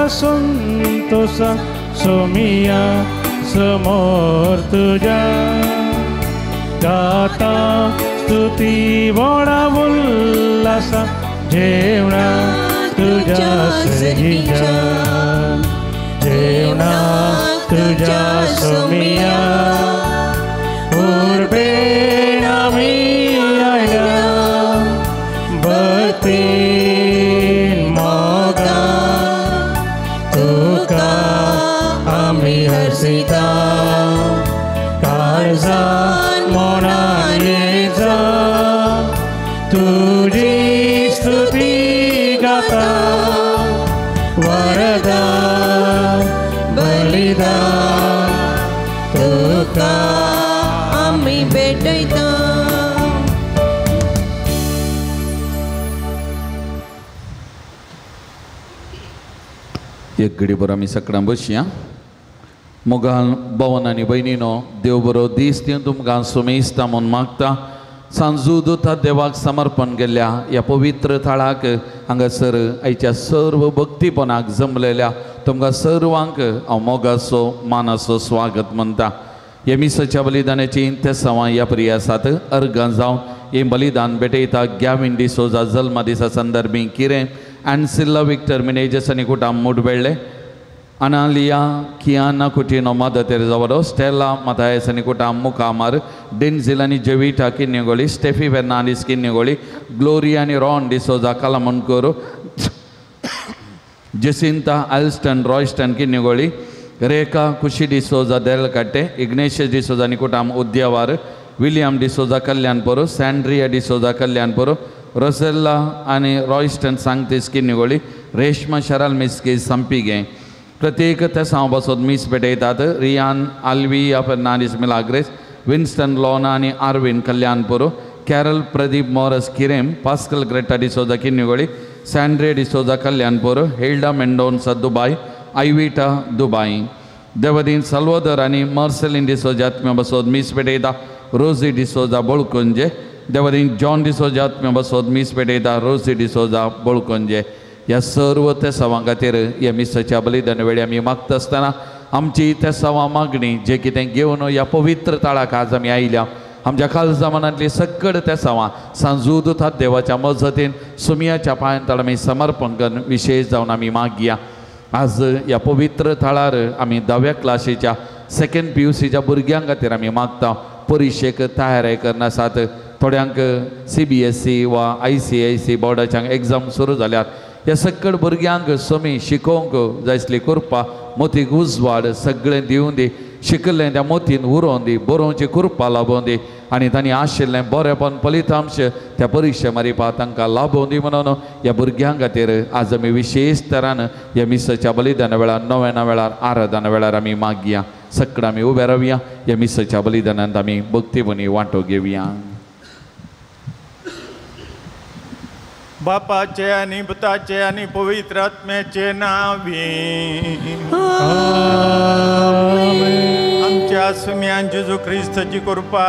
संतोषा सोमिया समोर तुझ्या गाता स्तुती व्हडा उल्हासा जेवणा तुझ्या सगीच्या जेवणा तुझ्या सोमिया उर्बेन आमी आयल्या भक्तीन मोगान तुका आमी हर्षिता काळजान मनान येजा तुजी स्तुती गाता वरदा बलिदान तुका आमी भेटयता. एक घडीभर आमी सगळ्यां बसया. मोगाल भवन आनी भयणीनो देव बरो दीस दिवन तुमकां सुमेस्ता म्हूण मागता. सांजू दुता देवाक समर्पण केल्ल्या ह्या पवित्र थळाक हांगासर आयच्या सर्व भक्तीपणाक जमलेल्या तुमकां सर्वांक हांव मोगाचो मानाचो स्वागत म्हणटा. ह्या मिसाच्या बलिदानाची तेसांवां ह्या परी आसात. अर्गां जावन हें बलिदान भेटयता गॅविन डिसोजा जल्मा दिसा संदर्भी किरें एन्सिल्ला विक्टर मिनेजस आनी कुटाम मुडबेळ्ळे अनालिया कियाना कुटिनो मदर तेरेजा वडो स्टेला मथायस आनी कुटाम मुखामार डेन्झिल आनी जेविटा किन्नेगोळी स्टेफी फेर्नांडीस किन्नेगोळी ग्लोरिया आनी रॉन डिसोजा कलामनकोर जेसिंता अल्स्टन रॉयस्टन किन्नेगोळी रेखा खुशी डिसोजा देलकाटे इग्नेशियस डिसोजा आनी कुटाम उद्यावार विलियम डिसोजा कल्याणपूर सँड्रिया डिसोजा कल्याणपूर रोसेल्ला आनी रॉयस्टन सांगतीस किन्नेगोळी रेश्मा शराल मिस्की संपिगे प्रत्येक तेसांव बसोत मीस भेटयतात. रियान आल्विया फेर्नांडीस मिलाग्रेस विन्स्टन लोना आनी Arvin Kalyanpur Carol Pradeep Moras Kirem Pascal Greta D'Souza Kinnigoli Sandra D'Souza Kalyanpur Hilda Mendonca Dubai Ivita Dubai देवदीन साल्वादर आनी मार्सेलिन डिसोजा आत्म्या बसोत मीस भेटयता. रोजी डिसोजा बोळकुंजे देवदीन जॉन डिसोजा आत्म्या बसोत मीस भेटयता. Rosie D'Souza Bolkunje. ह्या सर्व तेसांवां खातीर ह्या मिसाच्या बलिदान वेळी आमी मागता आसतना आमची तेसांवां मागणी जे कितें घेवन ह्या पवित्र थळाक आज आमी आयल्या आमच्या खालसा मनांतली सकड तेसांवां सांजू दुतात देवाच्या मजतीन सुमियाच्या पांयान तळ आमी समर्पण करून विशेश जावन आमी मागया. आज ह्या पवित्र थळार आमी धाव्या क्लासीच्या सेकेंड पी यू सीच्या भुरग्यां खातीर आमी मागता. परिक्षेक तयारी करनासात थोड्यांक सी बी एस सी वा आय सी I C बोर्डाच्या एग्जाम सुरू जाल्यात. ह्या सकड भुरग्यांक समी शिकोवंक जाय आसली कृपा मोतीक उजवाड सगळें दिवन दी शिकल्लें त्या मोतीन उरोवन दी बरोवची कृपा लाबोवन दी आनी तांणी आशिल्लें बरेंपण फलितांश त्या परिक्षे मारिपा तांकां लाबोवन दी म्हणून ह्या भुरग्यां खातीर आज आमी विशेश तरान ह्या मिसाच्या बलिदाना वेळार नव्याना वेळार आराधना वेळार आमी मागया. सगळं आमी उबे रावया. ह्या मिसाच्या बलिदानांत आमी भक्तीपणी वांटो घेवया. बापाचे आनी पुताचे आनी पवित्र आत्म्याचे नांवी आमच्या सुम्यान जेजू क्रिस्ताची कृपा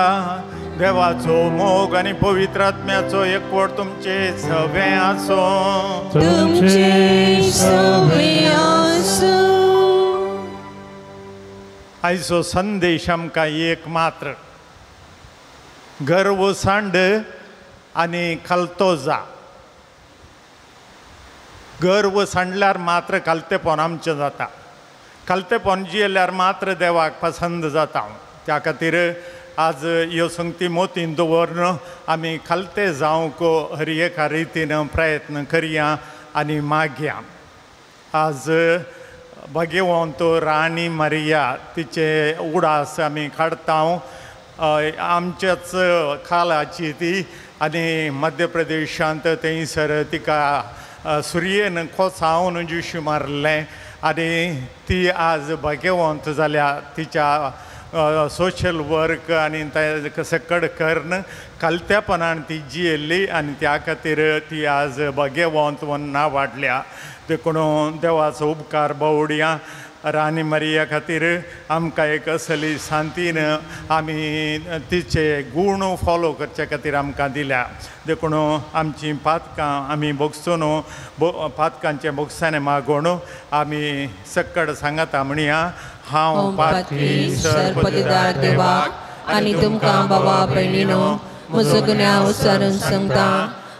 देवाचो मोग आनी पवित्र आत्म्याचो एकवट तुमचे सवे आसो. तुमचे सवे आसो. आयचो संदेश आमकां एक मात्र गर्व सांड आनी खालतो जा. गर्व सांडल्यार मात्र खालतेपण आमचें जाता. खालतेपण जियेल्यार मात्र देवाक पसंद जाता. त्या खातीर आज ह्यो संगती मोतीन दवरून आमी खालते जावंक हर एका रितीन प्रयत्न करया आनी मागया. आज भाग्यवंत राणी मारिया तिचे उडास आमी काडता. आमच्याच खालाची ती आनी मध्य प्रदेशांत थंयसर तिका सुर्येन कोसावन जिशी मारलें आनी ती आज भाग्यवंत जाल्या. तिच्या सोशल वर्क आनी सकड करून खालत्यापणान ती जियेल्ली आनी त्या खातीर ती आज भाग्यवंत म्हूण नांव वाडल्या. देखून देवाचो उपकार बावड्या. राणी मरिया खातीर आमकां एक असली शांतीन आमी तिचे गूण फॉलो करचे खातीर आमकां दिल्या. देखून आमचीं पातकां आमी भोगसून पातकांचे भोगसाणे मागून आमी सक्कड सांगता म्हणया, हांव पातकी सरपतिदार देवाक आनी तुमकां बाबा भयणीनो म्हजो गुन्यांव उसारून सांगता,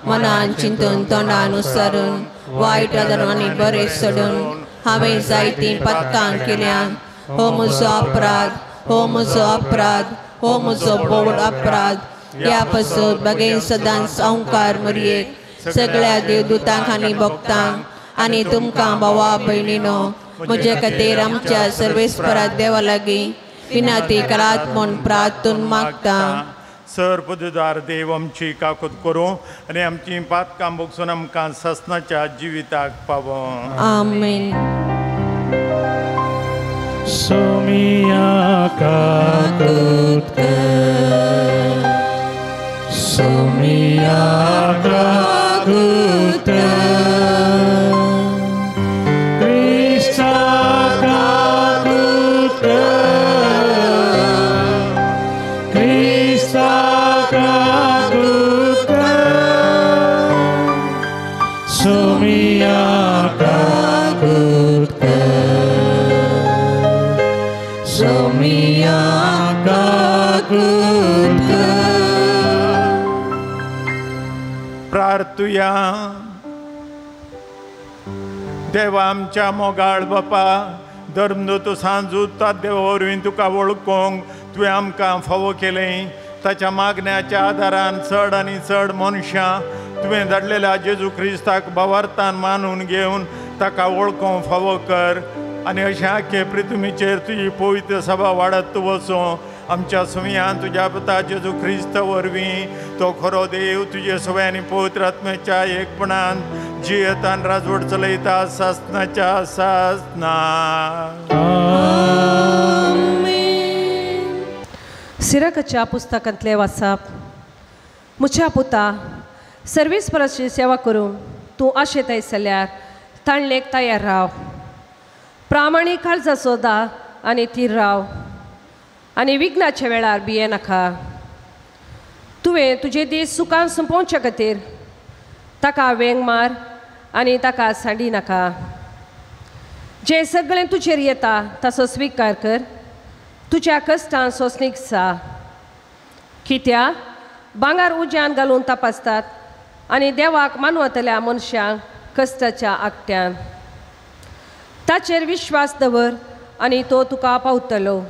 मनान चिंतून तोंडान उसारून वायट आदर आनी बरें सोडून हांवें जायतीं पातकां केल्यां. हो म्हजो अपराध, हो म्हजो अपराध, हो म्हजो बोड अपराध. ह्या पासून बगेन सदांच संवकार मरयेक सगळ्या देवदूतांक आनी भक्तांक आनी तुमकां भावा भयणीनो म्हजे खातीर आमच्या सर्वेस्परा देवा लागीं विनाती करात म्हूण प्रार्थून मागता. सर्वदार देव आमची काकूत करूं आनी आमची पातकां भोगसून आमकां ससनाच्या जिविताक पावों. आमेन. सोमिया काकूत कर, सोमिया काकूत कर, क्रिस्ता काकूत कर, क्रिस्ता काकूत कर, सोमिया काकूत कर, सोमिया काकूत कर. प्रार्थुया. देवा आमच्या मोगाळ बापा, धर्मदूत सांजूत देवा वरवीं तुका वळखूंक तुवें आमकां फावो केलें. ताच्या मागण्याच्या आदारान चड आनी चड मनशां तुवें धाडलेल्या जेजू क्रिस्ताक भावार्थान मानून घेवन ताका वळखूंक फावो कर आनी अशें आख्खे पृथ्वीचेर तुजी पवित्र सभा वाडत वचूं. आमच्या सुमयान तुज्या पुता जेजू क्रिस्त वरवीं तो खरो देव तुजे सवय आनी पवित्र आत्म्याच्या एकपणान जियेतान राजवट चलयता सासनाच्या सासना. सिराकाच्या पुस्तकांतले वाचप. म्हज्या पुता, सर्वेस्पराची सेवा करूंक तूं आशेताय जाल्यार ताणलेक तयार राव. प्रामाणीक काळजा सोदा आनी थीर राव आनी विघ्नाच्या वेळार भिये नाका. तुवें तुजे दीस सुखान सोंपोवच्या खातीर ताका वेंग मार आनी ताका सांडी नाका. जें सगळें तुजेर येता ताचो स्विकार कर, तुज्या कश्टान सोंसणीक जा. कित्याक भांगर उज्यान घालून तपासतात आनी देवाक मानवतल्या मनशांक कश्टाच्या आगट्यान. ताचेर विश्वास दवर आनी तो तुका पावतलो.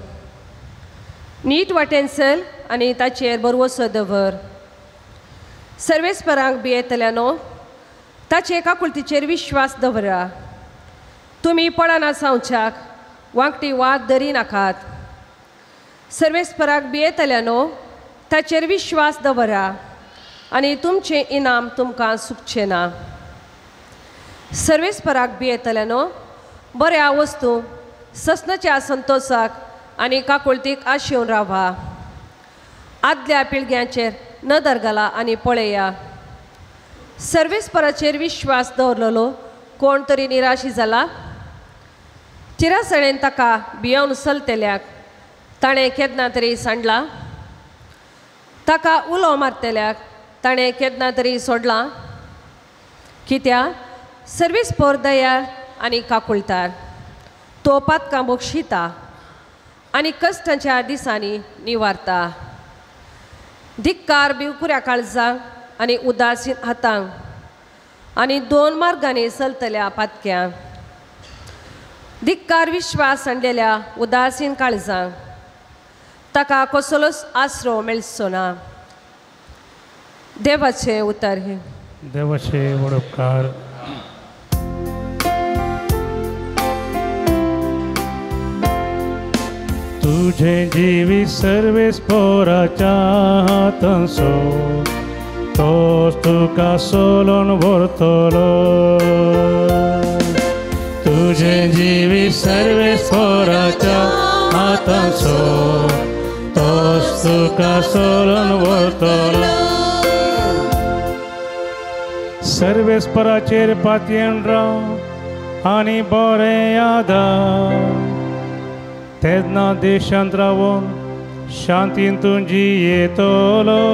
नीट वाटेन चल आनी ताचेर भरवसो दवर. सर्वेस्परांक भियेतल्यानो ताचे काकुळतीचेर विश्वास दवरा. तुमी पळना जावच्याक वांकटी वाद धरी नाकात. सर्वेस्पराक भियेतल्यानो ताचेर विश्वास दवरा आनी तुमचें इनाम तुमकां सुकचें ना. सर्वेस्पराक भियेतल्यानो बऱ्या वस्तू ससनाच्या संतोशाक आनी काकुळतीक आशेवन रावा. आदल्या पिळग्यांचेर नदर घाला आनी पळया. सर्वेस्पराचेर विश्वास दवरलेलो कोण तरी निराशी जाला. चिरासणेन ताका भियोवन चलतल्याक ताणें केन्ना तरी सांडला. ताका उलो मारतल्याक ताणें केन्ना तरी सोडलां. कित्याक सर्वेस्पर दयाळ आनी काकुळटार, तो पातकां बक्षिता आनी कश्टांच्या दिसांनी निवारता. धिक्कार भिवकुऱ्या काळजांक आनी उदासीन हातांक आनी दोन मार्गांनी चलतल्या पातक्यांक. धिक्कार विश्वास सांडलेल्या उदासीन काळजांक, ताका कसलोच आसरो मेळचो ना. देवाचें उतर हें. देवाचे वडपकार. तुझे जीवी सर्वेस्पराच्या हातांसो तोच तुका सोलोन व्हरतलो. तुझे जीवी सर्वेस्पराच्या हातांसो तोच तुका सोलोन व्हरतलो. सर्वेस्पराचेर पातयेन राव, आनी बरें आदार तेन्ना देशांत रावून शांतीन तूं जियेतलो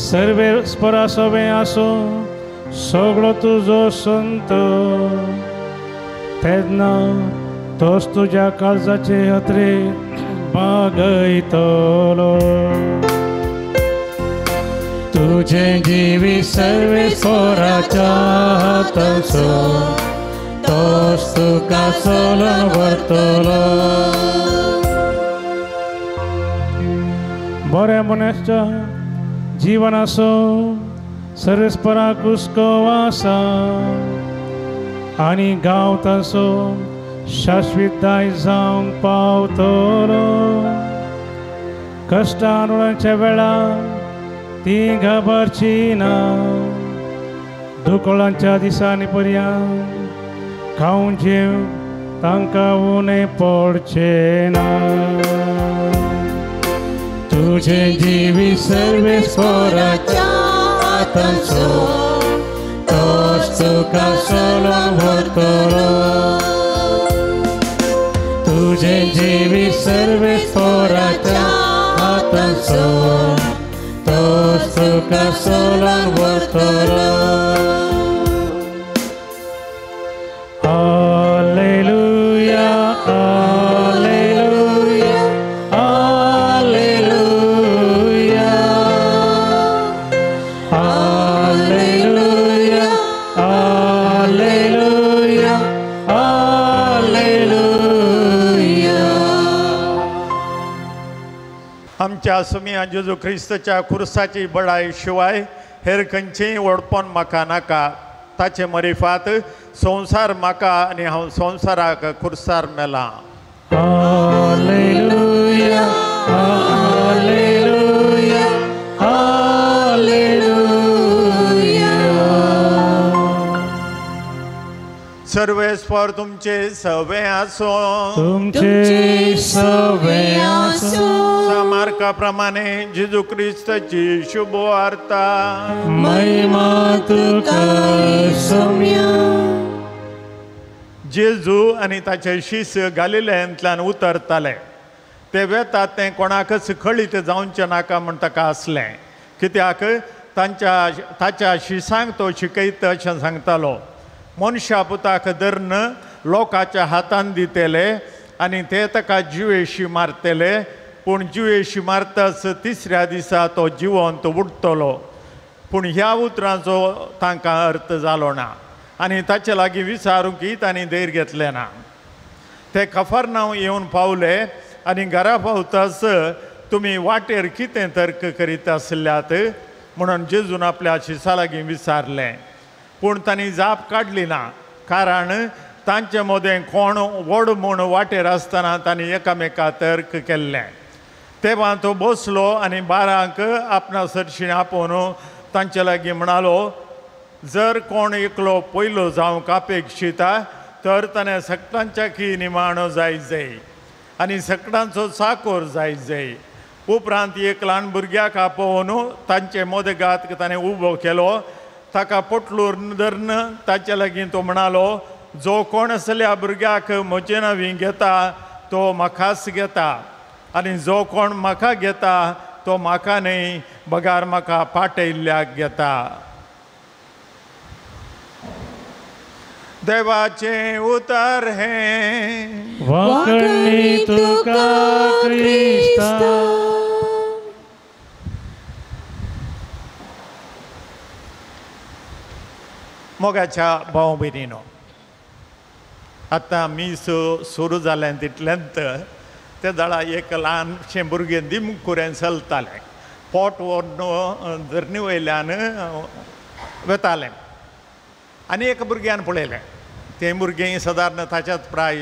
सर्वेस्परा सवें आसूं सगळो तुजो संत तेन्ना तोच तुज्या काळजाचे हत्रे बागयतलो तुझे जिवीत सर्वेस्पराच्या हातांसो तोच तुका सोलून व्हरतलो बऱ्या मनशाच्या जिवनाचो सर्वेस्पराक हुस्को आसा आनी गांव तांचो शाश्वत दायज जावंक पावतलो कश्टां वेळार ती घाबरची ना दुकळांच्या दिसांनी पर्यंत खावन जेव तांकां उणें पडचें ना तुझे जिवीत सर्वेस्पराच्या हातांसो तोच तुका सोलून व्हरतलो तुझे जिवीत सर्वेस्पराच्या हातांसो तोच तुका सोलून व्हरतलो Alleluia, Alleluia, Alleluia, Alleluia, Alleluia, Alleluia. आमच्या सुमिया जेजू क्रिस्ताच्या खुर्साची बडाय शिवाय हेर खंयचेंय व्हडपण म्हाका नाका ताचे मरिफात संवसार म्हाका आनी हांव संवसाराक खुर्सार मेलां. Alleluia, Alleluia, Alleluia. सर्वेस्पर तुमचे सवे आसो तुमचे सवे आसो मार्का प्रमाणे जेजू क्रिस्ताची शुभ वार्ता. महिमा तुका सोम्या. जेजू आनी ताचे शिष्य गालिलेंतल्यान उतरताले ते वेतात तें कोणाकच कळीत जावचें नाका म्हूण ताका आसलें कित्याक तांच्या ताच्या शिसांक तो शिकयता अशें सांगतालो. मनशा पुताक धरून लोकांच्या हातान दितले आनी ते ताका जिवेशी मारतले पूण जिवेशी मारताच तिसऱ्या दिसा तो जिवंत उठतलो. पूण ह्या उतरांचो तांकां अर्थ जालो ना आनी ताचे लागीं विचारूंक तांणी धैर्य घेतलें ना. ते कफरनांव येवन पावले आनी घरा पावताच तुमी वाटेर कितें तर्क करीत आसल्यात म्हणून जेजून आपल्या शिसा लागीं विचारलें. पूण तांणी जाप काडली ना कारण तांचे मदें कोण व्हड म्हूण वाटेर आसतना तांणी एकामेका तर्क केल्लें. तेव्हा तो बसलो आनी बारांक आपणा सरशीं आपोवन तांचे लागीं म्हणालो जर कोण एकलो पयलो जावंक अपेक्षिता तर ताणें सगळ्यांच्या की निमाणो जाय जाय आनी सगळ्यांचो चाकोर जाय जाय. उपरांत एक ल्हान भुरग्याक आपोवन तांचे मदगात ताणें उबो केलो. ताका पोटलूर धरून ताचे लागीं तो म्हणालो जो कोण असल्या भुरग्याक म्हजे नांवी घेता तो म्हाकाच घेता आनी जो कोण म्हाका घेता तो म्हाका न्हय बगार म्हाका पाटयल्ल्याक घेता. देवाचें उतर हें वाकणी तुका क्रिस्ता. मोगाच्या भाव भयणीनो आतां मीस सुरू जालें तितल्यांत ते जाणा एक ल्हानशें भुरगें दिमकुरें चलतालें पोट व्हरून धरणी वयल्यान वेतालें आनी एक भुरग्यान पळयलें. तें भुरगें सादारण ताच्याच प्राय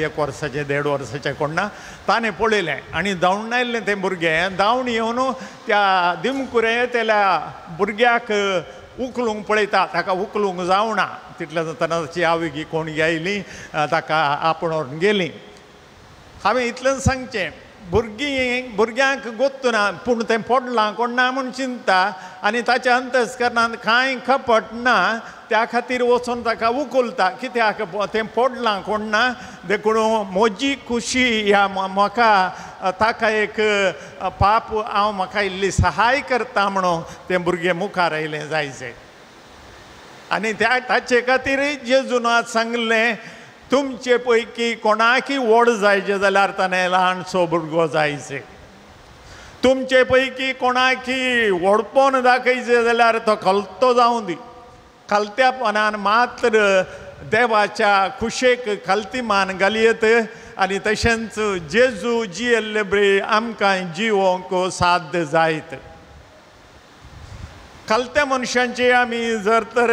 1 वर्साचें 1.5 वर्साचें कोण ना. ताणें पळयलें आनी धांवून आयलें तें भुरगें धांवून येवन त्या दिमकुरें तेल्या भुरग्याक उखलूंक पळयता. ताका उखलूंक जावना तितल्या जातना ताची आवय कोण आयली ताका आपोवन गेली. हांवें इतलेंच सांगचें भुरगीं भुरग्यांक गोत्तना पूण तें पडलां कोण ना म्हूण चिंता आनी ताच्या अंतस्करणांत कांय कपट ना, त्या खातीर वचून ताका उखलता कित्याक तें पडलां कोण ना, देखून म्हजी खुशी ह्या म्हाका ताका एक पाप हांव म्हाका इल्ली सहाय करता म्हणून तें भुरगें मुखार आयलें जायचें. आनी त्या ताचे खातीर जेजून आज सांगलें तुमचे पैकी कोणाकी व्हड जायचें जाल्यार ताणें ल्हानसो भुरगो जायचें, तुमचे पैकी कोणाकी व्हडपण दाखयचें जाल्यार तो खलतो जावं दी, खालत्यापणान मात्र देवाच्या खुशेक खालती मान घालयत आनी तशेंच जेजू जियेल्ले बरी आमकां जिवोंक साध्य जायत. खालत्या मनशांची आमी जर तर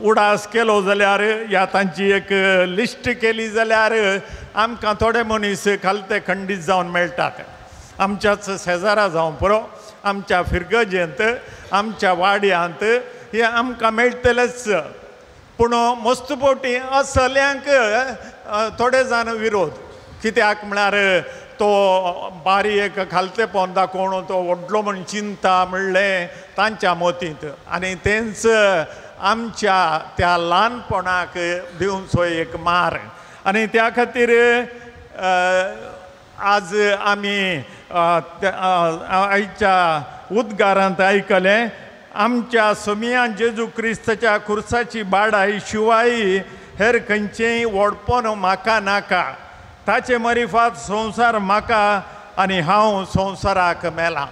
उडास केलो जाल्यार या तांची एक लिस्ट केली जाल्यार आमकां थोडे मनीस खालते खंडीत जावन मेळटात. आमच्याच शेजारा जावं पुरो, आमच्या फिरगजेंत, आमच्या वाड्यांत हे आमकां मेळटलेच. पूण मस्त पोटी असल्यांक थोडे जाण विरोध, कित्याक म्हळ्यार तो बारीक खालतेपण दाखोवन तो व्हडलो म्हण चिंता म्हणलें तांच्या मतींत, आनी तेंच आमच्या त्या ल्हानपणाक दिवचो एक मार. आनी त्या खातीर आज आमी आयच्या उद्गारांत आयकलें आमच्या समियान जेजू क्रिस्ताच्या खुर्साची बाडाय शिवाय हेर खंयचेंय व्हडपण म्हाका नाका, ताचे मरिफात संवसार म्हाका आनी हांव संवसाराक मेलां.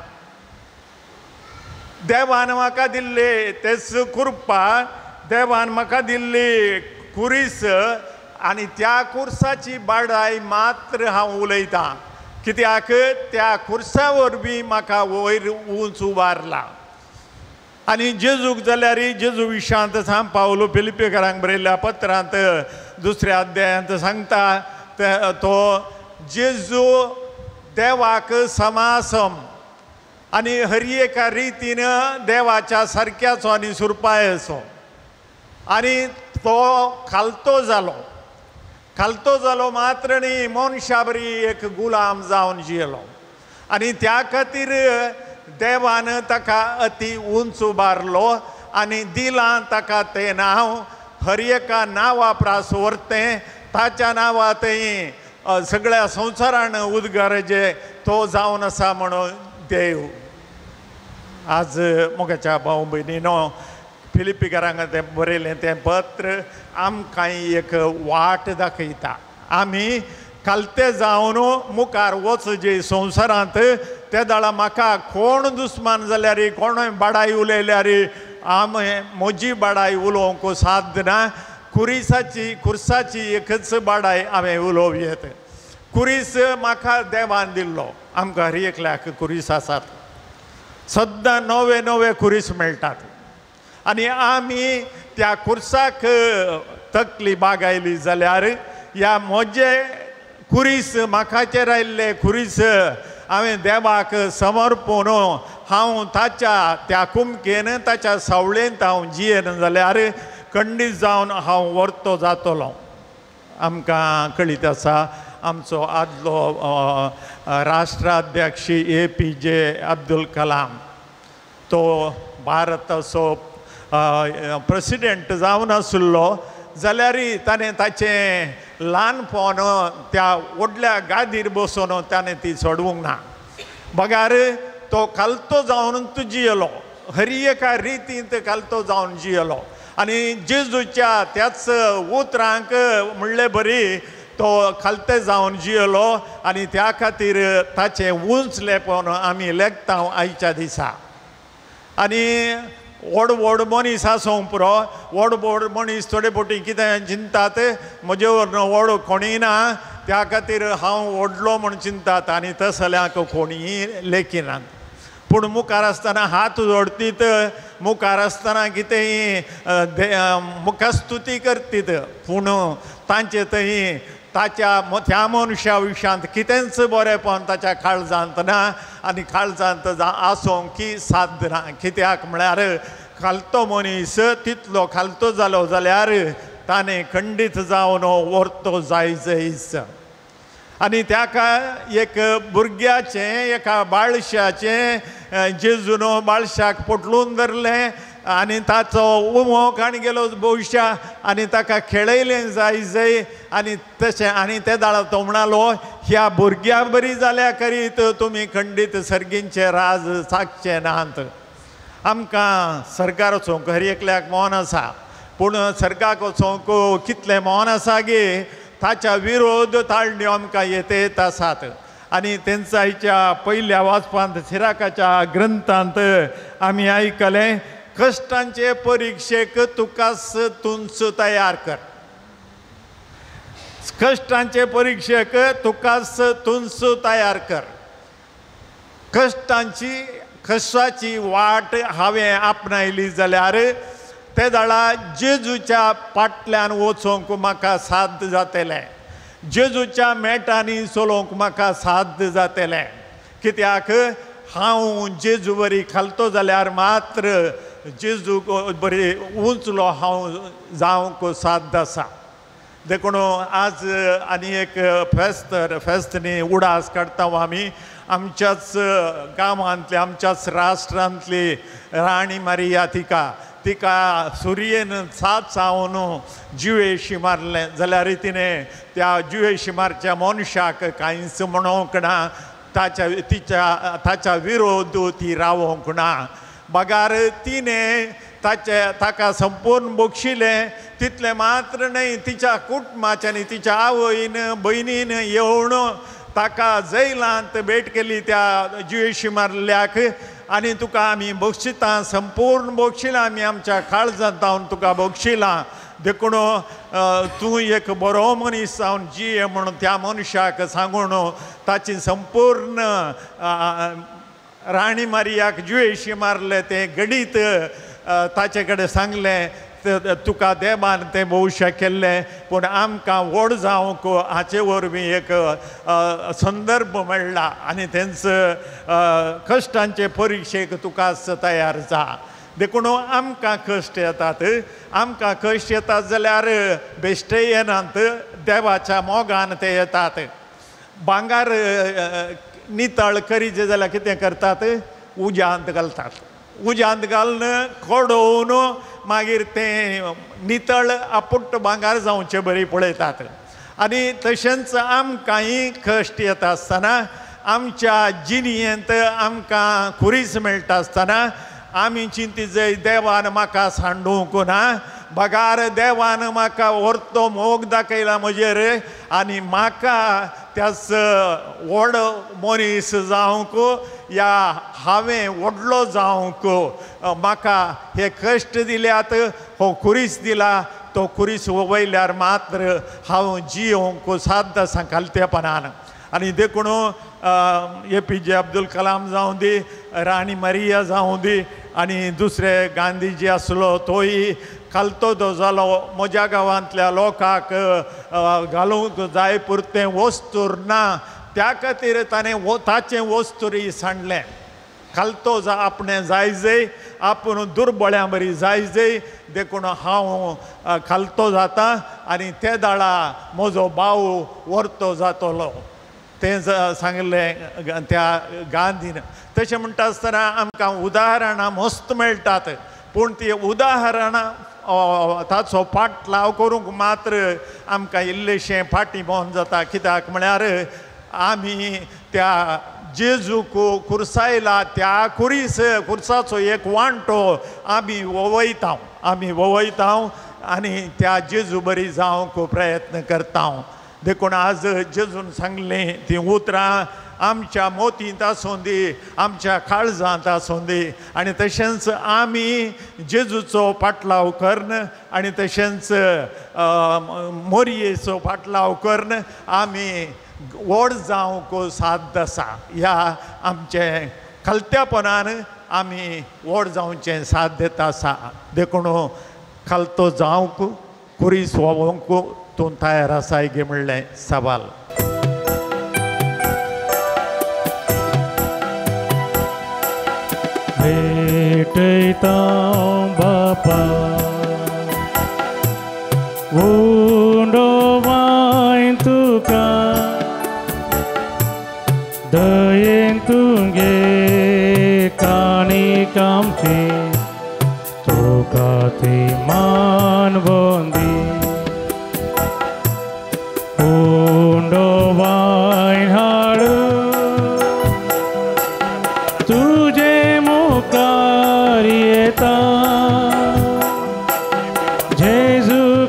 देवान म्हाका दिल्ले तेच कृपा, देवान म्हाका दिल्ली कुरीस आनी त्या कुर्साची बाडाय मात्र हांव उलयतां, कित्याक त्या कुर्सा वरवीं म्हाका वयर उंच उबारला. आनी जेजूक जाल्यार जेजू विशांत सांग पावलो फिलिपेकारांक बरयल्ल्या पत्रांत दुसऱ्या अध्यायांत सांगता तो जेजू देवाक समासम आनी हर एका रितीन देवाच्या सारक्याचो आनी सुरपायचो, आनी तो खालतो जालो, खालतो जालो मात्र न्ही मनशा बरी एक गुलाम जावन जियेलो आनी त्या खातीर देवान ताका अती उंच उबारलो आनी दिलां ताका तें नांव हर एका नांवा प्रास व्हरतें, ताच्या नांवा थंय सगळ्या संवसारान उदगारजे तो जावन आसा म्हणून देव. आज मोगाच्या भाव भयणीनो फिलिपीकारांक तें बरयलें तें पत्र आमकां एक वाट दाखयता. आमी खालते जावन मुखार वच जे संवसारांत ते दाळा म्हाका कोण दुस्मान जाल्यार कोणूय बाडाय उलयल्यार आमी म्हजी बाडाय उलोवंक साध्य ना, कुरिसाची खुर्साची एकच बाडाय हांवें उलोवं येत. कुरीस म्हाका देवान दिल्लो, आमकां हर एकल्याक कुरीस आसात, सद्दां नवे नवे कुरीस मेळटात आनी आमी त्या कुर्साक तकली बागायली जाल्यार ह्या म्हजे कुरीस म्हाकाचेर आयिल्ले कुरीस हांवें देवाक समर्पण हांव ताच्या त्या कुमकेन ताच्या सावळेंत हांव जियेन जाल्यार खंडीत जावन हांव वर्तो जातलो. आमकां कळीत आसा आमचो आदलो राष्ट्राध्यक्ष APJ Abdul Kalam तो भारताचो प्रेसिडेंट जावन आशिल्लो जाल्यारय ताणें ताचें ल्हानपण त्या व्हडल्या गादीर बसून ताणें ती सोडवंक ना, बगार तो खालतो जावन तूं जियेलो, हर एका रितींत खालतो जावन जियेलो आनी जेजूच्या त्याच उतरांक म्हणले बरी तो खालते जावन जियेलो आनी त्या खातीर ताचें उंचलेपण आमी लेखता आयच्या दिसा. आनी व्हड व्हड मनीस आसूंक पुरो, व्हड व्हड मनीस थोडे फावटी कितें चिंतात म्हजे वरन व्हड कोणूय ना त्या खातीर हांव व्हडलो म्हूण चिंतात आनी तसल्यांक कोणीय लेखिनात. पूण मुखार आसतना हात जोडतीत, मुखार आसतना कितेंय मुखस्तुती करतीत, पूण तांचे थंय ताच्या त्या मनशा विशयांत कितेंच बरेंपण ताच्या काळजांत ना आनी काळजांत आसूंक की साध्य ना, कित्याक म्हळ्यार खालतो मनीस तितलो खालतो जालो जाल्यार ताणें खंडीत जावन वर्तो जाय जायच. आनी ताका एक भुरग्याचें एका बाळशाचें जेजून बाळशाक पोटलून धरलें आनी ताचो उमो काण गेलो भविश्या आनी ताका खेळयलें जाय जाय आनी तशें आनी ते दाळा तो म्हणालो ह्या भुरग्या बरी जाल्या करीत तुमी खंडीत सर्गींचे राज सागचे नात. आमकां सरकार वचोंक हर एकल्याक मोन आसा पूण सरकाराक वचोंक कितलें मोन आसा गे ताच्या विरोध ताळण्यो आमकां येत आसात. आनी तेंचायच्या पयल्या वाचपांत सिराकाच्या ग्रंथांत आमी आयकलें कश्टांचे परिक्षेक तुकाच तुंच तयार कर, कश्टांचे परिक्षेक तुकाच तुंच तयार कर. कश्टांची कश्टाची वाट हांवें आपणायली जाल्यार ते जाणा जेजूच्या फाटल्यान वचोंक म्हाका साध्य जातलें, जेजूच्या मेटांनी चलोवंक म्हाका साध्य जातलें. कित्याक हांव जेजू बरी खालतो जाल्यार मात्र जेजू बरी उंचलो हांव जावंक साध्य आसा. देखून आज आनी एक फेस्त फेस्तनी उडास काडटा आमी आमच्याच गांवांतली आमच्याच राष्ट्रांतली राणी मारिया तिका तिका सुर्येन सात सावन जिवेशी मारलें जाल्यार तिणें त्या जिवेशी मारच्या मनशाक कांयच म्हणोंक ना, ताच्या तिच्या ताच्या विरोध ती रावोंक ना. बगार तिणें ताचे ताका संपूर्ण बक्षिलें तितलें मात्र न्हय तिच्या कुटुंबाच्यानी तिच्या आवयन भयणीन येवन ताका जैलांत भेट केली त्या जिवेशी मारल्याक आनी तुका आमी बक्षितां संपूर्ण बक्षिलां आमी आमच्या काळजांत जावन तुका बक्षिलां देखून तूं एक बरो मनीस जावन जिये म्हणून त्या मनशाक सांगून ताची संपूर्ण राणी मारियाक जिवेशी मारलें तें घडीत ताचे कडेन सांगलें तुका देवान तें भोवशा केल्लें पूण आमकां व्हड जावंक हाचे वरवीं एक संदर्भ मेळ्ळा आनी तेंच कश्टांचे परिक्षेक तुकाच तयार जा. देखून आमकां कश्ट येतात, आमकां कश्ट येतात जाल्यार बेश्टे येनात, देवाच्या मोगान ते येतात. भांगर नितळ करीचें जाल्यार कितें करतात, उज्यांत घालतात, उज्यांत घालून कडोवन मागीर तें नितळ आपुट्ट भांगर जावचें बरी पळयतात. आनी तशेंच आमकांय कश्ट येता आसतना आमच्या जिणेंत आमकां खुरीस मेळटा आसतना आमी चिंती जय देवान म्हाका सांडूंक ना, बगार देवान म्हाका व्हरतो मोग दाखयला म्हजेर आनी म्हाका त्याच व्हड मनीस जावंक या हांवें व्हडलो जावंक म्हाका हे कश्ट दिल्यात, हो खुरीस दिला, तो खुरीस वयल्यार मात्र हांव जियोवंक साध्य आसा खालतेपणान. आनी देखून ए पी जे अब्दुल कलाम जावं दी, राणी मारिया जावं दी आनी दुसरे गांधीजी आसलो तोय खालतो तो जालो म्हज्या गांवांतल्या लोकांक घालूंक जाय पुरतें वस्तूर ना त्या खातीर ताणें ताचें वस्तूरय सांडलें. खालतो जा आपणें जाय जय आपूण दुर्बळ्यां बरी जाय जय देखून हांव खालतो जाता आनी ते दाळा म्हजो भाव व्हरतो जातलो तें सांगलें त्या गांधीन. तशें म्हणटा आसतना आमकां उदाहरणां मस्त मेळटात पूण ती उदाहरणां ताचो पाटलाव करूंक मात्र आमकां इल्लेशें फाटीं भोंवन जाता. कित्याक म्हळ्यार आमी त्या जेजूक खुर्सायला त्या खुरीस खुर्साचो एक वांटो आमी ववयता, आमी ववयता आनी त्या जेजू बरी जावंक प्रयत्न करता. देखून आज जेजून सांगलें तीं उतरां आमच्या मोतींत आसूं दी, आमच्या काळजांत आसूं दी आनी तशेंच आमी जेजूचो पाटलाव करून आनी तशेंच मोरयेचो पाटलाव करून आमी व्हड जावंक साध्य आसा. ह्या आमचें खालत्यापणान आमी व्हड जावचें साध्यता आसा. देखून खालतो जावंक खुरीस व्होवंक तूं तयार आसाय गे म्हणलें सवाल. भेटयता बापा उंडो वाय तुका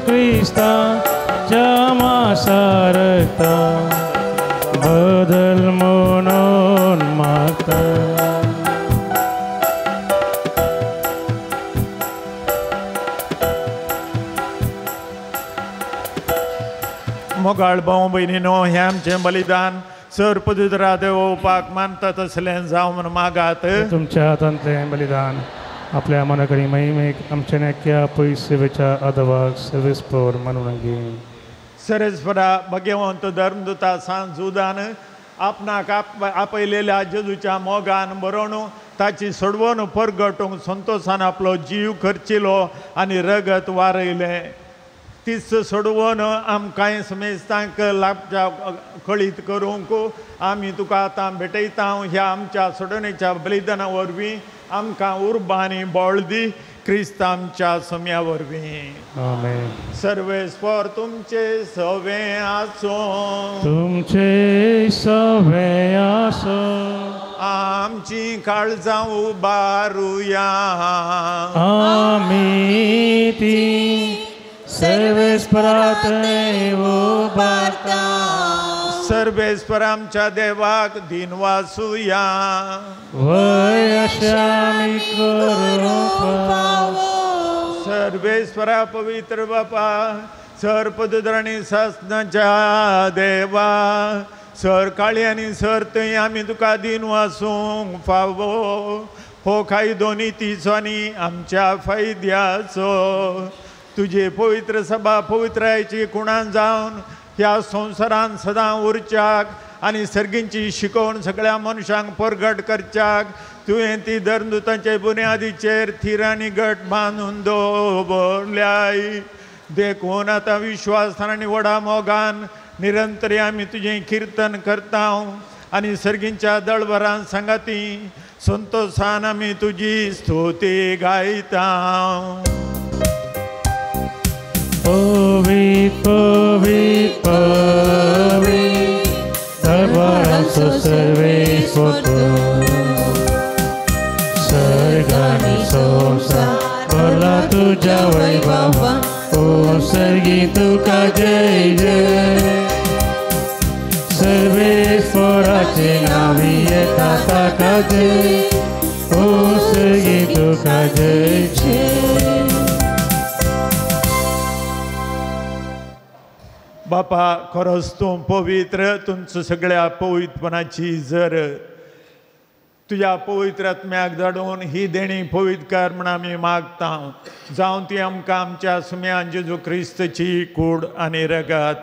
क्रिस्ताच्या मासारता बदल म्हणून मागता. मोगाळ भाव भयणीनो, हें आमचें बलिदान सर पवित्र देवोवपाक मानता तसलें जावं म्हूण मागात. तुमच्या हातांतलें बलिदान आपल्या मनाकडे महिमेक आमच्या नेक्या पयस सेवेच्या आदवाक सर्वेस्पर मानून घे. सरेस्परा भगवंत धर्मदूता सांत जुदान आपणाक आपयलेल्या जेजूच्या मोगान बरोवन ताची सोडवण परगटूंक संतोशान आपलो जीव खर्चिलो आनी रगत वारयलें. तीच सोडवण आमकांय समेस्तांक लागच्या कळीत करूंक आमी तुका आतां भेटयता. ह्या आमच्या सोडवणेच्या बलिदाना वरवीं आमकां उर्बा आनी बळ दी, क्रिस्त आमच्या सम्या वरवीं. आमेन. सर्वेस्पर तुमचे सवे आसूं. तुमचे सवे आसूं. आमची काळजां उबारुया. आमी ती सर्वेस्परात उबारता. सर्वेस्पर आमच्या देवाक दिनवासुया. वय अशें आमी करूंक फावो. सर्वेस्परा पवित्र बापा, सर पवित्र आनी सासणाच्या देवा, सर काळी आनी सर थंय आमी तुका दिनवासूंक फावो. हो कायदो नितीचो आनी आमच्या फायद्याचो. तुजे पवित्र सभा पवित्रायची कुणान जावन ह्या संवसारान सदां उरच्याक आनी सर्गींची शिकोवण सगळ्या मनशांक परगट करच्याक तुवें ती धर्मदूतांचे बुन्यादीचेर थीर आनी घट बांदून दवरल्याय. देखून आतां विश्वासान आनी व्हडा मोगान निरंतर आमी तुजें किर्तन करता आनी सर्गींच्या दळभरान सांगाती संतोशान आमी तुजी स्तुती गायता. पवित्र पवित्र पवित्र दरबाराचो सर्वेस्पर तूं, सर्ग आनी संवसार भरला तुज्या वैभवान. ओ सर्गी तुका जय जय. सर्वेस्पराचे नांवी येता ताका जय. ओ सर्गी तुका जय जय. बापा, खरोच तूं पवित्र, तुमचो सगळ्या पवित्रपणाची जर तुज्या पवित्र आत्म्याक धाडून ही देणी पवित्र कर म्हूण आमी मागता. जावं ती आमकां आमच्या सुम्यान जेजू क्रिस्तची कूड आनी रगत.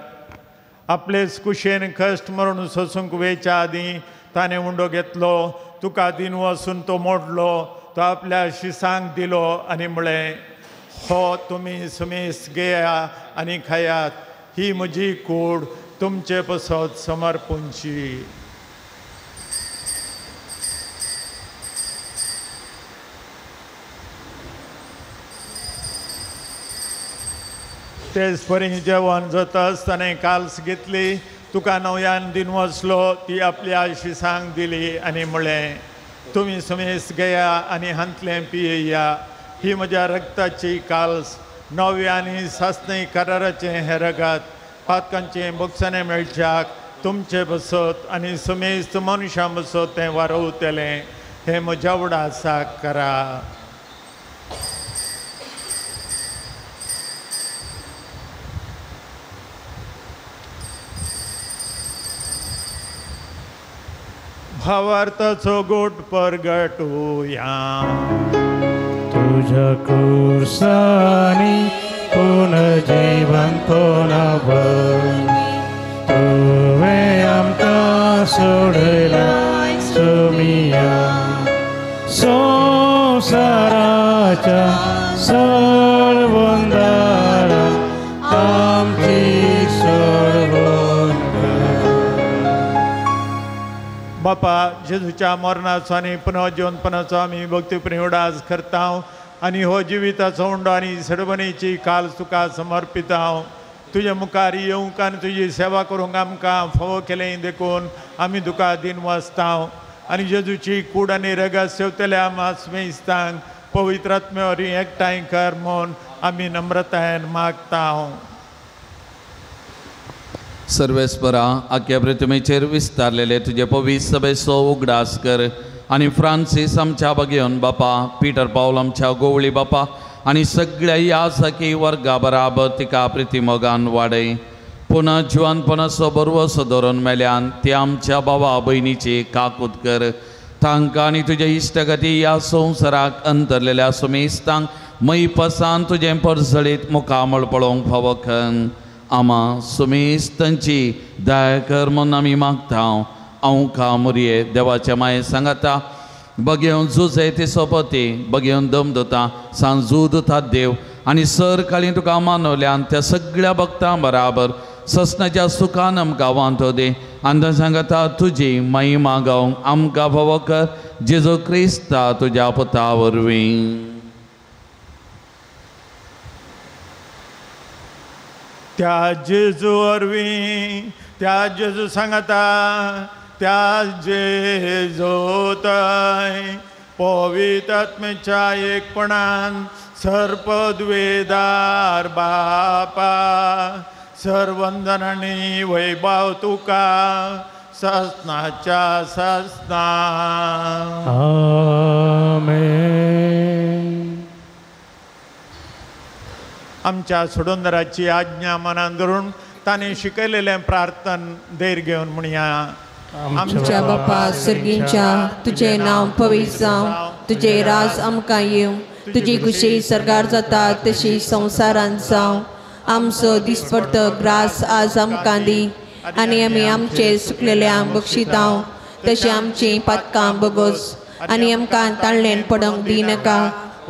आपलेच कुशेन कश्ट मरण सोसूंक वेच्या आदीं ताणें उंडो घेतलो, तुका दिन वसून तो मोडलो, तो आपल्या शिसांक दिलो आनी म्हळें, हो तुमी सुमेस घेया आनी खायात, ही म्हजी कूड तुमचे पसत समर्पूंची. तेच परी जेवण जाता आसतना काल्स घेतली, तुका नव्यान दिन वसलो, ती आपल्या शिसांक दिली आनी म्हळें, तुमी सुमेस घेया आनी हांतलें पियेया, ही म्हज्या रक्ताची काल्स, नव्या आनी सासणी कराराचें हें रगत, पातकांचें बोगसणें मेळच्याक तुमचे बसत आनी समेस्त मनशां बसत तें वारवतलें. हें म्हज्या उडासाक करा. भावार्थाचो गोट परगटुया. तुझ्या कुर्सानी पुनर्जीवंतपणा तुवें आमकां सोडयलाय सोमिया. संवसाराच्या सर्वंदारा आमची सोडवण कर. बापा, जेजूच्या मरणाचो आनी पुनर्जीवनपणाचो आमी भक्तीप्रेम उडास करता आनी हो जिविताचो उंडो आनी सडवणेची काल तुका समर्पिता. तुजे मुखार येवंक आनी तुजी सेवा करूंक आमकां फावो केलें देखून आमी तुका दिन वाचता. आनी जेजूची कूड आनी रगत सेवतल्या मासमेस्तांक पवित्र आत्म्या वरवीं एकठांय कर म्हूण आमी नम्रतायेन मागता. सर्वेस्परा आख्या पृथ्वीचेर विस्तारलेले तुजे पवित्र सभेचो उगडास कर आनी फ्रांसीस आमच्या बगेवन बापा, पीटर पावल आमच्या गोवळी बापा आनी सगळ्या ह्या सखी वर्गा बराबर तिका प्रितीमोगान वाडय. पुनः जिवानपणाचो बरवसो धरून मेल्यान ती आमच्या बाबा भयणीची काकूत कर. तांकां आनी तुज्या इश्टगती ह्या संवसाराक अंतरलेल्या सुमेस्तांक मैपसान तुजें परजळीत मुखामळ पळोवंक फावो खन. आमा सुमेस्तांची दया कर म्हूण आमी मागता. हांव का मुरये देवाच्या माये सांगाता बगेवन झुजय ती सोपती बगेवन दम दता सांजू दुता देव आनी सर काळी तुका मानवल्यान त्या सगळ्या भक्तां बराबर ससनाच्या सुखान आमकां वांटो दे. आनी सांगता तुजी महिमा गावंक आमकां फावो कर जेजू क्रिस्ता तुज्या पुता वरवीं. त्या जेजू वरवीं, त्या जेजू सांगता, त्या जेजू तय पवित्र आत्म्याच्या एकपणान सर्पद्वेदार बापा सर्वंदन आनी वैभव तुका ससनाच्या ससना. आमेन. आमच्या सोडूनदाराची आज्ञा मनान धरून ताणें शिकयलेलें प्रार्थन धैर्य घेवन म्हणया. आमच्या बापा सर्गींच्या, तुजें नांव पवित्र जावं, तुजें राज आमकां येवं, तुजी खुशी सरकार जाता तशी संवसारांत जावं. आमचो दिसपडतो ग्रास आज आमकां दी आनी आमी आमचे सुकलेल्यांक बक्षितांव तशें आमचीं पातकां बगोस आनी आमकां ताळ्ळेन पडोवंक दिनाका,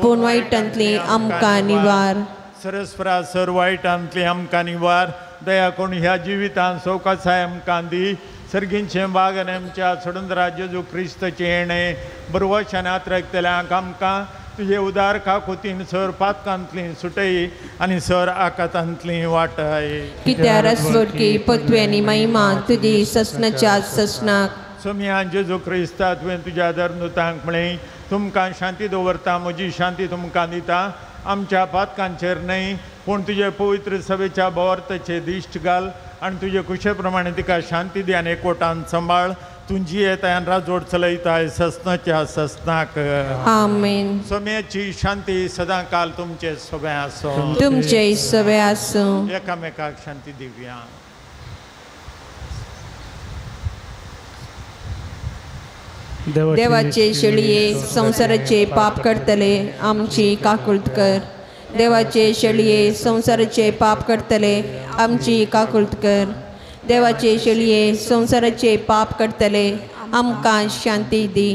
पूण वायटांतली आमकां निवार. सरस्वरा सर वायटांतली आमकां निवार. दया कोण ह्या जिवितांत सवकासाय आमकां दी. सर्गींचें बाग आनी आमच्या सोडून जेजू क्रिस्ताचें येणें बरवशान आत्रकतल्यांक आमकां तुजे उदार काकुतीन सर पातकांतली सुटय आनी सर आकातांतली वाटय. कित्याक रसवटकी पत्वे आनी महिमा तुजी ससनाच्या ससनाक. सोमया जेजू क्रिस्ता तुवें तुज्या धर्मदूतांक म्हळें, तुमकां शांती दवरता, म्हजी शांती तुमकां दिता. आमच्या पातकांचेर न्हय पूण तुजे पवित्र सभेच्या भावार्थाचेर दिश्ट घाल आनी तुजे कुशे प्रमाणे तिका शांती दी आनी एकवटान सांबाळ. तुजी येतायन राजवट चलयताय ससनाच्या ससनाक. आमेन. सोम्याची शांती सदां काल तुमचे सगळे आसूं. तुमचे सगळे आसूं. एकामेकाक शांती दिवया. देवाचे शेळये संवसाराचे पाप करतले आमची काकुळट कर. देवाचे शेळये संवसाराचे पाप करतले आमची काकुळट कर. देवाचे शेळये संवसाराचे पाप करतले आमकां शांती दी.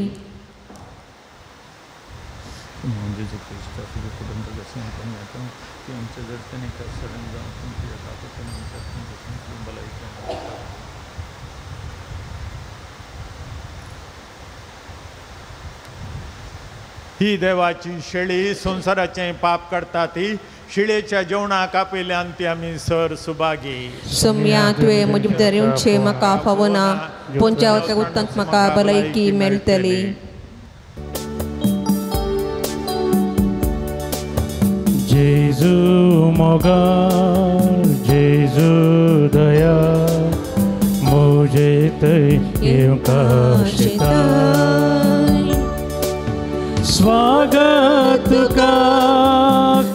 ही देवाची शेळी संवसाराचें पाप करता ती शिळेच्या जेवणाक आपयल्यान ती आमी सर सुभागी. सोम्या तुवें म्हजे भितर येवचें म्हाका फावना, पूण ज्या उदकांत म्हाका भलायकी मेळटली. जेजू मोगाळ, जेजू दया, म्हजे थंय येवंक आशेता. स्वागत तुका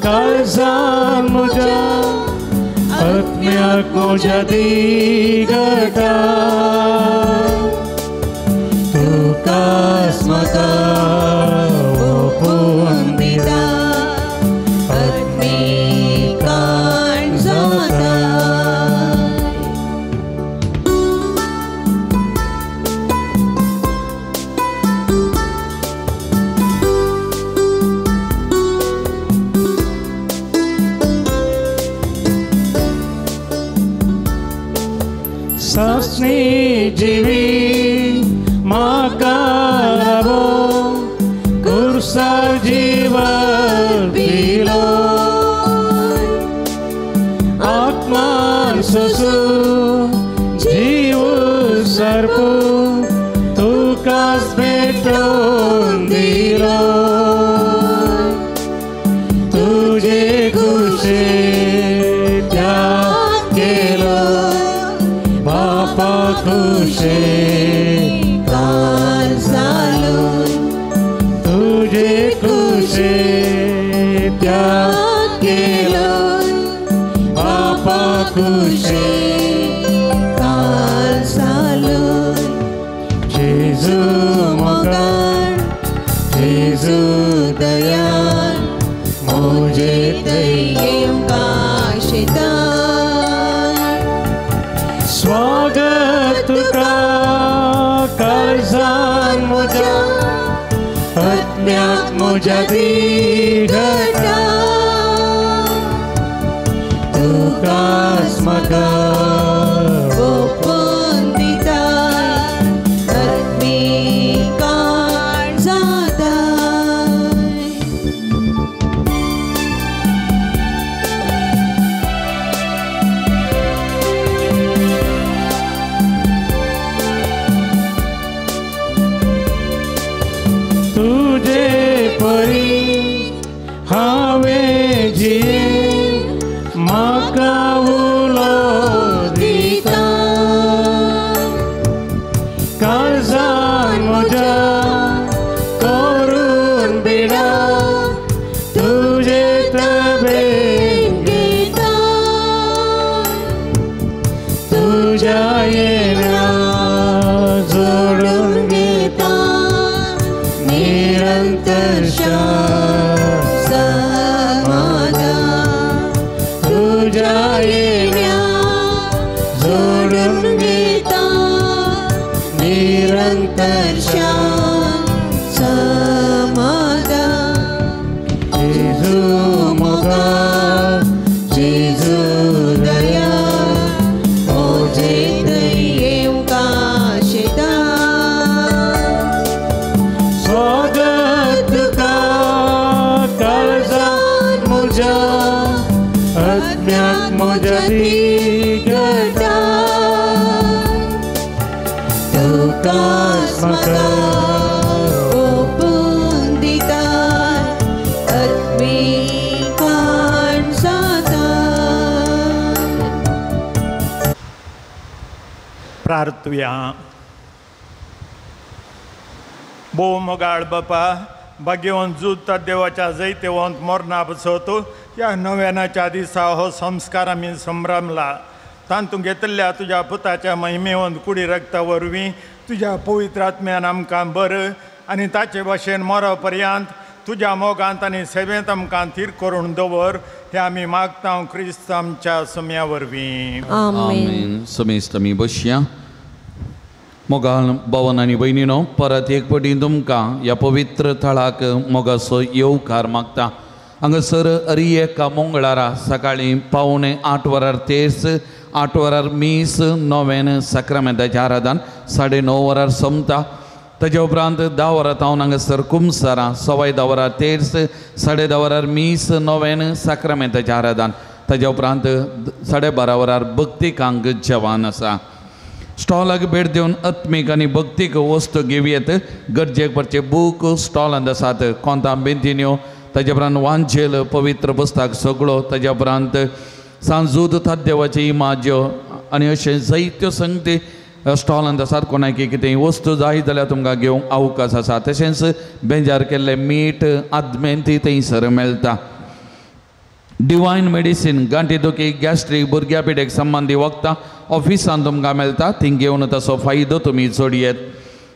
काळजान म्हज्या, आत्म्याक म्हज्या दिगता. तुकाच म्हाका ओंपून दिता, आत्मीकाण जाता. सासनी जीवी म्हाका लाभो, कुर्सार जीवन पिलो. आत्मान सोसू जीव सर्पू, तुकाच भेटोवन दिलो. तुजे कुशे काल सालून जेजू मोगान जेजू दयान मुझे तयेवंक आशेतान स्वागत तुका काळजान म्हज्या आत्म्याक म्हज्या दिगता तुकाच म्हाका ओपून दिता आत्मीक जाता. तुझे परी हांवें जिये म्हाका उलो दिता काळजान म्हज्या करून बिडा तुजे तबेन घेता तुज्या येण्या जोडून घेता निरंतर समाधान तुज्या येण्या जोडून घेता निरंतर समाधान. जेजू मोगान जेजू दया मुझे तयेवंक आशेतान स्वागत तुका काळजान म्हज्या आत्म्याक म्हज्या दिगता तुकाच म्हाका ओपून दिता आत्मीक जाता. प्रार्थुया. भोव मोगाळ बापा भाग्यवंत जुता देवाच्या जैतेवंत मरणा बसोत ह्या नव्यानाच्या दिसा हो संस्कार आमी संभ्रमला. तातूंत घेतिल्ल्या तुज्या पुताच्या महिमेवंत कुडी रक्ता वरवीं तुज्या पवित्र आत्म्यान आमकां बरं आनी ताचे भाशेन मरो पर्यंत तुज्या मोगांत आनी सेवेंत आमकां थीर करून दवर हे आमी मागता क्रिस्त आमच्या सम्या वरवीं. आमेन. समेस्त आमी बसया. मोगाल भवन आनी भयणीनो परत एक पटी तुमकां ह्या पवित्र थळाक मोगाचो येवकार मागता. हांगासर अरी एका मंगळारा सकाळीं 7:45 वरार तेर्स, 8 वरार मीस, नोवेन साक्रामेंताचें आराधन 9:30 वरार सोंपता. ताजे उपरांत 10 वरां तावन हांगासर कुमसारां, 10:15 वरार तेर्स, 10:30 वरार मीस, नोवेन साक्रामेंताचें आराधन. ताजे उपरांत 12:30 वरार भक्तिकांक जेवण आसा. स्टॉलाक भेट दिवन आत्मीक आनी भक्तीक वस्तू घेवयेत. गरजेक पडचे बूक स्टॉलांत आसात. कोंतां बेंतिन्यो, ताजे उपरांत वांजेल पवित्र पुस्तक सगळो, ताजे उपरांत सांजूद थाद्देवाची इमाज्यो आनी अशें जायत्यो संगती स्टॉलांत आसात. कोणाक कितें वस्तू जाय जाल्यार तुमकां घेवंक अवकाश आसा. तशेंच बेंजार केल्लें मीठ आदमेंती थंयसर मेळटा. डिवायन मेडिसीन गांठी दुखी गॅस्ट्रीक भुरग्या पिडेक संबंदी वखदां ऑफिसान तुमकां मेळटा. ती घेवन ताचो फायदो तुमी जोडयेत.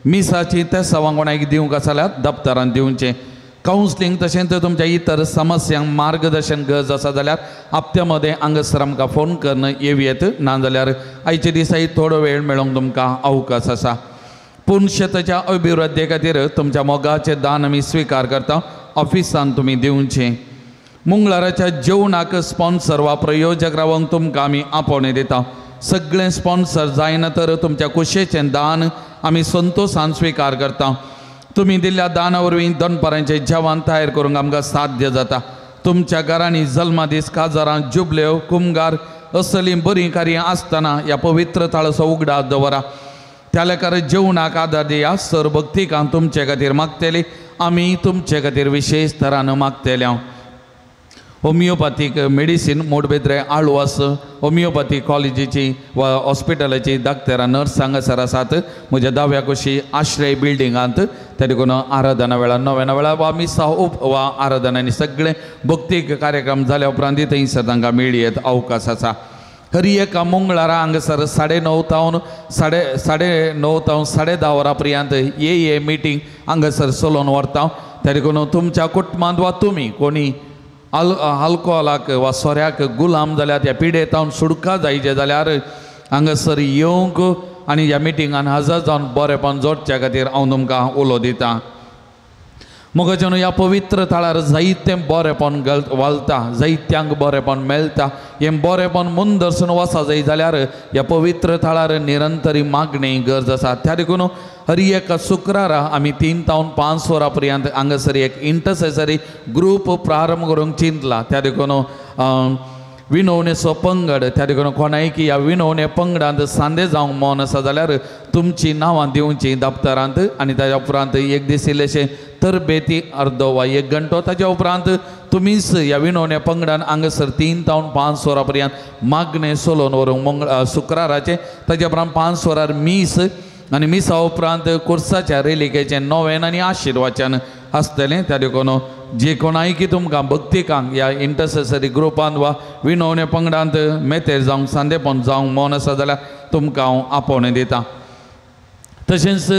मिसाची तेसावांक कोणाक दिवंक आसा जाल्यार दप्तरान दिवचें. कावन्सिलींग तशेंच तुमच्या इतर समस्यांक मार्गदर्शन गरज आसा जाल्यार हप्त्या मदें हांगासर आमकां फोन करून येवयेत. नाजाल्यार आयच्या दिसाय थोडो वेळ मेळोंक तुमकां अवकाश आसा. पूण शेताच्या अभिवृद्धी खातीर तुमच्या मोगाचें दान आमी स्विकार करता. ऑफिसान तुमी दिवचें. मंगळाराच्या जेवणाक स्पॉन्सर वा प्रयोजक रावंक तुमकां आमी आपोवणें दिता. सगळें स्पॉन्सर जायना तर तुमच्या कुशेचें दान आमी संतोशान स्विकार करता. तुमी दिल्ल्या दाना वरवीं दनपारांचें जेवण तयार करूंक आमकां साध्य जाता. तुमच्या घरांनी जल्मादीस, काजारां, जुबल्यो, कुमगार असलीं बरीं कार्यां आसतना ह्या पवित्र थळाचो उगडास दवरा. त्या लेखार जेवणाक आदार दिया. सर भक्तिकां तुमचे खातीर मागतली, आमी तुमचे खातीर विशेश तरान मागतले. होमियोपॅथीक मेडिसीन मोडबेद्रे आळवास होमियोपॅथी कॉलेजीची वा हॉस्पिटलाची डाक्टरां नर्स हांगासर आसात. म्हज्या दाव्या कुशी आश्रय बिल्डिंगांत त्या देखून आराधना वेळार नव्याना वेळार वा मिसा उप वा आराधना आनी सगळे भक्तीक कार्यक्रम जाल्या उपरांत थंयसर तांकां मेळयेत अवकाश आसा. हरी एका मंगळारा हांगासर 9:30 तावन 9:30 तावन 10:30 वरां पर्यंत ये मिटींग हांगासर चलोवन व्हरता. त्या देखून तुमच्या कुटुंबांत वा तुमी कोणी आल्कोहोलाक वा सोऱ्याक गुलाम जाल्यार त्या पिडेतावन सुडका जायचे जाल्यार हांगासर येवंक आनी ह्या मिटिंगान हजर जावन बरेपण जोडच्या खातीर हांव तुमकां उलो दितां. मोगाचें ह्या पवित्र थळार जायतें बरेपण वालता, जायत्यांक बरेपण मेळटा. हें बरेपण मुंदर्सून वचा जाय जाल्यार ह्या पवित्र थळार निरंतरी मागणी गरज आसा. त्या देखून हर एका शुक्रारा आमी 3 तावन 5 वरां पर्यंत हांगासर एक इंटरसेसरी ग्रूप प्रारंभ करूंक चिंतला. त्या देखून विनवणेचो पंगड, त्या देखून कोणाय की ह्या विनवणे पंगडांत सांदे जावंक मन आसा जाल्यार तुमची नांवां दिवची दप्तरांत आनी ताज्या उपरांत एक दीस इल्लेशें तरबेती अर्दो वा 1 घंटो ताज्या उपरांत तुमीच ह्या विनवणे पंगडान हांगासर 3 तावन 5 वरां पर्यंत मागणें चलोवन व्हरूंक शुक्राराचें. ताज्या उपरांत 5 वरार मीस आनी मिसा उपरांत कोर्साच्या रेलिकेचें नोवेन आनी आशिर्वाचन आसतलें. त्या देखून जे कोणाय की तुमकां भक्तिकांक ह्या इंटरसेसरी ग्रुपांत वा विनवणे पंगडांत मेतेर जावंक सांदेपण जावंक मन आसा जाल्यार तुमकां हांव आपोवणें दितां. तशेंच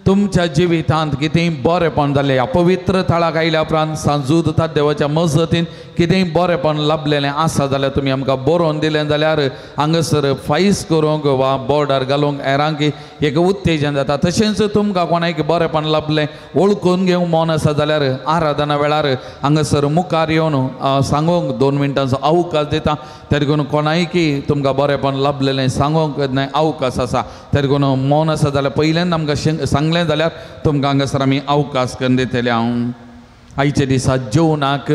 तुमच्या जिवितांत कितेंय बरेपण जालें ह्या पवित्र थळाक आयल्या उपरांत सांजूद देवाच्या मजतीन कितेंय बरेपण लाभलेलें आसा जाल्यार तुमी आमकां बरोवन दिलें जाल्यार हांगासर फायस करूंक वा बोर्डार घालूंक हेरांक एक उत्तेजन जाता. तशेंच तुमकां कोणाक बरेपण लाभलें वळखून घेवंक मन आसा जाल्यार आराधना वेळार हांगासर मुखार येवन सांगूंक 2 मिनटांचो अवकाश दिता. त्या देखून कोणाय की तुमकां बरेपण लाभलेलें सांगूंक अवकाश आसा. त्या देखून मन आसा जाल्यार पयल्यान आमकां सांगलें जाल्यार तुमकां हांगासर आमी अवकाश करून दितले. हांव आयच्या दिसा जेवणाक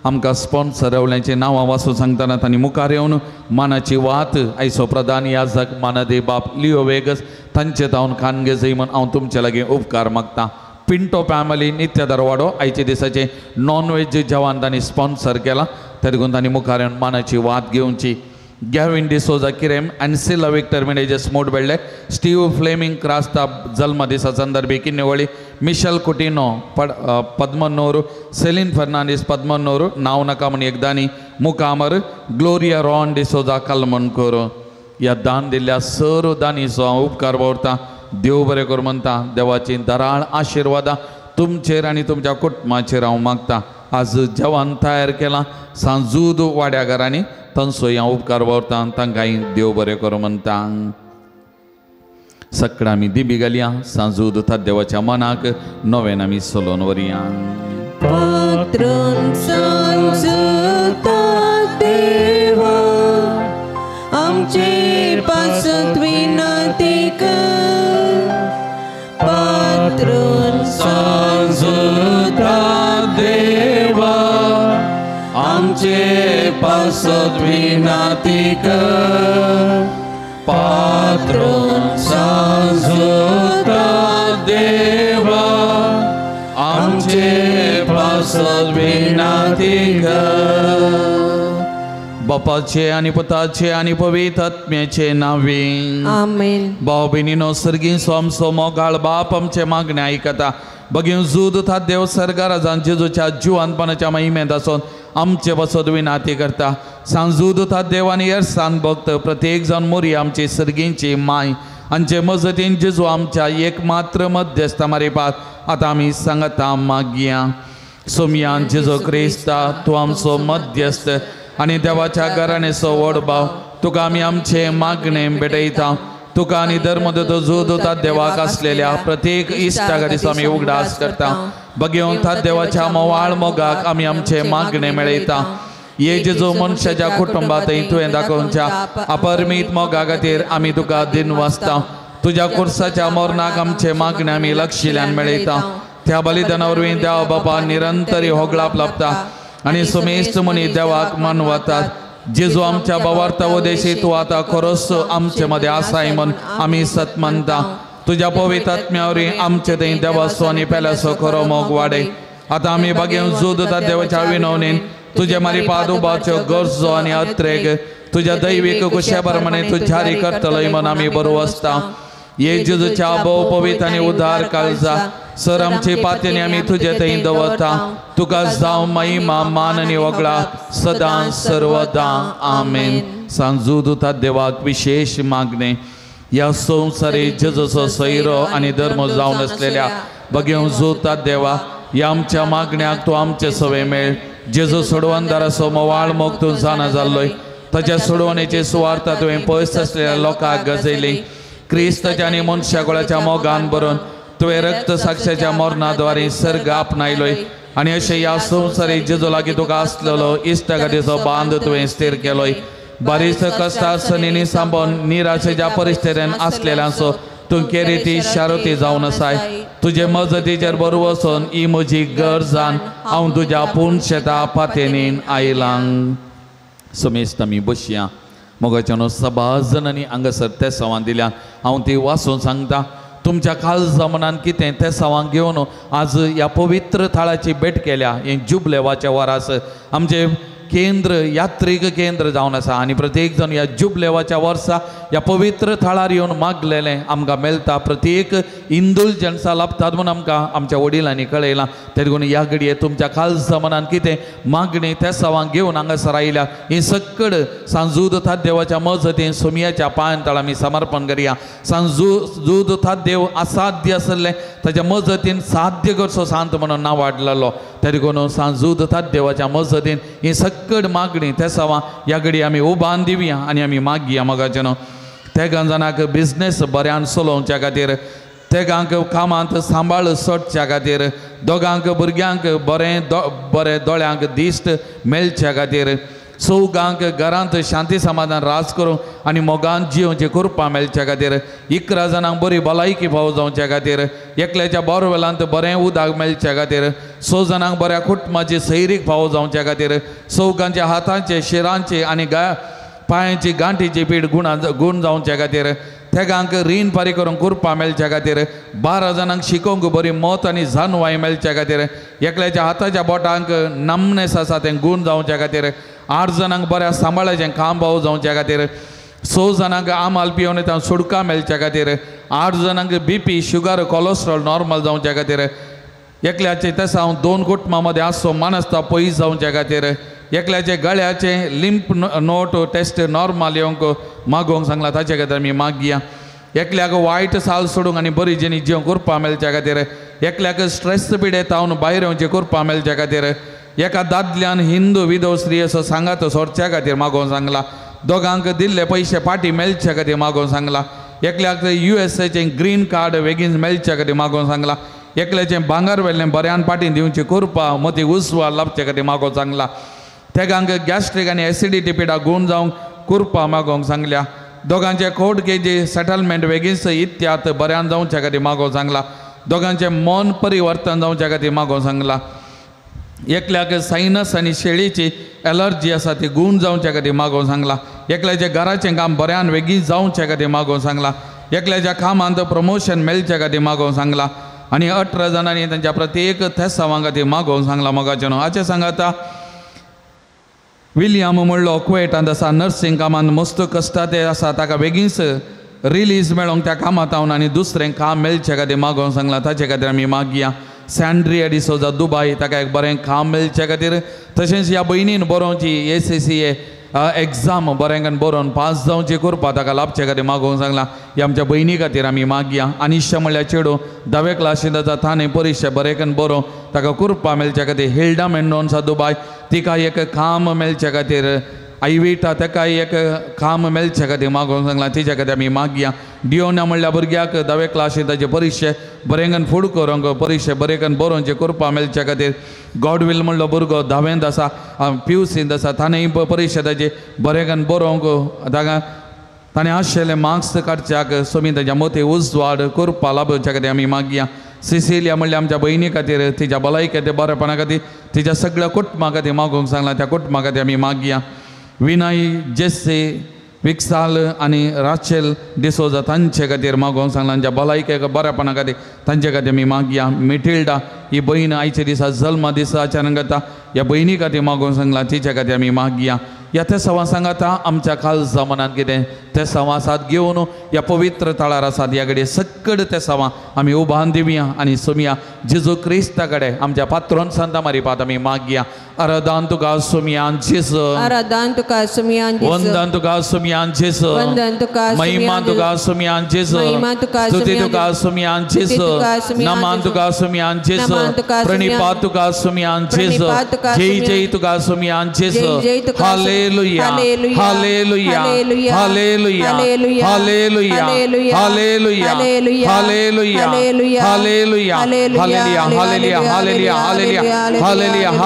आमकां स्पॉन्सर रावल्यांचीं नांवां वाचून सांगतना तांणी मुखार येवन मानाची वात आयचो प्रधान याजक मानादे बाप लियो वेगस तांचे तावन खानगे जय म्हूण हांव तुमचे लागीं उपकार मागता. पिंटो फॅमिली नित्य दरवाडो आयच्या दिसाचें नॉन वेज जेवण तांणी स्पॉन्सर केलां. त्या देखून तांणी मुखार येवन मानाची वात घेवची. Gavin D'Souza Kirem Ancilla Victor Menezes मोडबेडले स्टीव फ्लेमिंग क्रास्ता जल्मदिसा संदर्भी Kinnigoli Michelle Coutinho Padmanur Celine Fernandes Padmanur नांव नाका म्हण एकदानी मुकामर ग्लोरिया रॉन डिसोजा कलमनकोर ह्या दान दिल्ल्या सर्व दानीचो हांव उपकार वावुरता. देव बरें करूं म्हणटा. देवाची दराळ आशिर्वादां तुमचेर आनी तुमच्या कुटुंबाचेर हांव मागता. आज जेवण तयार केलां सांजूद वाड्या घरांनी तांचो हांव उपकार वावुरता. तांकां देव बरें करूं म्हणटा. सकाळ आमी दिबी घालया सांजूद देवाच्या मनाक नवेन आमी चलोवन व्हरया. पात्रून सांजूता देवा आमचे पासत विनंती कर. पात्रून सांजूता देवा आमचे पासत विनंती कर. पात्रून सांजूता देवा आमचे पासत विनंती कर. बापाचे आनी पुताचे आनी पवित्र आत्म्याचे नांवे आमेन. भाव भयणीनो सर्गीं आमचो मोगाळ बाप आमचे मागणें आयकता. बगीन जूद देव सरगाराजान जेजूच्या जिवानपणाच्या महिमेंत आसून आमचे पासत विनाती करता. सांजूद देव आनी एरसान भक्त प्रत्येक जावन मोरी आमची सर्गींची माय आमचे मजतीन जेजू आमच्या एक मात्र मध्यस्थ मारिपात आतां आमी सांगता मागया. सोमयान जेजू क्रिस्ता तूं आमचो मध्यस्थ आनी देवाच्या घराणेचो व्हड भाव तुका आमी आमचें मागणें भेटयता. तुका आनी धर्मदूत जोदूता देवाक आसलेल्या प्रत्येक इश्टा खातीर आमी उगडास करता. बगेवन देवाच्या मोवाळ मोगाक आमी आमचें मागणें मेळयता. ये जेजू मनशाच्या कुटुंबांतय तुवें दाखोवच्या अपरमीत मोगा खातीर आमी तुका दिन वाचता. तुज्या कुर्साच्या मरणाक आमचें मागणें आमी लक्षिल्यान मेळयता. त्या बलिदाना वरवीं देव बापा निरंतरी होगळाप लाभता आनी सुमेस्त मनी देवाक मानवतात. जेजू आमच्या बावार्थ उदेशी तूं आतां खरोच आमचे मदें आसाय म्हूण आमी सत मानता. तुज्या पवित्र आत्म्या वरवीं आमचे थंय देवाचो आनी पेल्याचो खरो मोग वाडय. आतां आमी बागेवन जोद देवाच्या विनवणेन तुजे मारी पादुबाच्यो गरजो आनी अत्रेक तुज्या दैवीक कुशा प्रमाणे तूं जारी करतलोय म्हूण आमी बरो आसता. ये जेजूच्या भोव पवित्र आनी उदार काळजा सर आमची पातयेनी आमी तुजे थंय दवरता. तुका जावं महिमा मान आनी वगळा सदां सर्वदां आमेन. सांजूद देवाक विशेष मागणे ह्या संवसारी जेजूचो सैरो आनी धर्म जावन आसलेल्या बगेवन जोतात देवा ह्या आमच्या मागण्याक तूं आमचे सवे मेळ जेजू सोडवणदाराचो मोवाळ मोग तूं जाणा जाल्लोय ताच्या सोडवणेची सुवार्ता तुवें पयस आसलेल्या लोकांक गजयली क्रिस्ताच्या आनी मनशा गोळाच्या मोगान भरून तुवें रक्त साक्षाच्या मरणाद्वारे सर्ग आपणायलोय आनी अशें ह्या संवसारी जेजू लागीं तुका आसलेलो इश्टागतीचो बांद तुवें स्थीर केलोय बारीस कश्टा सनीनी सांबोन निराशेच्या परिस्थितीन आसलेल्यांचो तूं केरिती शारुती जावन आसाय तुजे मजतीचेर बरो वचून ही म्हजी गरजान हांव तुज्या पूर्ण शेता पातेनीन आयलां. समेस्त आमी बसया. मोगाच्यानो सबाज जाणांनी हांगासर तेसांवां दिल्या हांव ती वाचून सांगता. तुमच्या काळजा मनान कितें तेसांवां घेवन आज ह्या पवित्र थळाची भेट केल्या. हें जुबलेवाच्या वरास आमचें केंद्र यात्रीक केंद्र जावन आसा आनी प्रत्येक जाण ह्या जुबलेवाच्या वर्सा ह्या पवित्र थळार येवन मागलेलें आमकां मेळटा. प्रत्येक इंदुलजन्सा लाभतात म्हूण आमकां आमच्या वडिलांनी कळयलां. ते देखून ह्या घडये तुमच्या काळजा मनान कितें मागणी तेसांवांक घेवन हांगासर आयल्या ही सक्कड सांजूद देवाच्या मजतीन सोमयाच्या पांयान तळ आमी समर्पण करया. सांजूद देव असाध्य आसलें ताच्या मजतीन साध्य करचो सांत म्हणून नांव वाडलेलो. ते देखून सांजूद देवाच्या मजतीन ही सक्कड मागणी तेसांवां ह्या घडये आमी उबान दिवया आनी आमी मागया. मोगाचें न्हू तेगां जाणांक बिजनेस बऱ्यान चलोवच्या खातीर, तेगांक कामांत सांबाळ सोडच्या खातीर, दोगांक भुरग्यांक बरें बरें दोळ्यांक दिश्ट मेळच्या खातीर, चौगांक घरांत शांती समाधान राज करूंक आनी मोगान जियोवचे कृपा मेळच्या खातीर, 11 जाणांक बरी भलायकी फावो जावच्या खातीर, एकल्याच्या बोरवेलांत बरें उदक मेळच्या खातीर, 6 जाणांक बऱ्या कुटुंबाची सैरीक फावो जावच्या खातीर, चौगांच्या हातांचे शिरांचे आनी पांयांची गांठीची पीठ गूण जावच्या खातीर, तेगांक रीण फारीक करूंक कृपा मेळच्या खातीर, 12 जाणांक शिकोवंक बरी मत आनी जानवाय मेळच्या खातीर, एकल्याच्या हाताच्या बोटांक नमनेस आसा तें गूण जावच्या खातीर, 8 जाणांक बऱ्या सांबाळाचें काम भाव जावच्या खातीर, 6 जाणांक आमाल पिवन तांकां सुडका मेळच्या खातीर, 8 जाणांक बीपी शुगर कोलेस्ट्रॉल नॉर्मल जावच्या खातीर, एकल्याचे तसो हांव 2 कुटुंबां मदें आसचो मानसता पयस जावच्या खातीर, एकल्याचे गळ्याचे लिंप नोट टेस्ट नॉर्मल येवंक मागोवंक सांगला ताचे खातीर आमी मागया. एकल्याक वायट साल सोडूंक आनी बरी जिणी जिवंक कृपा मेळच्या खातीर, एकल्याक स्ट्रेस पिडेत हांव भायर येवचे कृपा मेळच्या खातीर, एका दादल्यान हिंदू विधव स्त्री असो सांगात सोडच्या खातीर मागोवंक सांगला, दोगांक दिल्ले पयशे फाटीं मेळच्या खातीर मागोवंक सांगला, एकल्याक युएसएचें ग्रीन कार्ड बेगीन मेळच्या खातीर मागोवंक सांगला, एकल्याचें भांगर वेल्लें बऱ्यान फाटीं दिवची कृपा मती उजवाड लाभच्या खातीर मागोवंक सांगला, तेगांक गॅस्ट्रीक आनी एसिडिटी पिडा गूण जावंक कृपा मागोवंक सांगल्या, दोगांचे कोर्ट केजी सेटलमेंट बेगीन इत्यात बऱ्यान जावच्या खातीर मागोवंक सांगला, दोगांचें मन परिवर्तन जावच्या खातीर मागोवंक सांगला, एकल्याक सायनस आनी शेळीची एलर्जी आसा ती गूण जावच्या खातीर मागोवंक सांगला, एकल्याच्या घराचें काम बऱ्यान बेगीन जावच्या खातीर मागोवंक सांगला, एकल्याच्या कामांत प्रमोशन मेळच्या खातीर मागोवंक सांगला आनी 18 जाणांनी तांच्या प्रत्येक थेसांवां खातीर मागोवंक सांगला. मोगाचें न्हू हाचें सांगाता विलियम म्हणलो कुवेटांत आसा नर्सिंग कामांत मस्त कश्टा ते आसा ताका बेगीनच रिलीज मेळोंक त्या कामांत हांव आनी दुसरें काम मेळचे खातीर मागोवंक सांगला ताचे खातीर आमी मागया. सँड्रिया डिसोजा दुबाय ताका एक बरें काम मेळचे खातीर, तशेंच ह्या भयणीन बरोवची ACCA exam बरें बरोवन पास जावची कृपा ताका लाभचे खातीर मागोवंक सांगला. ह्या आमच्या भयणी खातीर आमी मागया. अनिशा म्हणल्यार चेडूं 10वे क्लासींत आसा ताणें परिक्षा बरें बरोवन ताका कृपा मेळच्या खातीर. हिल्डा मेंडोन्सा दुबाय तिका एक काम मेळच्या खातीर, आयविटा ताका एक काम मेळच्या खातीर मागोवंक सांगला तिच्या खातीर आमी मागया. डियोना म्हणल्यार भुरग्याक 10वे क्लासींत ताचे परिक्षे बरें फूड करूंक परिक्षे बरें बरोवचे कृपा मेळच्या खातीर. गॉडवील म्हणलो भुरगो 10वेंत आसा PUCंत आसा ताणें परिक्षा ताची बरें बरोवंक ताका ताणें आशिल्ले मार्क्स काडच्याक सोमी ताच्या मती उजवाड कृपा लाभोवच्या खातीर आमी मागया. सिसिलिया म्हणल्यार आमच्या भयणी खातीर तिच्या भलायके खातीर बरेपणा खातीर तिच्या सगळ्या कुटुंबा खातीर मागोवंक सांगला त्या कुटुंबा खातीर आमी मागया. विनय जेस्सी विक्साल आनी राचेल डिसोजा तांचे खातीर मागोवंक सांगला तांच्या भलायके बरेपणा खातीर तांचे खातीर आमी मागया. मिटिल्डा ही भयण आयच्या दिसा जल्मा दिसा अचानक जाता ह्या भयणी खातीर मागोवंक सांगला तिच्या खातीर आमी मागया. ह्या तेसांवां सांगाता आमच्या काळजा मनांत कितें तेसांवां आसात घेवन ह्या पवित्र थळार आसात ह्या घडये सक्कड तेसांवां आमी उबान दिवया आनी सोमया जेजू क्रिस्ता कडेन आमच्या पात्रोन सांता मारिपात आमी मागया. आराधन तुका सुमयान जेजू आराधन तुका सुमयान जेजू वंदन तुका सुमयान जेजू वंदन तुका महिमा तुका सुमयान जेजू महिमा तुका स्तुति तुका सुमयान जेजू नमन तुका सुमयान जेजू प्रणिपात तुका सुमयान जेजू जय जय तुका सुमयान जेजू hallelujah hallelujah hallelujah hallelujah hallelujah hallelujah hallelujah hallelujah hallelujah hallelujah hallelujah hallelujah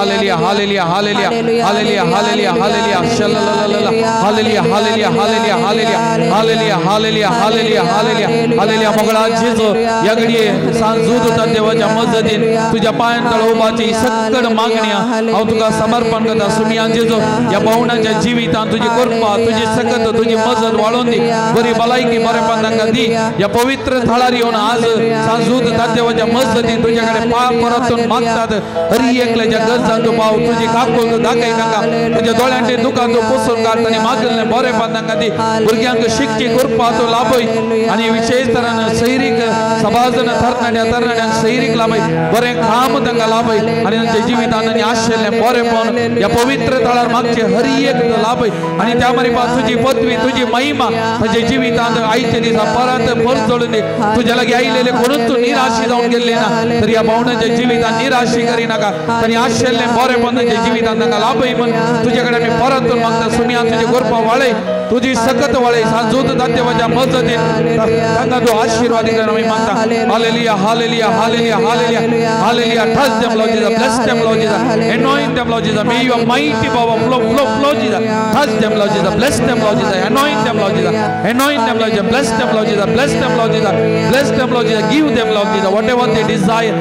hallelujah hallelujah hallelujah hallelujah hallelujah शल्लल्लल्लल्ल hallelujah hallelujah hallelujah hallelujah hallelujah hallelujah hallelujah hallelujah hallelujah. मोगळा जेजू या घडये सांजूद देवाच्या मजतीन तुझ्या पायांतळ उबाची सक्कड मागण्या हांव तुका समर्पण करता सुमयान जेजू. या भावनाच्या जिवितान तुझी कृपा तुझी सकत तुझी मजत वाळोवन दी बरी भलायकी बरेपण तांकां दी. या पवित्र थळार येवन आज सांजूद देवाच्या मजतीन तुझ्याकडे पाय परतून मागतात हरी एकल्याच्या गरजान तूं पाव तुझी काकूळ दाखय तांकां तुझ्या दोळ्यांचे दुकान तूं पुसून काड आनी मागिल्लें बरेपण तांकां दी. भुरग्यांक शिकची कृपा तूं लाभय आनी विशेष तरान सैरीक समाजन तरणाट्या तरणाट्यांक सैरीक लाभय बरें काम तांकां लाभय आनी तांच्या जिवितान आनी आशिल्लें बरेपण ह्या पवित्र थळार मागचे हरी एक लाभय आनी त्या मारिपा तुजी पदवी तुजी महिमा ताच्या जिवितांत आयच्या दिसा परत परजळून दी. तुज्या लागीं आयिल्ले कोणूच तूं निराशी जावन गेल्ले ना तर ह्या भावनाच्या जिवितान निराशी करिनाका आनी आशिल्लें बरेपण तांच्या जिवितान तांकां लाभय म्हूण तुजे कडेन आमी परत मागता सुमयान तुजी कृपा वाळय तुजी सकत वाळय सांजूद देवाच्या मजतीन तांकां तूं आशीर्वाद कर आमी मागता. Hallelujah hallelujah hallelujah hallelujah hallelujah. Touch them Lord Jesus, bless them Lord Jesus, anoint them Lord Jesus, may your mighty power flow flow flow Jesus. Touch them Lord Jesus, bless them Lord Jesus, anoint them Lord Jesus, anoint them Lord Jesus, bless them Lord Jesus, bless them Lord Jesus, bless them Lord Jesus, give them Lord Jesus whatever they desire.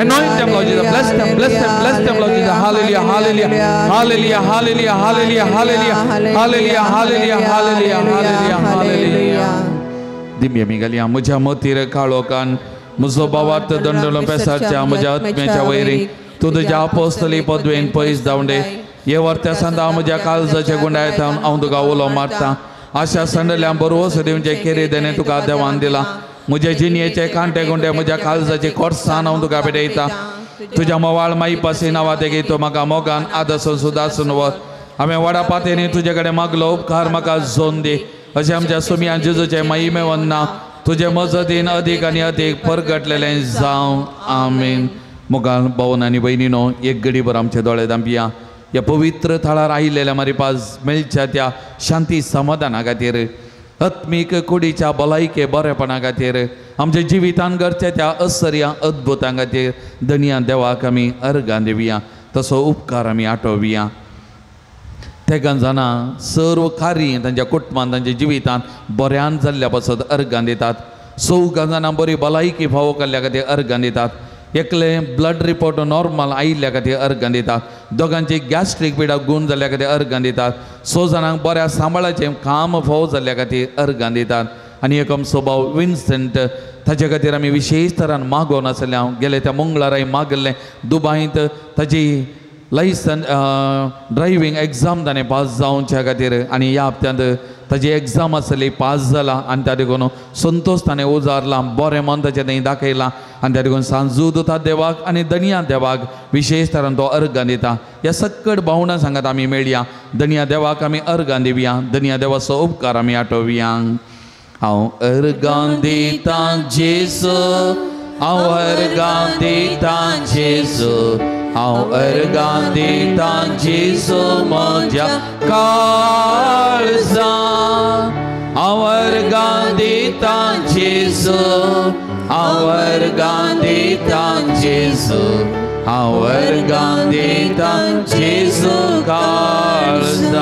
Anoint them Lord Jesus, bless them, bless them, bless them Lord Jesus. Hallelujah hallelujah hallelujah hallelujah hallelujah hallelujah hallelujah hallelujah hallelujah hallelujah hallelujah. दिम्य मिगालिया म्हज्या मतीर काळोखान म्हजो भावार्थ दंडलो पेसाच्या म्हज्या आत्म्याच्या vary तूं तुज्या आपोस्तली पदवेन पयस धांवडे हे वर्त्या सांदा म्हज्या काळजाच्या गुंडायत हांव तुका उलो मारता. आशा संडल्या बरवस दिवचे केरी देणे तुका देवान दिला म्हज्या जिणयेचे कांटे गुंडे म्हज्या काळजाचे कोर्सान हांव तुका भेटयता. तुज्या मोवाळ माई पासी नांवा तेगी तूं म्हाका मोगान आदसून सुदासून वच. हांवें वडा पातेनी तुजे कडेन मागलो उपकार म्हाका जोन दी अशें आमच्या सुमयान जेजूचे महिमे वंदना तुजे मजतीन अदीक आनी अदीक परगटलेलें जावं. आमेन. मोगाल भावन आनी भयणीनो एक घडीभर आमचे दोळे धांपया. ह्या पवित्र थळार आयिल्ल्या मारिपास मेळच्या त्या शांती समाधाना खातीर आत्मीक कुडीच्या भलायके बरेपणा खातीर आमच्या जिवितान घडच्या त्या असर्या अद्भुतां खातीर धनया देवाक आमी अर्गां दिवया तसो उपकार आमी आठोवया. तेगां जाणां सर्व कार्य तांच्या कुटुंबान तांच्या जिवितान बऱ्यान जाल्ल्या पासत अर्गां दितात. चौगां जाणां बरी भलायकी फावो केल्ल्या खातीर अर्गां दितात. एकले ब्लड रिपोर्ट नॉर्मल आयिल्ल्या खातीर अर्गां दितात. दोगांची गॅस्ट्रीक पिडा गूण जाल्ल्या खातीर अर्गां दितात. 6 जाणांक बऱ्या सांबाळाचें काम फावो जाल्ल्या खातीर अर्गां दितात. आनी एक आमचो भाव विन्सेंट ताचे खातीर आमी विशेष तरान मागोवन आसलें. हांव गेले त्या मंगळाराय मागिल्लें दुबायंत ताजी लायसन ड्रायव्हींग एग्जाम ताणें पास जावच्या खातीर आनी ह्या हप्त्यांत ताजी एग्जाम आसली पास जाला आनी त्या देखून संतोश ताणें उजारला बरें मन ताचें थंय दाखयलां आनी त्या देखून सांजूद देवाक आनी धनया देवाक विशेष तरान तो अर्गां दिता. ह्या सक्कड भावनां सांगात आमी मेळया धनया देवाक आमी अर्गां दिवया धनया देवाचो उपकार आमी आठोवया. हांव अर्गां दितां जेजू हांव अर्गां दितां जेजू हांव अर्गां दितां जेजू म्हज्या काळजान हांव अर्गां दितां जेजू हांव अर्गां दितां जेजू हांव अर्गां दितां जेजू काळजान.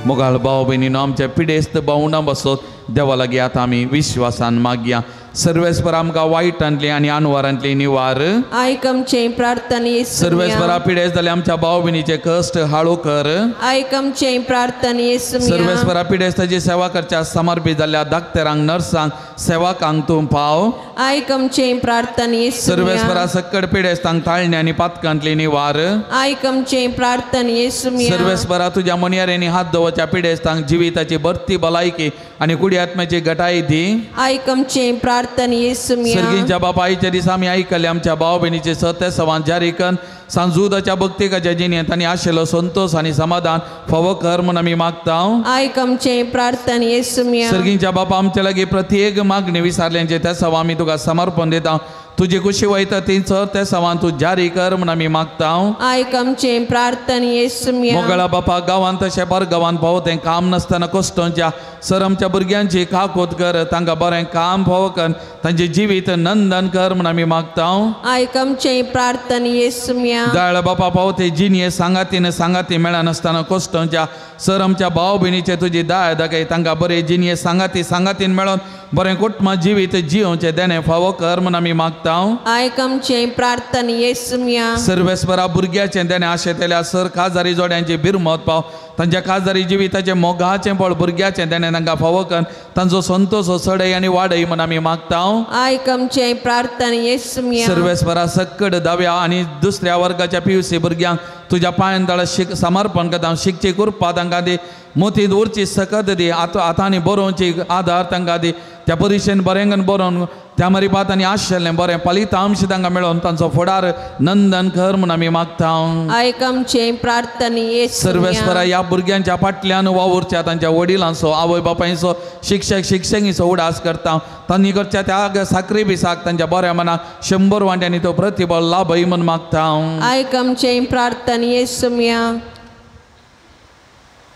मोगाळ भाव भयणीनो आमच्या पिडेस्त भावना बसत देवा लागीं आतां आमी विश्वासान मागया. सर्वेस्पर आमकां वायटांतली आनी आनवारांतली निवार आयक आमचे प्रार्थने. सर्वेस्परा पिडेस्त जाले आमच्या भाव भयणीचे कश्ट हाळू कर आयक आमचे प्रार्थने. सर्वेस्परा पिडेस्ताची सेवा करच्या समर्पित जाल्ल्या डाक्टरांक नर्सांक सेवकांक तूं पाव आयक आमचे प्रार्थने. सर्वेस्परा सक्कड पिडेस्तांक ताळणे आनी पातकांतली निवार आयक आमचे प्रार्थने. सर्वेस्परा तुज्या मनियाऱ्यांनी हात दवरच्या पिडेस्तांक जिविताची भरती भलायकी आनी कुडी आत्म्याची घटाय दी आयक आमचे प्रार्थने. प्रार्थना येसुमिया. सर्गींच्या बापायच्या दिसा आमी आयकले आमच्या भाव भयणीचे सत्य सवान जारी करून सांजुदाच्या भक्तिकाच्या जिणेंत आनी आशिल्लो संतोष आनी समाधान फावो कर म्हूण आमी मागता. आयक आमचें प्रार्थना येसुमिया. सर्गींच्या बापा आमच्या लागीं प्रत्येक मागणी विसारल्यांचे त्या सवा आमी तुका समर्पण दिता. तुजी खुशी वयता ती सर त्या सवान तूं जारी कर म्हूण आमी मागता. आयक आमचें प्रार्थना येसुमिया. मोगळा बापा गांवांत तशें परगांवांत पावो तें काम नासतना कश्टोंच्या सर आमच्या भुरग्यांची काकोत कर, तांकां बरें काम फावो कर, तांचें जिवीत नंदन कर म्हूण आमी मागता. आयक आमचें प्रार्थना येसुमिया. दयाळ बापा पावो ते जिणये सांगातीन सांगाती मेळनासतना कश्टोंच्या सर आमच्या भाव भयणीचे तुजी दया दाखय, तांकां बरें जिणये सांगाती सांगातीन मेळोन बरें कुटुंब जिवीत जियोवचें देणें फावो कर म्हूण आमी मागता. आयक आमचें प्रार्थना येसुमिया. सर्वेस्परा भुरग्याचें देणें आशेतल्या सर काजारी जोड्यांची बिरमत पाव, तांच्या काजारी जिविताचें मोगाचें बळ भुरग्याचें देणें तांकां फावो कर, तांचो संतोष सडय आनी वाडय म्हूण आमी मागता. आयक आमचें प्रार्थना येसुमिया. सर्वेस्परा सक्कड दाव्या आनी दुसऱ्या वर्गाच्या पिवसी भुरग्यांक तुज्या पांयान तळा शिक समर्पण करता, शिकची कृपा तांकां दी, मोतींत उरची सकत दी, आतां आतांनी बरोवची आदार तांकां दी, त्या परिशेन बरेंगन बरोवन त्या मरिपात आनी आशिल्लें बरें फलितांश तांकां मेळोवन तांचो फुडार नंदन कर म्हूण आमी मागता. आयक आमचें प्रार्थना येसुमिया. सर्वेस्परा ह्या भुरग्यांच्या फाटल्यान वावुरच्या तांच्या वडिलांचो आवय बापायचो शिक्षक शिक्षकीचो उडास करता, तांणी करच्या त्या साक्रिफिसाक तांच्या बऱ्या मनाक 100 वांट्यांनी तो प्रतिबळ लाभय म्हूण मागता. आयक आमचें प्रार्थना येसुमिया.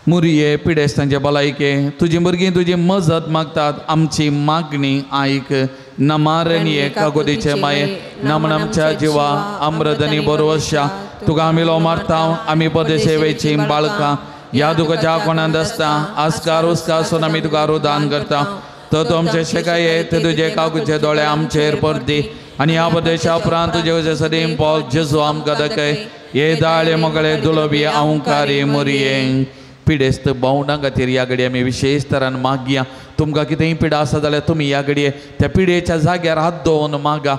मुरये पिडेस्तांचे भलायके तुजी भुरगीं तुजी मजत मागतात, आमची मागणी आयक. नमारनीये कागोदीचे माये नमन आमच्या जिवा अमृतनी बरोवशा तुका आमी लो मारता. आमी पदेसेवेची बाळकां ह्या दुखाच्या कोणांत आसता आस्कार उस्कार सोन आमी तुका रोदान करता. तर तूं आमचे शेकाये ते तुजे कागूचे दोळे आमचेर परती आनी ह्या प्रदेशा उपरांत तुजे सदीम पॉल जेजू आमकां दाखय. हे दाळे मोगळे दुलोबी अंकारी मुरये पिडेस्त भावंडां खातीर ह्या घडये आमी विशेश तरान मागया. तुमकां कितेंय पिडा आसा जाल्यार तुमी ह्या घडये त्या पिडेच्या जाग्यार हात दवरून मागा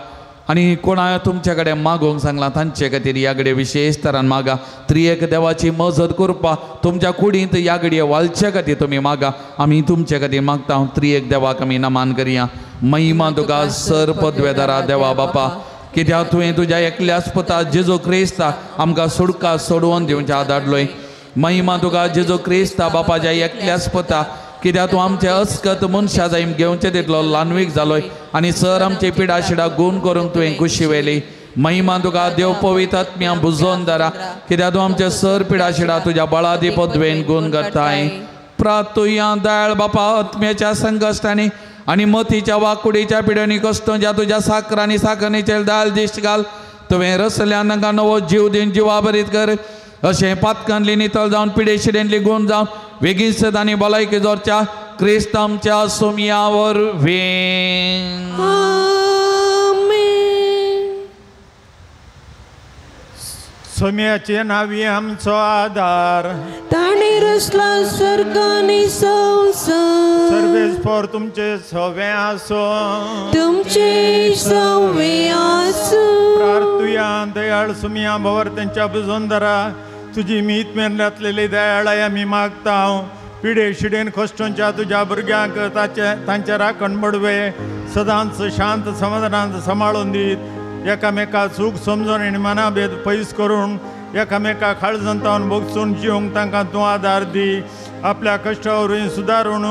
आनी कोणा तुमच्या कडेन मागोवंक सांगलां तांचे खातीर ह्या घडये विशेश तरान मागा. त्रिएक देवाची मजत करपा तुमच्या कुडींत ह्या घडये वालचे खातीर तुमी मागा. आमी तुमचे खातीर मागता. त्रिएक देवाक आमी नमान करया. महिमा तुका सर पदवेदारा देवा बापा, कित्याक तुवें तुज्या एकल्याच पुता जेजू क्रिस्ता आमकां सुडका सोडोवन दिवच्या धाडलोय. महिमा तुका जेजू क्रिस्ता बापाच्या एकल्याच पुता, कित्याक तूं आमचे अस्कत मनशा जाय घेवचे तितलो ल्हानवीक जालोय आनी सर आमचे पिडा शिडा गूण करूंक तुवें खुशी व्हेली. महिमा तुका देव पवित्र आत्म्या बुजोवन दारा, कित्याक तूं आमचे सर पिडा शिडा तुज्या बळादी पदवेन गूण करताय. प्रातुया दयाळ बापा आत्म्याच्या संकश्टांनी आनी मतीच्या वाकुडीच्या पिड्यांनी कश्टोंच्या तुज्या साकरांनी साकरणीचेर दयाळ दिश्ट घाल. तुवें रसल्यान तांकां नवो जीव दिवन जिवाभरीत कर. अशें पातकांतली नितळ जावन पिडे शिडेंतली गूण जावन वेगींच आनी भलायकी जोरच्या क्रिस्त आमच्या सोमया वरवीं. सोम्याचे नावी आमचो आदार, ताणें रचला स्वर्ग आनी संवसार. सर्वेस्पर तुमचे सवे आसूं, तुमचे सवे आसूं. प्रार्थुया दयाळ सुमिया भवर तेंच्या बुजोंदरा तुजी मीत मेरल्यांतलेली दयाळाय आमी मागता. पिडे शिडेन कश्टोंच्या तुज्या भुरग्यांक ताचे तांचे राखण बडवे सदांच शांत समाधानान सांबाळून दीत एकामेका चूक समजून आनी मनाभेद पयस करून एकामेका काळजंतावन भोगसून जिवंक तांकां तूं आदार दी. आपल्या कश्टा वरवीं सुदारून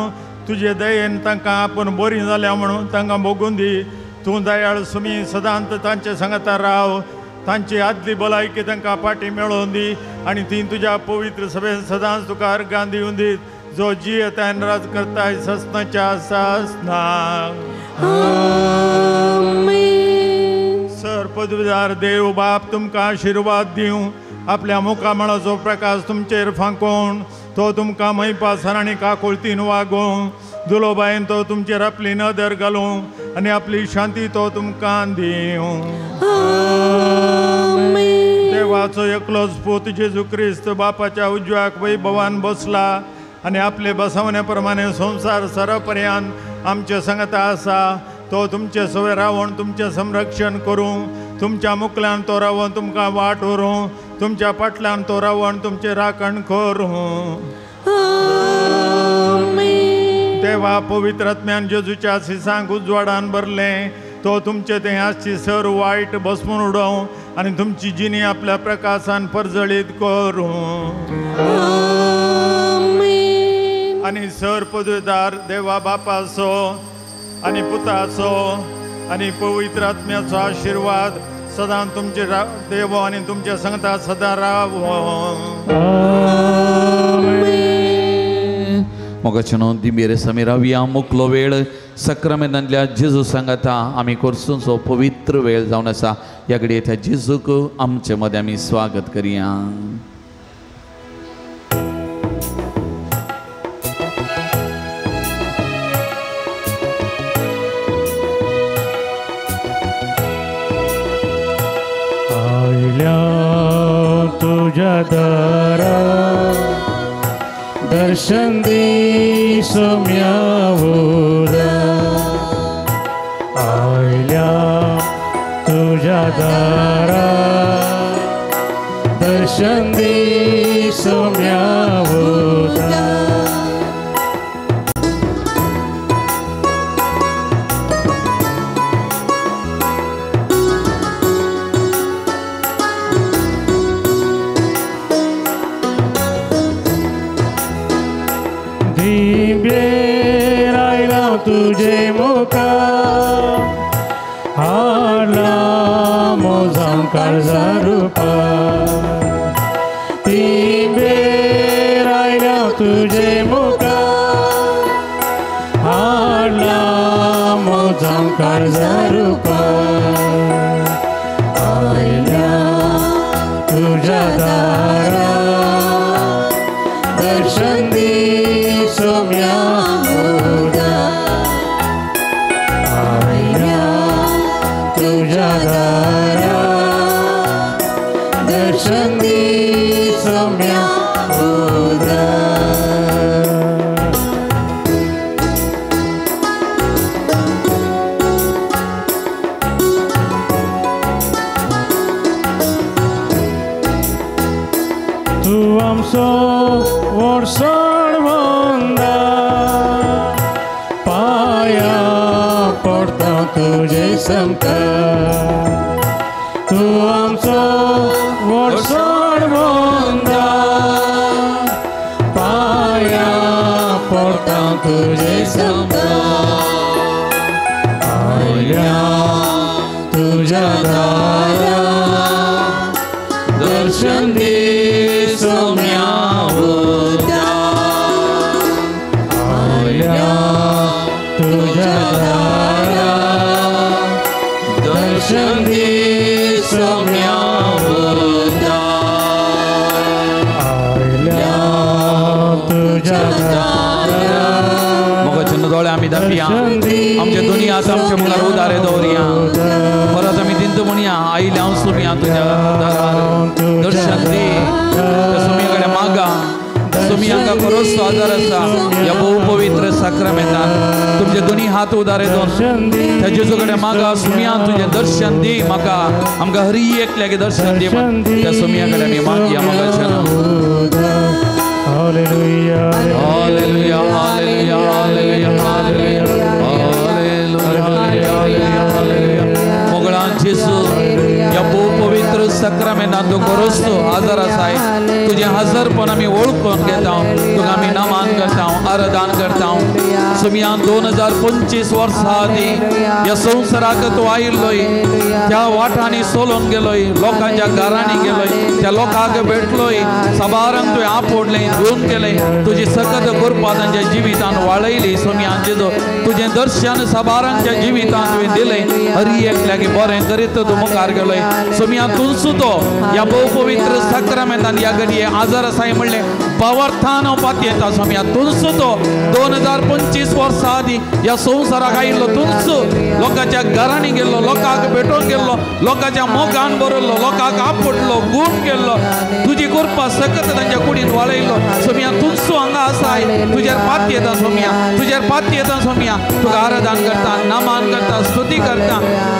तुजे दयेन तांकां आपूण बरीं जाल्या म्हणून तांकां भोगून दी. तूं दयाळ सुमी सदांत तांचे सांगता राव, तांची आदली भलायकी तांकां फाटी मेळोवन दी आनी ती तुज्या पवित्र सभेन सदांच तुका अर्गां दिवन दीत, जो जियेतान राज करताय ससनाच्या सासनाक. सर पदवीदार देव बाप तुमकां आशिर्वाद दिवं, आपल्या मुखामळाचो प्रकाश तुमचेर फांकोवन तो तुमकां महिपासन आनी काकुळतीन वागोवं. दुलोबायन तो तुमचेर आपली नदर घालूं आनी आपली शांती तो तुमकां दिवं. देवाचो एकलोच पूत जेजू क्रिस्त बापाच्या उजव्याक वैभवान बसला आनी आपले बसवणे प्रमाणे संवसार सरपर्यांत आमचे संगता आसा. तो तुमचे सवे रावण तुमचें संरक्षण करूं, तुमच्या मुखल्यान तो रावण तुमकां वाट व्हरूं, तुमच्या फाटल्यान तो रावण तुमचें राखण करूं. देवा देवा पवित्र आत्म्यान जेजूच्या सिसांक उजवाडान भरलें तो तुमचे ते आसची सर वायट बसमून उडोवं आनी तुमची जिणी आपल्या प्रकाशान परजळीत करूं. आनी सर पदवीदार देवा बापाचो आनी पुताचो आनी पवित्र आत्म्याचो आशिर्वाद सदां तुमचे देव आनी तुमच्या संगता सदां रावो. मोगाचेनो दिंबेर समी रावया मुकलो वेळ सक्रामेंतांतल्या जेजू सांगाता आमी कोर्सूंचो पवित्र वेळ जावन आसा. ह्या घडये त्या जेजूक आमचे मदें आमी स्वागत करया. आयल्या तुज्या दारा दर्शन दी सोम्यावुरा आयल्या तुज्या दारा दर्शन दी सोम्यावुरा. तुझे मुखा हाडला मोजां काळजा रुपा तिंबेर आयला तुझे मुखा हाडला मोजां काळजा रुपा आयल्या तुझ्या दारा दर्शन दी सोम्या तुझ्या दारा दर्शन दी सोम्या उदा. तूं आमचो व्हडसण वंदा पाया पडटा तुजे समकार तूं आमचो व्हडसण वंदा पाया पडटा तुजे समकार आयल्या तुज्या दारा दर्शन दी सोम्या उदा आयल्या तुज्या दारा दर्शन दी सोम्या उदा आयल्या तुज्या दारा. मोगाचें दोळे आमी दापया आमचे दोनी आतां आमच्या मुखार उदारे दवरया. परत आमी दिंत म्हणया आयल्या हांव सोम्या तुज्या दारार दर्शन दी. त्या सोम्या कडेन मागा सोम्यांका खरोच आदार आसा ह्या भोव पवित्र साक्रामेंतान तुमचे दोनी हात उदारे दोन त्या जेजू कडेन मागा सोम्या तुजें दर्शन दी म्हाका आमकां हरी एकल्याक दर्शन दी. त्या सोम्या कडेन आमी मागया मोगाच्यान. Hallelujah, hallelujah, hallelujah, hallelujah, hallelujah, hallelujah, hallelujah. मोगळां जेजू ह्या भोव पवित्र साक्रामेंतान तूं खरोच आदार आसाय. तुजें हजरपण आमी वळखून घेता तुका आमी नमान करता आराधन करता. सोम्या 2025 वर्सां आदीं ह्या संवसाराक तूं आयिल्लोय त्या वाटांनी सोलून गेलोय लोकांच्या घरांनी गेलोय त्या लोकांक भेटलोय साबारांक तुवें आपोडलें धुवन गेलें तुजी सकत कृपा तांच्या जिवितान वाळयली. सोम्या जेजू तुजें दर्शन साबारांच्या जिवितान तुवें दिलें हरी एकल्याक बरें करीत तूं मुखार गेलोय. सोम्या तुंसू तो ह्या भोव पवित्र साक्रामेंतान ह्या घडये आजार आसाय म्हणलें भावार्थान हांव पातयेता. सोम्या तुंसू तो 2025 वर्सां आदीं ह्या संवसाराक आयिल्लो तुंसू लोकांच्या घरांनी गेल्लो लोकांक भेटोवन गेल्लो लोकांच्या मोगान बरयल्लो लोकांक आपटलो गूण केल्लो तुजी कृपा सकत तांच्या कुडीन वाळयल्लो. सोम्या तुंसू हांगा आसाय तुजेर पातयेता. सोम्या तुजेर पातयेता. सोम्या तुका आराधन करता नमान करता स्तुती करता.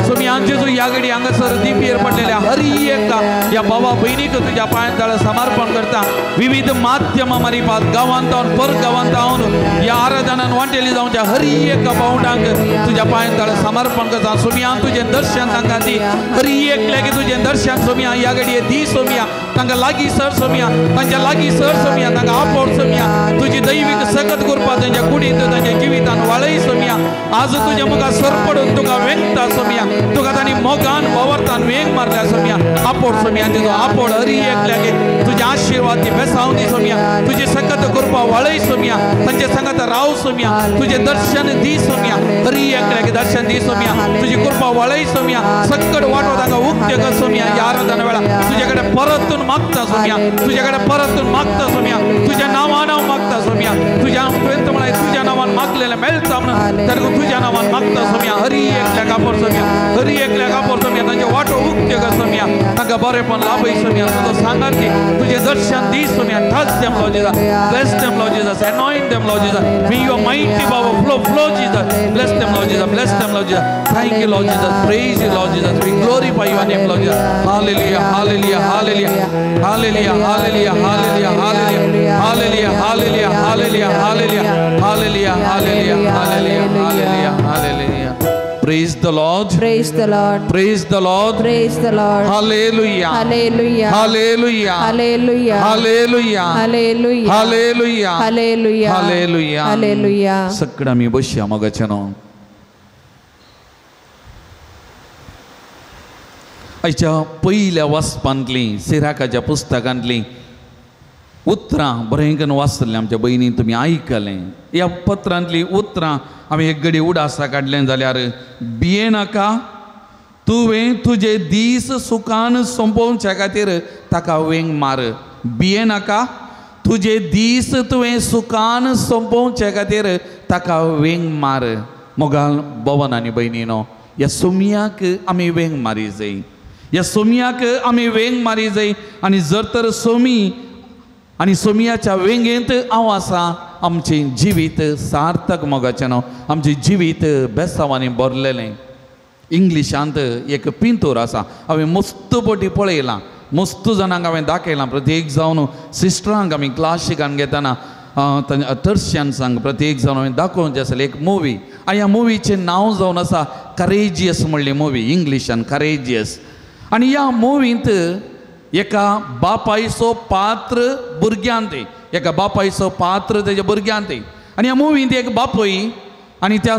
सोम्या जेजू ह्या घडी हांगासर दिंबेर पडलेल्या हरी एका ह्या भावा भयणीक तुज्या पांयां तळा समर्पण करता. विविध माध्यमां मारिफात गांवांत जावन पर गांवांत जावन ह्या आराधनान वांटेली जावच्या हरी एक पावंडांक तुज्या पांयां तळ समर्पण करता सोमिया. तुजें दर्शन तांकां दी, हरी एकल्याक तुजें दर्शन सोमिया ह्या घडये दी सोमिया. तांकां लागीं सर सोमिया, तांच्या लागीं सर सोमिया, तांकां आपोड सोमिया. तुजी दैवीक सकत करपा तांच्या कुडींत तांच्या जिवितान वाळय सोमिया. आज तुज्या मुखार सरपडून तुका वेंगता सोमिया, तुका तांणी मोगान भोंवरतान वेंग मारल्या सोमिया. आपोड सोमिया तुजो आपोड हरी एकल्याक तुजे आशिर्वाद दी, बेसांव दी सोमिया. तुजी सकत करपा वाळय सोमिया, तांचे संगत राव सोमिया. तुजें दर्शन दी सोमिया, हरी एकल्याक दर्शन दी सोमिया. तुजी कृपा वाळय सोमिया, सकट वाटो तांकां उक्ते कर सोमिया. ह्या आराधना वेळा तुजे कडेन परतून मागता सोमिया, तुजे कडेन परतून मागता सोमिया. तुज्या नांवान हांव मागता सोमिया, तुज्या तुवें म्हळ्यार तुज्या नांवान मागलेलें मेळटा म्हणून तर तुज्या नांवान मागता सोमिया. हरी एकल्याक आपोर सोमिया, हरी एकल्याक आपोर सोमिया. तांचे वाटो उक्ते कर सोमिया, तांकां बरेंपण लाभय सोमिया. तुजो सांगात दी, तुजें दर्शन दी सोमिया. Touch them Lord Jesus, bless them Lord Jesus, anoint them Lord Jesus. May your mighty power flow, flow Jesus. Bless them Lord Jesus, bless them Lord Jesus. Thank you Lord Jesus, praise you Lord Jesus. We glorify your name Lord Jesus. Hallelujah, hallelujah, hallelujah, hallelujah, hallelujah, hallelujah, hallelujah, hallelujah, hallelujah, hallelujah, hallelujah, hallelujah, hallelujah, hallelujah, hallelujah. Praise the Lord. Praise the Lord. Praise the Lord. Praise the Lord. Hallelujah. Hallelujah. Hallelujah. Hallelujah. Hallelujah. Hallelujah. Hallelujah. Hallelujah. Hallelujah. Hallelujah. सगळं आमी बसया मोगाच्यानो. आयच्या पयल्या वाचपांतली सिराकाच्या पुस्तकांतली उतरां बरें करून वाचतलें आमच्या भयणीन तुमी आयकलें. ह्या पत्रांतली उतरां आमी एक घडी उडासा काडलें जाल्यार भियेनाका, तुवें तुजे दीस सुखान सोंपोवच्या खातीर ताका वेंग मार. भियेनाका, तुजे दीस तुवें सुखान सोंपोवच्या खातीर ताका वेंग मार. मोगाल भवन आनी भयणीनो, ह्या सोमयाक आमी वेंग मारी जाय, ह्या सोमयाक आमी वेंग मारी जाय. आनी जर तर सोमी आनी सोमयाच्या वेंगेंत हांव आसा, आमचें जिवीत सार्थक मोगाचें न्हू, आमचें जिवीत बेसांवांनी भरलेलें. इंग्लिशांत एक पिंतूर आसा, हांवें मस्त पटी पळयलां, मस्त जाणांक हांवें दाखयलां. प्रत्येक जावन सिस्टरांक आमी क्लासिकान घेतना तर्श्यांक प्रत्येक जावन हांवें दाखोवचें आसलें एक मुवी. आनी ह्या मुवीचें नांव जावन आसा करेजियस म्हणली मुवी, इंग्लिशान करेजियस. आनी ह्या मुवींत एका बापायचो पात्र भुरग्यांत, एका बापायचो पात्र तेज्या भुरग्यांत. आनी ह्या मुवींत एक बापूय आनी त्या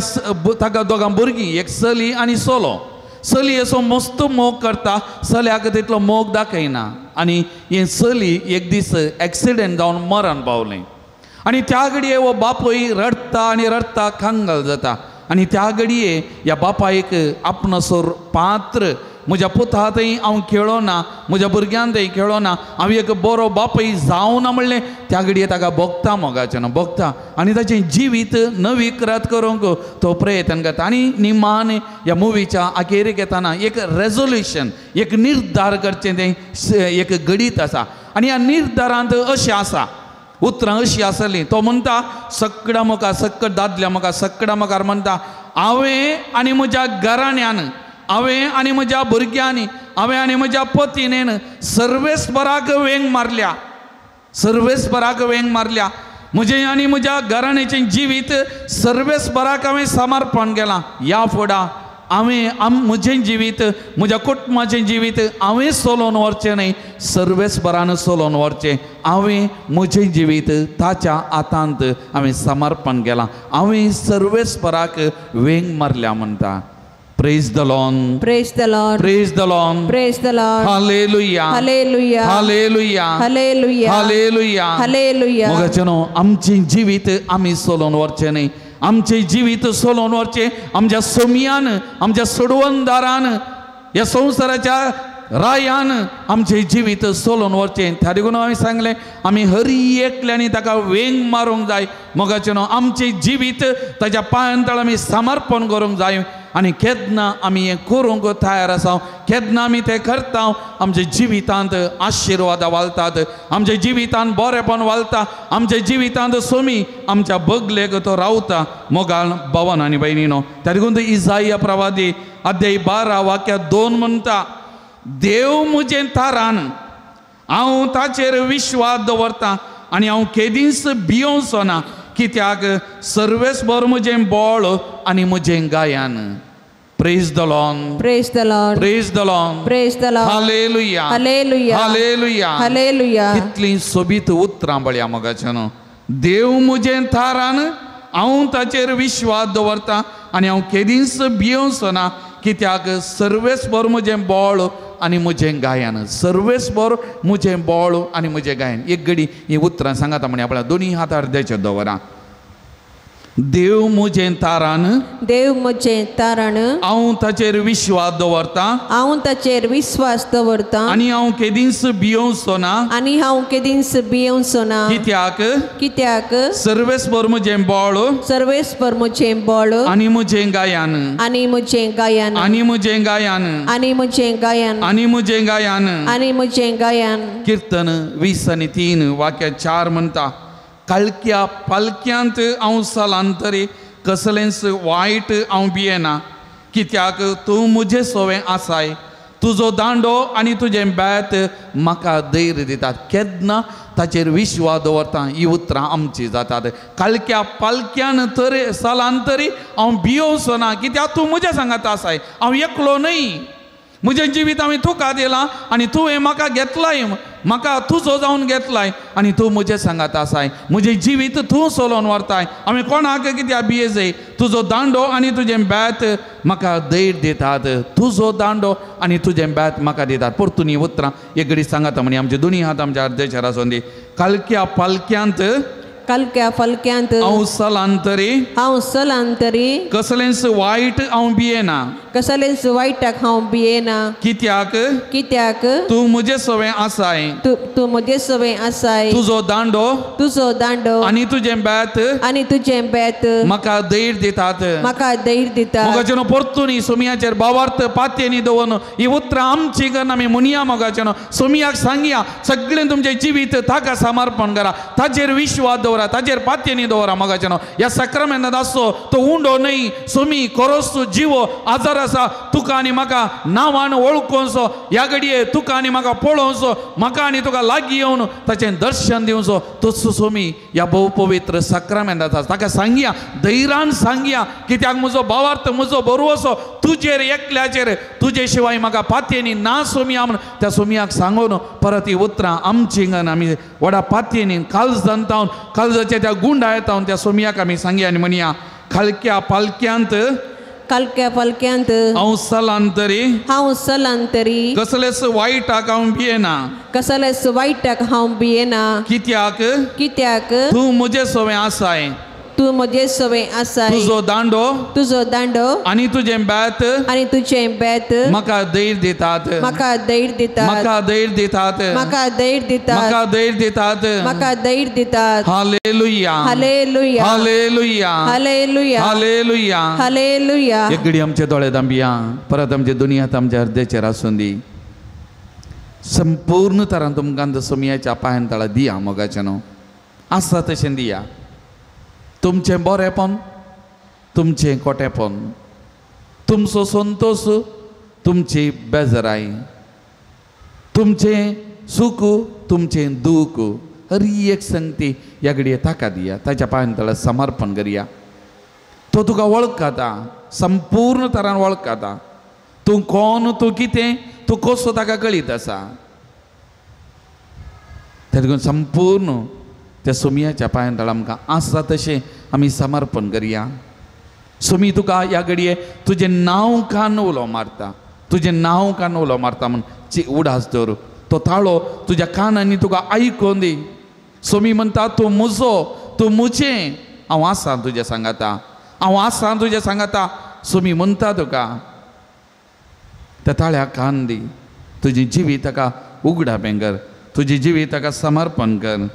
ताका दोगां भुरगीं, एक चली आनी चलो. चली असो मस्त मोग करता, चल्याक तितलो मोग दाखयना. आनी हें चली एक दीस एक्सिडेंट जावन मरण पावलें. आनी त्या घडये हो बापूय रडटा आनी रडटा कंगाल जाता. आनी त्या घडये ह्या बापायक आपणासो पात्र, म्हज्या पुता थंय हांव खेळना, म्हज्या भुरग्यान थंय खेळना, हांव एक बरो बापूय जावना म्हणलें त्या घडये ताका भोगता मोगाचें न्हू, भोगता. आनी ताचें जिवीत नवीकृत करूंक तो प्रयत्न करता. आनी निमान ह्या मुवीच्या अखेरेक येताना एक रेजोल्युशन, एक निर्धार करचें तें एक घडीत आसा. आनी ह्या निर्धारांत अशें आसा, उतरां अशीं आसलीं. तो म्हणटा सगळ्या मुखार, सक्कड दादल्या मुखार, सगळ्या मुखार म्हणटा, हांवें आनी म्हज्या घराण्यान, हांवें आनी म्हज्या भुरग्यांनी, हांवें आनी म्हज्या पतीनेन सर्वेस्पराक वेंग मारल्या, सर्वेस्पराक वेंग मारल्या. म्हजें आनी म्हज्या घराण्याचें जिवीत सर्वेस्पराक हांवें समर्पण केलां. ह्या फुडां हांवें म्हजें जिवीत, म्हज्या कुटुंबाचें जिवीत हांवें चलोवन व्हरचें न्हय, सर्वेस्परान चलोवन व्हरचें. हांवें म्हजें जिवीत ताच्या हातांत हांवें समर्पण केलां, हांवें सर्वेस्पराक वेंग मारल्या म्हणटा. Praise the Lord. Praise the Lord. Praise the Lord. Praise the Lord. Hallelujah. Hallelujah. Hallelujah. Hallelujah. Hallelujah. Hallelujah. मोगाचेनो, आमचें जिवीत आमी चलोवन व्हरचें न्हय, आमचें जिवीत चलोवन व्हरचें आमच्या सोमयान, आमच्या सोडवणदारान, ह्या संवसाराच्या रायान आमचें जिवीत चलोवन व्हरचें. त्या देखून हांवें सांगलें आमी हरी एकल्यांनी ताका वेंग मारूंक जाय. मोगाचें न्हू, आमचें जिवीत ताच्या पांयां तळ आमी समर्पण करूंक जाय. आनी केन्ना आमी हें करूंक तयार आसा, केन्ना आमी तें करता, आमच्या जिवितांत आशिर्वादां वालतात, आमच्या जिवितांत बरेपण वालता, आमच्या जिवितांत सोमी आमच्या बगलेक तो रावता. मोगाल भवन आनी भयणीनो, त्या देखून इजाया प्रवादी अध्याय 12 वाक्या 2 म्हणटा, देव म्हजें तारान, हांव ताचेर विश्वास दवरता आनी हांव केदींच भियोवचो ना. कित्याक सर्वेस्पर म्हजें बळ आनी म्हजें गायन. Praise the Lord. Praise the Lord. Praise the Lord. Praise the Lord. Hallelujah. Hallelujah. Hallelujah. Hallelujah. कितली सोबीत उतरां पळया मोगाच्यानो. देव म्हजें थारान हांव ताचेर विश्वास दवरता आनी हांव केदींच भियोवचो ना कित्याक सर्वेस्पर म्हजें बळ आनी म्हजें गायन. सर्वेस्पर म्हजें बळ आनी म्हजें गायन. एक घडी ही उतरां सांगाता म्हणी आपल्या दोनी हातार अर्द्याचेर दवरा. देव म्हजें तारान, देव म्हजें तारण, हांव ताचेर विश्वास दवरता, हांव ताचेर विश्वास दवरता आनी हांव केदींच भियोवचो ना, आनी हांव केदींच भियोवचो ना. कित्याक कित्याक सर्वेस्पर म्हजें बळ, सर्वेस्पर म्हजें बळ आनी म्हजें गायन, आनी म्हजें गायन, आनी म्हजें गायन, आनी म्हजें गायन, आनी म्हजें गायन, आनी म्हजें गायन. किर्तन 20:3 वाक्य 4 म्हणटा, कालक्या पालक्यांत हांव सलान तरी कसलेंच वायट हांव भियेना कित्याक तूं म्हजें सवें आसाय, तुजो दांडो आनी तुजें बेत म्हाका धैर्य दितात. केन्ना ताचेर विश्वास दवरता ही उतरां आमची जातात. कालक्या पालक्यान तरी सलान तरी हांव भियोवचो ना कित्याक तूं म्हज्या सांगात आसाय, हांव एकलो न्हय. म्हजें जिवीत हांवें तुका दिलां आनी तुवें म्हाका घेतलाय, म्हाका तुजो जावन घेतलाय आनी तूं म्हजें सांगात आसाय. म्हजें जिवीत तूं चलोवन व्हरताय, हांवें कोणाक कित्याक भियेजय. तुजो दांडो आनी तुजें बेत म्हाका धैर्य दितात, तुजो दांडो आनी तुजें बेत म्हाका दितात. परतून ही उतरां एक घडी सांगाता म्हणी आमचे दोनी हात आमच्या अर्देचेर आसून दी. कालक्या पालक्यांत, कालक्या फालक्यांत हांव सलान तरी, हांव सलान तरी कसलेंच वायट हांव भियेना, कसलेंच वायटाक हांव भियेना. कित्याक कित्याक तूं म्हजें सवें आसाय, तूं म्हजें सवें आसाय, तुजो दांडो, तुजो दांडो आनी तुजें बेत, आनी तुजें बेत म्हाका धैर्य दितात, म्हाका धैर्य दितात. मोगाचेनो परतून ही सोमयाचेर भावार्थ पातयेनी दवरून ही उतरां आमची करून आमी म्हणया. मोगाचेनो सोमयाक सांगया सगळें तुमचें जिवीत ताका समर्पण करा, ताचेर विश्वास दवरा, ताचेर पातयेनी दवरा. मोगाचेनो ह्या साक्रामेंतांत आसचो तो उंडो न्हय, सोमी कोरोस जिवो आजार आसा तुका आनी म्हाका नांवान वळखोवचो, ह्या घडये तुका आनी म्हाका पळोवचो, म्हाका आनी तुका लागीं येवन ताचें दर्शन दिवचो तोच सोमी ह्या भोव पवित्र साक्रामेंतांत आसा. ताका सांगया, धैर्यान सांगया कित्याक म्हजो भावार्थ म्हजो बरोवचो तुजेर एकल्याचेर, तुजे शिवाय म्हाका पातयेनी ना सोमया म्हूण त्या सोमयाक सांगून परत ही उतरां आमची आमी व्हडा पातयेनी काळजान तावन काळजाच्या त्या गुंडा येतावन त्या सोमयाक आमी सांगया आनी म्हणया, खालक्या पालक्यांत, कालक्या पालक्यांत हांव सलान तरी, हांव सलान तरी कसलेच वायटाक हांव भियेना, कसलेच वायटाक हांव भियेना. कित्याक कित्याक तूं म्हजें सवें आसाय, तूं म्हजें सवें आसाय, तुजो दांडो, तुजो दांडो आनी तुजें बेत, आनी तुजें बेत म्हाका धैर्य दितात, म्हाका धैर्य दितात, म्हाका धैर्य दितात, म्हाका धैर्य दितात, म्हाका धैर्य दितात, म्हाका धैर्य दितात. Hallelujah. Hallelujah. Hallelujah. Hallelujah. Hallelujah. Hallelujah. एक घडी आमचे दोळे दांबिया, परत आमचे दुनियात आमच्या अर्देचेर आसून दी. संपूर्ण तरान तुमकां सोमयाच्या पांयान तळा दिया. मोगाचें न्हू आसा तशें दिया. तुमचें बरेंपण, तुमचें कोटेपण, तुमचो संतोश, तुमची बेजराय, तुमचें सूख, तुमचें दूख, हर एक संगती ह्या घडये ताका दिया, ताच्या पांयान तळा समर्पण करया. तो तुका वळखता, संपूर्ण तरान वळखता. तूं कोण, तूं कितें, तूं कसो ताका कळीत आसा. तेका संपूर्ण त्या सोमयाच्या पांयान तळा आमकां आसा तशें आमी समर्पण करया. सोमी तुका ह्या घडये तुजें नांव कान उलो मारता, तुजें नांव कान उलो मारता म्हूण उडास दवर. तो ताळो तुज्या कानांनी तुका आयकोन दी. सोमी म्हणटा तूं म्हजो, तूं म्हजें, हांव आसा तुज्या सांगाता, हांव आसा तुज्या सांगाता. सोमी म्हणटा तुका त्या ताळ्याक कान दी. तुजी जिवीत ताका उगडा बेंगर, तुजी जिवीत ताका समर्पण कर.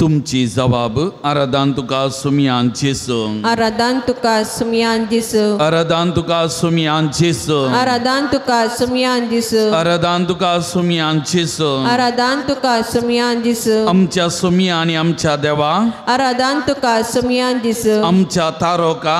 तुमची जवाब आराधन तुका सुमयान जेसू आराधन तुका सुमयान जेसू आराधन तुका सुमयान जेसू आराधन तुका सुमयान जेसू आराधन तुका सुमयान जेसू आराधन तुका सुमयान जेसू आमच्या सुमया आनी आमच्या देवा आराधन तुका सुमयान जेसू आमच्या तारोका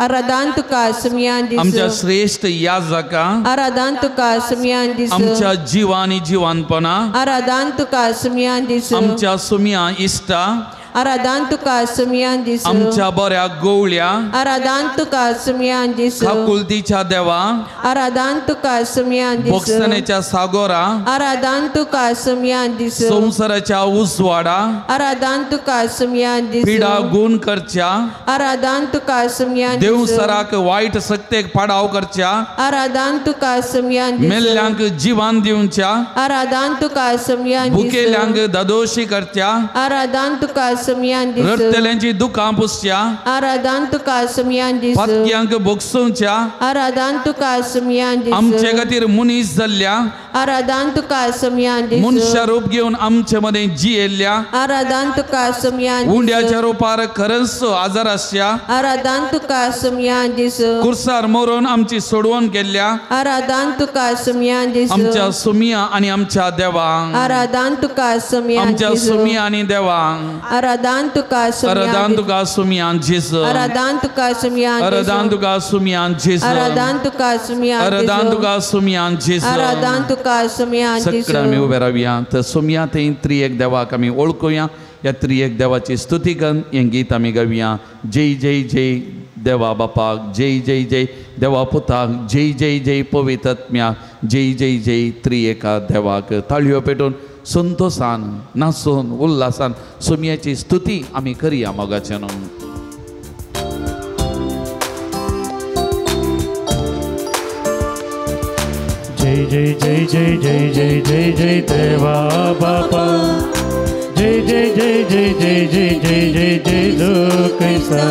आराधन तुका सुमयान जेसू आमच्या श्रेष्ठ याजका आराधन तुका सुमयान जेसू आमच्या जीवा आनी जिवानपणा आराधन तुका सुमयान जेसू आमच्या सुमया इश्टा आराधन तुका सुमयान जेसू आमच्या बऱ्या गोवळ्या आराधन तुका सुमयान जेसू काकुलतीच्या देवा आराधन तुका सुमयान जेसू बोगसणेच्या सागोरा आराधन तुका सुमयान जेसू संवसाराच्या उजवाडा आराधन तुका सुमयान जेसू पिडा गुण करच्या आराधन तुका सुमयान जेसू देवसराक वायट सक्तेक पाडाव करच्या आराधन तुका सुमयान जेसू मेल्ल्यांक जिवान दिवच्या आराधन तुका सुमयान जेसू भुकेल्यांक दादोशी करच्या आराधन तुका सुमयान जेसू रडटल्यांची दुकां पुसच्या आराधन तुका सुमयान जेसू पातक्यांक बोगसोवच्या आराधन तुका सुमयान जेसू आमचे खातीर मनीस जाल्ल्या आराधन तुका सुमयान जेसू मनशा रूप घेवन आमचे मदें जियेल्ल्या आराधन तुका सुमयान जेसू उंड्याच्या रुपार खरंच आजार आसच्या आराधन तुका सुमयान जेसू कुर्सार मरून आमची सोडवण केल्ल्या आराधन तुका सुमयान जेसू आमच्या सुमया आनी आमच्या देवा आराधन तुका सुमयान आमच्या जेसू सुमया आनी देवा आराधन तुका सुमयान आराधन तुका सुमयान जेसू आराधन तुका सुमयान आराधन तुका सुमयान जेसू आराधन तुका सुमयान आराधन तुका सुमयान जेसू आराधन तुका सुमयान जेसू सगळं आमी उबे रावया तर सुमया थंय त्रिएक देवाक आमी वळखुया ह्या त्रिएक देवाची स्तुती करून हें गीत आमी गावया जय जय जय देवा बापाक जय जय जय देवा पुताक जय जय जय पवित्र जय जय जय त्रिएका देवाक ताळयो पेटून संतोसान नाचून उल्हासान सुमयाची स्तुती आमी करया मोगाच्यान. जय जय जय जय जय जय जय जय देवा बापा जय जय जय जय जय जय जय जय जेसू क्रिस्ता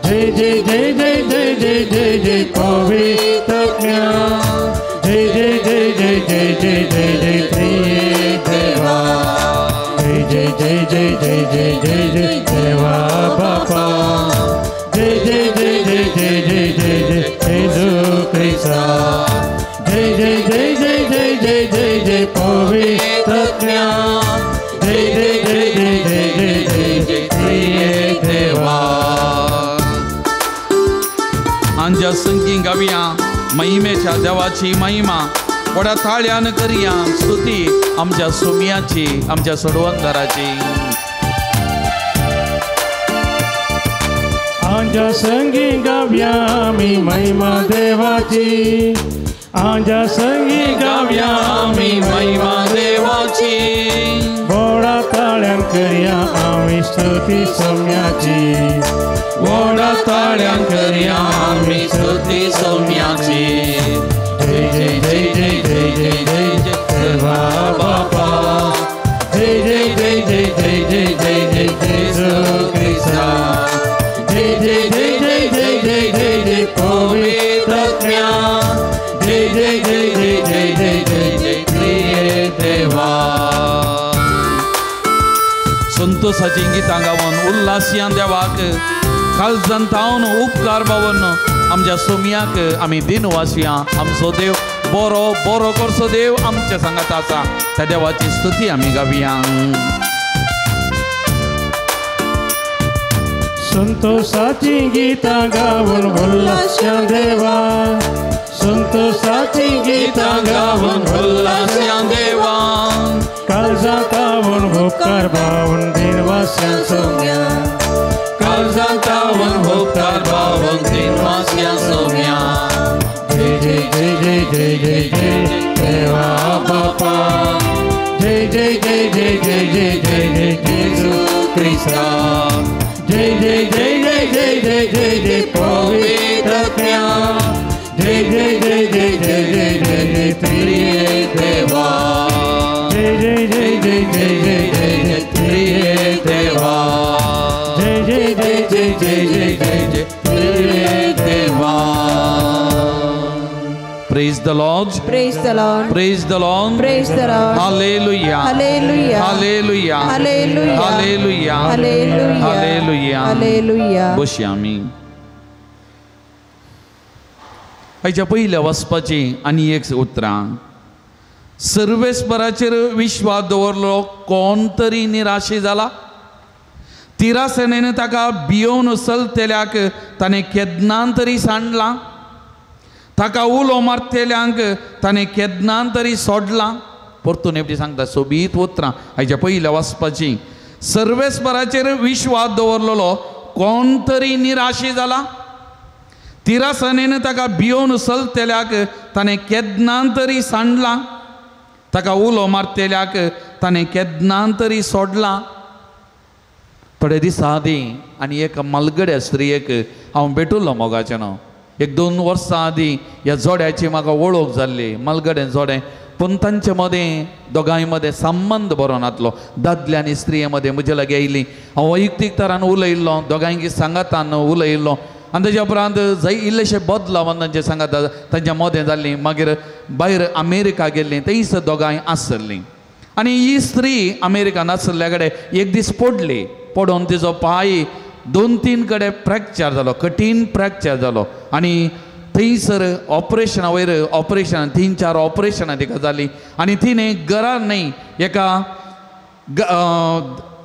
जय जय जय जय जय जय जय जय पवित्र जय जय जय जय जय जय जय जय प्रिय देवा जय जय जय जय जय जय जय जय देवा बापा जय जय जय जय जय जय जय जय जेसू क्रिस्ता जय जय जय जय जय जय जय जय पवित्र जय जय जय जय जय जय जय जय प्रिय देवा. आंजा संगी गावया महिमेच्या देवाची महिमा व्हडा ताळ्यान करया स्तुती आमच्या सुमयाची आमच्या सोडवणदाराची. आंजा संगी गावया आमी महिमा देवाची आंजा संगी गावया आमी महिमा देवाची व्हडा ताळ्यान करया आमी स्तुती सोम्याची व्हडा ताळ्यान करया आमी स्तुती सोम्याची. जय जय जय जय जय जय जय जय देवा बापा जय जय जय जय जय जय जय जय जेसू क्रिस्ता जय जय जय जय जय जय जय जय पवित्र जय जय जय जय जय जय जय जय प्रिय देवा. संतोषाची गितां गावन उल्हासियान देवाक काळजान तावन उपकार बावन आमच्या सोमयाक आमी दिनवासया. आमचो देव बरो बरो करचो देव आमच्या सांगात आसा त्या देवाची स्तुती आमी गावया. संतोषाची गीतां गावन उल्हासिया देवा संतोषाची गीतां गावन उल्हासिया देवा काळजां तावन उपकार बावन दिनवास्या सोम्या काळजां तावन उपकार बावन दिनवास्या सोम्या. जय जय जय जय जय जय जय देवा बापा जय जय जय जय जय जय जय जय जेसू क्रिस्ता जय जय जय जय जय जय जय जय पवित्र जय जय जय जय जय जय जय जय प्रिय देवा जय जय जय जय जय जय जय जय प्रिय देवा जय जय जय जय जय जय जय जय प्रिय देवा. Praise the Lord. Praise the Lord. Praise the Lord. Praise the Lord. Hallelujah. Hallelujah. Hallelujah. Hallelujah. Hallelujah. Hallelujah. Hallelujah. Hallelujah. बसया आमी. हाच्या पयल्या वचपाची आनी एक उतरां. सर्वेस्पराचेर विश्वास दवरलो कोण तरी निराशी जाला. तिरासेनेन ताका भियोवन चलतेल्याक ताणें केन्ना तरी सांडलां. ताका उलो मारतेल्यांक ताणें केन्ना तरी सोडलां. परतून एकटी सांगता सोबीत उतरां हाच्या पयल्या वचपाची. सर्वेस्पराचेर विश्वास दवरलेलो कोण तरी निराशी जाला. तिरासनेन ताका भियोवन चलतेल्याक ताणें केन्ना तरी सांडलां. ताका उलो मारतेल्याक ताणें केन्ना तरी सोडलां. थोडे दिसां आदीं आनी एका मालगड्या स्त्रियेक हांव भेटुल्लो मोगाचें न्हू. एक 2 वर्सां आदीं ह्या जोड्याची म्हाका वळख जाल्ली. मालगडें जोडें, पूण तांचे मदें दोगांय मदें संबंद बरो नातलो. दादले आनी स्त्रिये मदें म्हजे लागीं आयलीं. हांव वैयक्तीक तरान उलयल्लो, दोगांयकी सांगातान उलयल्लो आनी तेज्या उपरांत जंय इल्लेशे बदलाव तांचे सांगाता तांच्या मदें जाल्लीं. मागीर भायर अमेरिका गेल्लीं, थंयसर दोगांय आसल्लीं. आनी ही स्त्री अमेरिकान आसल्या कडेन एक दीस पडली. पडून तिजो पांय 2-3 कडेन फ्रॅक्चर जालो, कठीण फ्रॅक्चर जालो. आनी थंयसर ऑपरेशना वयर ऑपरेशनां, 3-4 ऑपरेशनां तिका जालीं. आनी तिणें घरा न्हय एका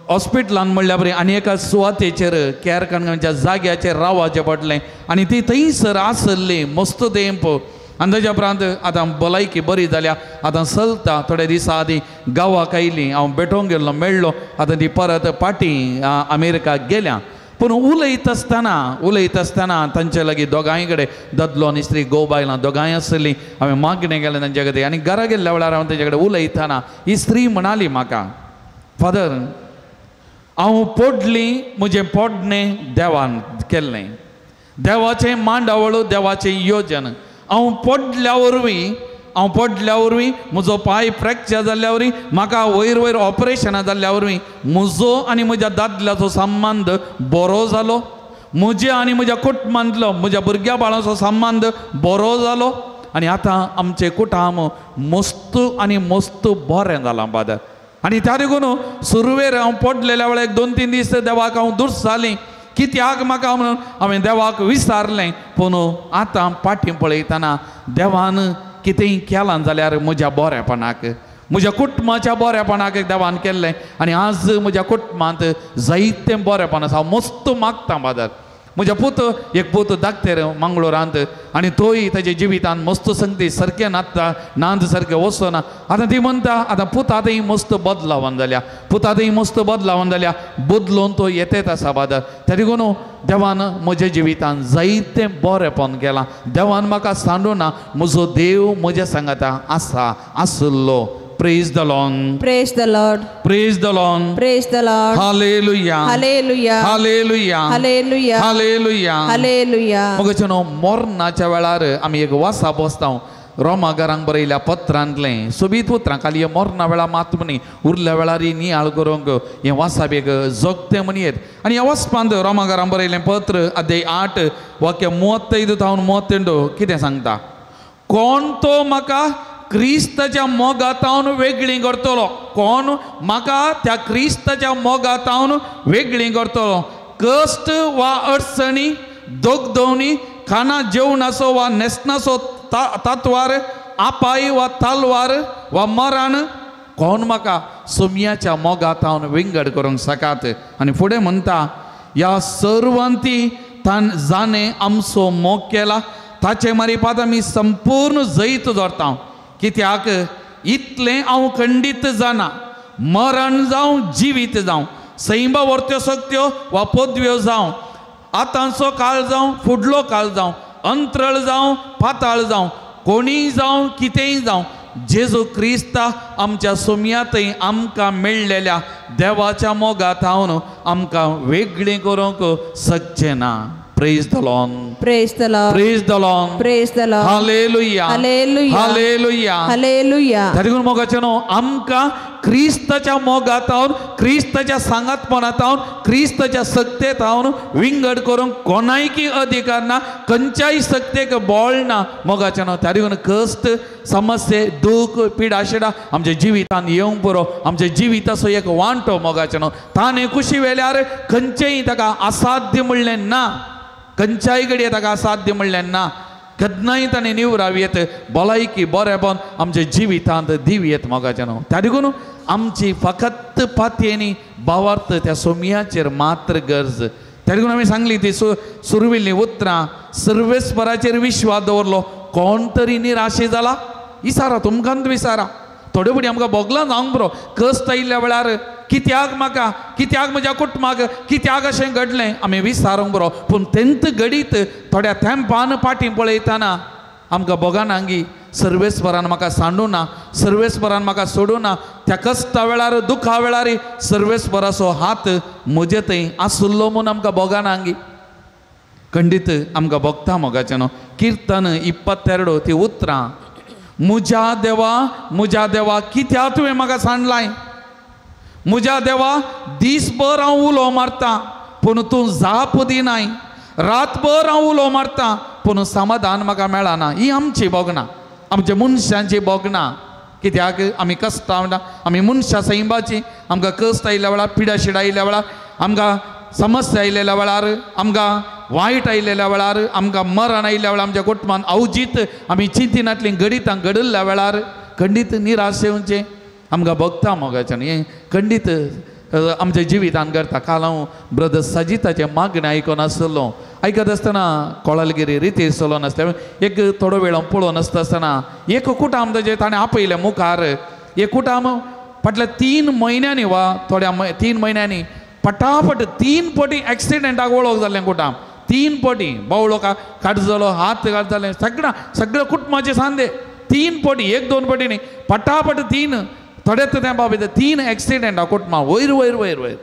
हॉस्पिटलान म्हणल्या बरें आनी एका सुवातेचेर केअर कणकणच्या जाग्याचेर रावचें पडलें. आनी ती थंयसर आसली मस्त तेंप. आनी ताज्या उपरांत आतां भलायकी बरी जाल्या, आतां चलता. थोडे दिसां आदीं गांवाक आयली, हांव भेटोवंक गेल्लो, मेळ्ळो. आतां ती परत फाटीं अमेरिकाक गेल्या. पूण उलयत आसतना तांचे लागीं दोगांय कडेन दादलो आनी स्त्री घोव बायलां दोगांय आसलीं. हांवें मागणें केलें तांचे खातीर. आनी घरा गेल्ल्या वेळार हांव तांचे कडेन उलयतना ही स्त्री म्हणाली म्हाका, फादर हांव पडली, म्हजें पडणें देवान केल्लें, देवाचें मांडावळ, देवाचें योजन. हांव पडल्या वरवीं म्हजो पांय फ्रॅक्चर जाल्ल्या वरवीं, म्हाका वयर वयर ऑपरेशनां जाल्ल्या वरवीं म्हजो आनी म्हज्या दादल्याचो संबंद बरो जालो. म्हज्या आनी म्हज्या कुटुंबांतलो म्हज्या भुरग्या बाळांचो संबंद बरो जालो. आनी आतां आमचें कुटुंब मस्त आनी मस्त बरें जालां फादर. आनी त्या देखून सुरवेर हांव पडलेल्या वेळार 1-2-3 दीस देवाक हांव दुर्सालीं, कित्याक म्हाका म्हणून हांवें देवाक विचारलें. पूण आतां फाटीं पळयतना देवान कितेंय केलां जाल्यार म्हज्या बरेपणाक, म्हज्या कुटुंबाच्या बरेपणाक देवान केल्लें. आनी आज म्हज्या कुटुंबांत जायतें बरेपण आसा. हांव मस्त मागतां फादर. म्हज्या पूत, एक पूत धाकटेर मंगळूरांत, आनी तोय ताच्या जिवितान मस्त संगती सारकें नाचता, नांद सारकें वचना. आतां ती म्हणटा आतां पूत आतां मस्त बदलावन जाल्या, पूत आतां मस्त बदलावन जाल्या, बदलून तो येतेच आसा फादर. त्या देखून देवान म्हज्या जिवितान जायतें बरेपण केलां. देवान म्हाका सांडूना, म्हजो देव म्हज्या सांगाता आसा, आसलो. Praise the Lord. Praise the Lord. Praise the Lord. Praise the Lord. Hallelujah. Hallelujah. Hallelujah. Hallelujah. Hallelujah. Hallelujah. मग मरणाच्या वेळार आमी एक वासा बसता रोमागारांक बरयल्या पत्रांतलें सोबीत उतरां. खाली मरणा वेळार मात म्हणी उरल्या वेळार नियाळ करूंक हें वासाप एक जगतें म्हणयेत. आनी ह्या वाचपांत रोमागारांक बरयलें पत्र अध्याय 8 वाक्य 35 तावन 38 कितें सांगता? कोण तो म्हाका क्रिस्ताच्या मोगातावन वेगळी करतलो? कोण म्हाका त्या क्रिस्ताच्या मोगातावन वेगळी करतलो? कश्ट वा अडचणी, दोगदवणी, खाना जेवणाचो वा न्हेसणाचो तातवार, आपाय वा तालवार वा मरण, कोण म्हाका सोम्याच्या मोगातावन विंगड करूंक शकात? आनी फुडें म्हणटा, ह्या सर्वांती तान जाणें आमचो मोग केला ताचे मारिपात आमी संपूर्ण जैत जोडटा. कित्याक इतलें हांव खंडीत जाणा, मरण जावं जिवीत जावं, सैमा वर्त्यो सक्त्यो वा पदव्यो जावं, आतांचो काळ जावं फुडलो काळ जावं, अंतरळ जावं पाताळ जावं, कोणीय जावं कितेंय जावं, जेजू क्रिस्ता आमच्या सोम्यांतय आमकां मेळ्ळेल्या देवाच्या मोगात हांव आमकां वेगळें करूंक शकचें ना. Praise the Lord. Praise the Lord. Praise the Lord. Praise the Lord. Hallelujah. Hallelujah. Hallelujah. Hallelujah. तरी मोगाचें न्हू आमकां क्रिस्ताच्या मोगात हांव, क्रिस्ताच्या सांगातपणात हांव, क्रिस्ताच्या सक्तेत हांव विंगड करूंक कोणायकी अधिकार ना, खंयच्याय सक्तेक बळ ना मोगाचें न्हू. त्या देखून कश्ट, समस्ये, दूख, पिडा शिडा आमच्या जिवितान येवंक पुरो. आमच्या जिविताचो एक वांटो मोगाचें न्हू. ताणें कुशी वेल्यार खंयचेय ताका असाध्य म्हणलें ना, खंयच्याय घडये ताका असाध्य म्हणलें ना. केन्नाय ताणें निवराव येत, भलायकी बरेपण आमच्या जिवितांत दिवयेत मोगाचें न्हू. त्या देखून आमची फकत पातयेनी भावार्थ त्या सोमयाचेर मात्र गरज. त्या देखून आमी सांगली ती सुरविल्लीं उतरां, सर्वेस्पराचेर विश्वास दवरलो कोण तरी निराशे जाला विसारा, तुमकां विसारा. थोडे फुडें आमकां भोगलां जावंक पुरो. कश्ट आयिल्ल्या वेळार कित्याक म्हाका, कित्याक म्हज्या कुटुंबाक, कित्याक अशें घडलें आमी विसारूंक पुरो. पूण तेंत घडीत थोड्या तेंपान फाटीं पळयतना आमकां भोगना गी सर्वेस्परान म्हाका सांडूं ना, सर्वेस्परान म्हाका सोडूं ना. त्या कश्टा वेळार, दुखा वेळार सर्वेस्पराचो हात म्हजे थंय आसुल्लो म्हूण आमकां भोगना गी. खंडीत आमकां भोगता मोगाचें न्हू. किर्तन 22 ती उतरां, म्हज्या देवा म्हज्या देवा कित्याक तुवें म्हाका सांडलाय, म्हज्या देवा दीसभर हांव उलो मारता पूण तूं जाप दिनाय, रातभर हांव उलो मारता पूण समाधान म्हाका मेळना. ही आमची भोगणां, आमच्या मनशांची भोगणां. कित्याक आमी कश्टां म्हणटा, आमी मनशां सैंबाची. आमकां कश्ट आयिल्ल्या वेळार, पिडा शिडा आयिल्ल्या वेळार, आमकां समस्या आयिल्ल्या वेळार, आमकां वायट आयिल्ल्या वेळार, आमकां मरण आयिल्ल्या वेळार, आमच्या कुटुंबान अवजीत आमी चिंतिनातलीं घडितां घडिल्ल्या वेळार खंडीत निराश येवचें आमकां भोगता मोगाच्यान. हें खंडीत आमच्या जिवितान करता. काल हांव ब्रदर सजिताचें मागणें आयकून आसलो. आयकत आसतना कोळालगिरी रितीर चलोन आसलें. एक थोडो वेळ हांव पळोवन आसता आसतना एक कुटाम ताजें ताणें आपयलें मुखार. एक कुटाम फाटल्या 3 म्हयन्यांनी वा थोड्या 3 म्हयन्यांनी पटापट 3 पटी एक्सिडेंटाक वळख जाल्लें कुटाम. 3 पटी बावळो काट जालो, हात काट जालें, सगळ्या सगळ्या कुटुंबाचे सांदे 3 पटी, 1-2 पटी न्ही, पटापट 3 थोड्याच त्या बाबतींत 3 एक्सिडेंटां कुटुंबां वयर वयर वयर वयर.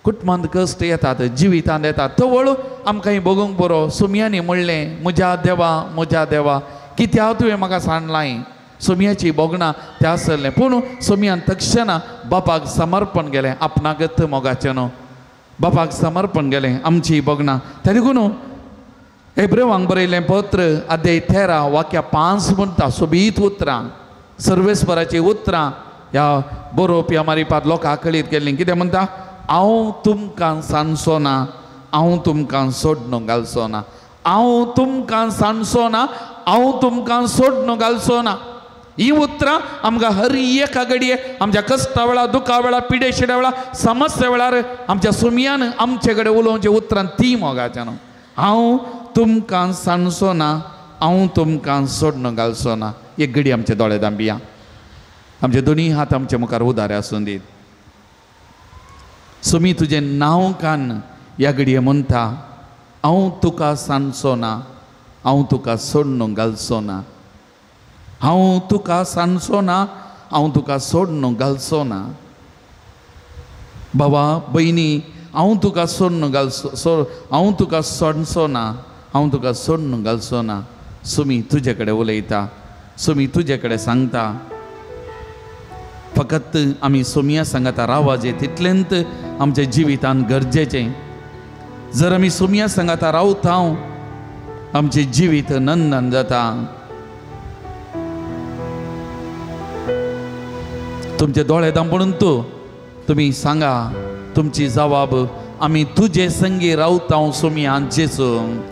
कुटुंबांत कश्ट येतात, जिवितांत येतात. तवळ आमकां भोगूंक बरो. सुमयांनी म्हणलें, म्हज्या देवा म्हज्या देवा कित्याक तुवें म्हाका सांडलाय. सोमयाची भोगणां त्या आसलें. पूण सोमयान तक्षणा बापाक समर्पण गेलें, आपणाकच मोगाचें न्हू, बापाक समर्पण गेलें. आमची भोगणां त्या देखून एब्रेवांक बरयलें पत्र अध्याय 13 वाक्या 5 म्हणटा सोबीत उतरां, सर्वेस्पराचीं उतरां ह्या बरोवप्या मारिपात लोकां कळीत केल्लीं. कितें म्हणटा, हांव तुमकां सांडचो ना, हांव तुमकां सोडून घालचो ना, हांव तुमकां सांडचो ना, हांव तुमकां सोडून घालचो ना. ही उतरां आमकां हर एका घडये आमच्या कश्टा वेळार, दुखा वेळार, पिडे शिड्या वेळार, समस्या वेळार आमच्या सुमयान आमचे कडेन उलोवचें उतरां ती मोगाच्यान. हांव तुमकां सांडचो ना, हांव तुमकां सोडून घालचो ना. एक घडी आमचे दोळे दांबिया, आमचे दोनी हात आमचे मुखार उदारे आसून दीत. सुमी तुजें नांव कान ह्या घडये म्हणटा, हांव तुका सांडचो ना, हांव तुका सोडून घालचो ना, हांव तुका सांडचो ना, हांव तुका सोडून घालचो ना. बाबा भयणी, हांव तुका सोडून घालचो, हांव तुका सोडचो ना, हांव तुका सोडून घालचो ना. सुमी तुजे कडेन उलयता, सुमी तुजे कडेन सांगता. फकत आमी सोमया सांगता रावाचें तितलेंत आमच्या जिवितान गरजेचें. जर आमी सोमया सांगता रावता आमचें जिवीत नंदन जाता. तुमचे दोळे दांपणून तुमी सांगा तुमची जवाब, आमी तुजे संगी रावता सोमया जेजू,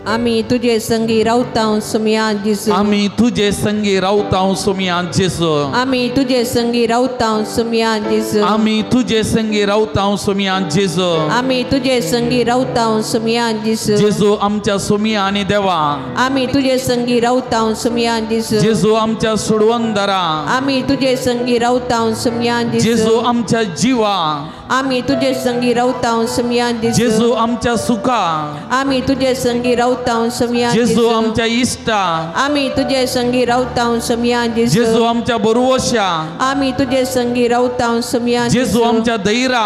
आमी तुजे संगी रावता सोमया जेजू, आमी तुजे संगी रावता सोमया जेजू, आमी तुजे संगी रावता सोमया जेजू, आमी तुजे संगी रावता सोमया जेजू, आमी तुजे संगी रावता सोमया जेजू. जेजू आमच्या सोमया आनी देवा, आमी तुजे संगी रावता सोमया जेजू. जेजू आमच्या सोडवंदरा, आमी तुजे संगी रावता सोमया जेजू. जेजू आमच्या जिवा, आमी तुजे संगी रावता सोमया जेजू जेजू आमच्या सुखा आमी तुजे संगी रावता सोमया जेजू आमच्या इश्टा आमी तुजे संगी रावता सोमया जेजू जेजू आमच्या बरवशा आमी तुजे संगी रावता सोमया जेजू आमच्या दैरा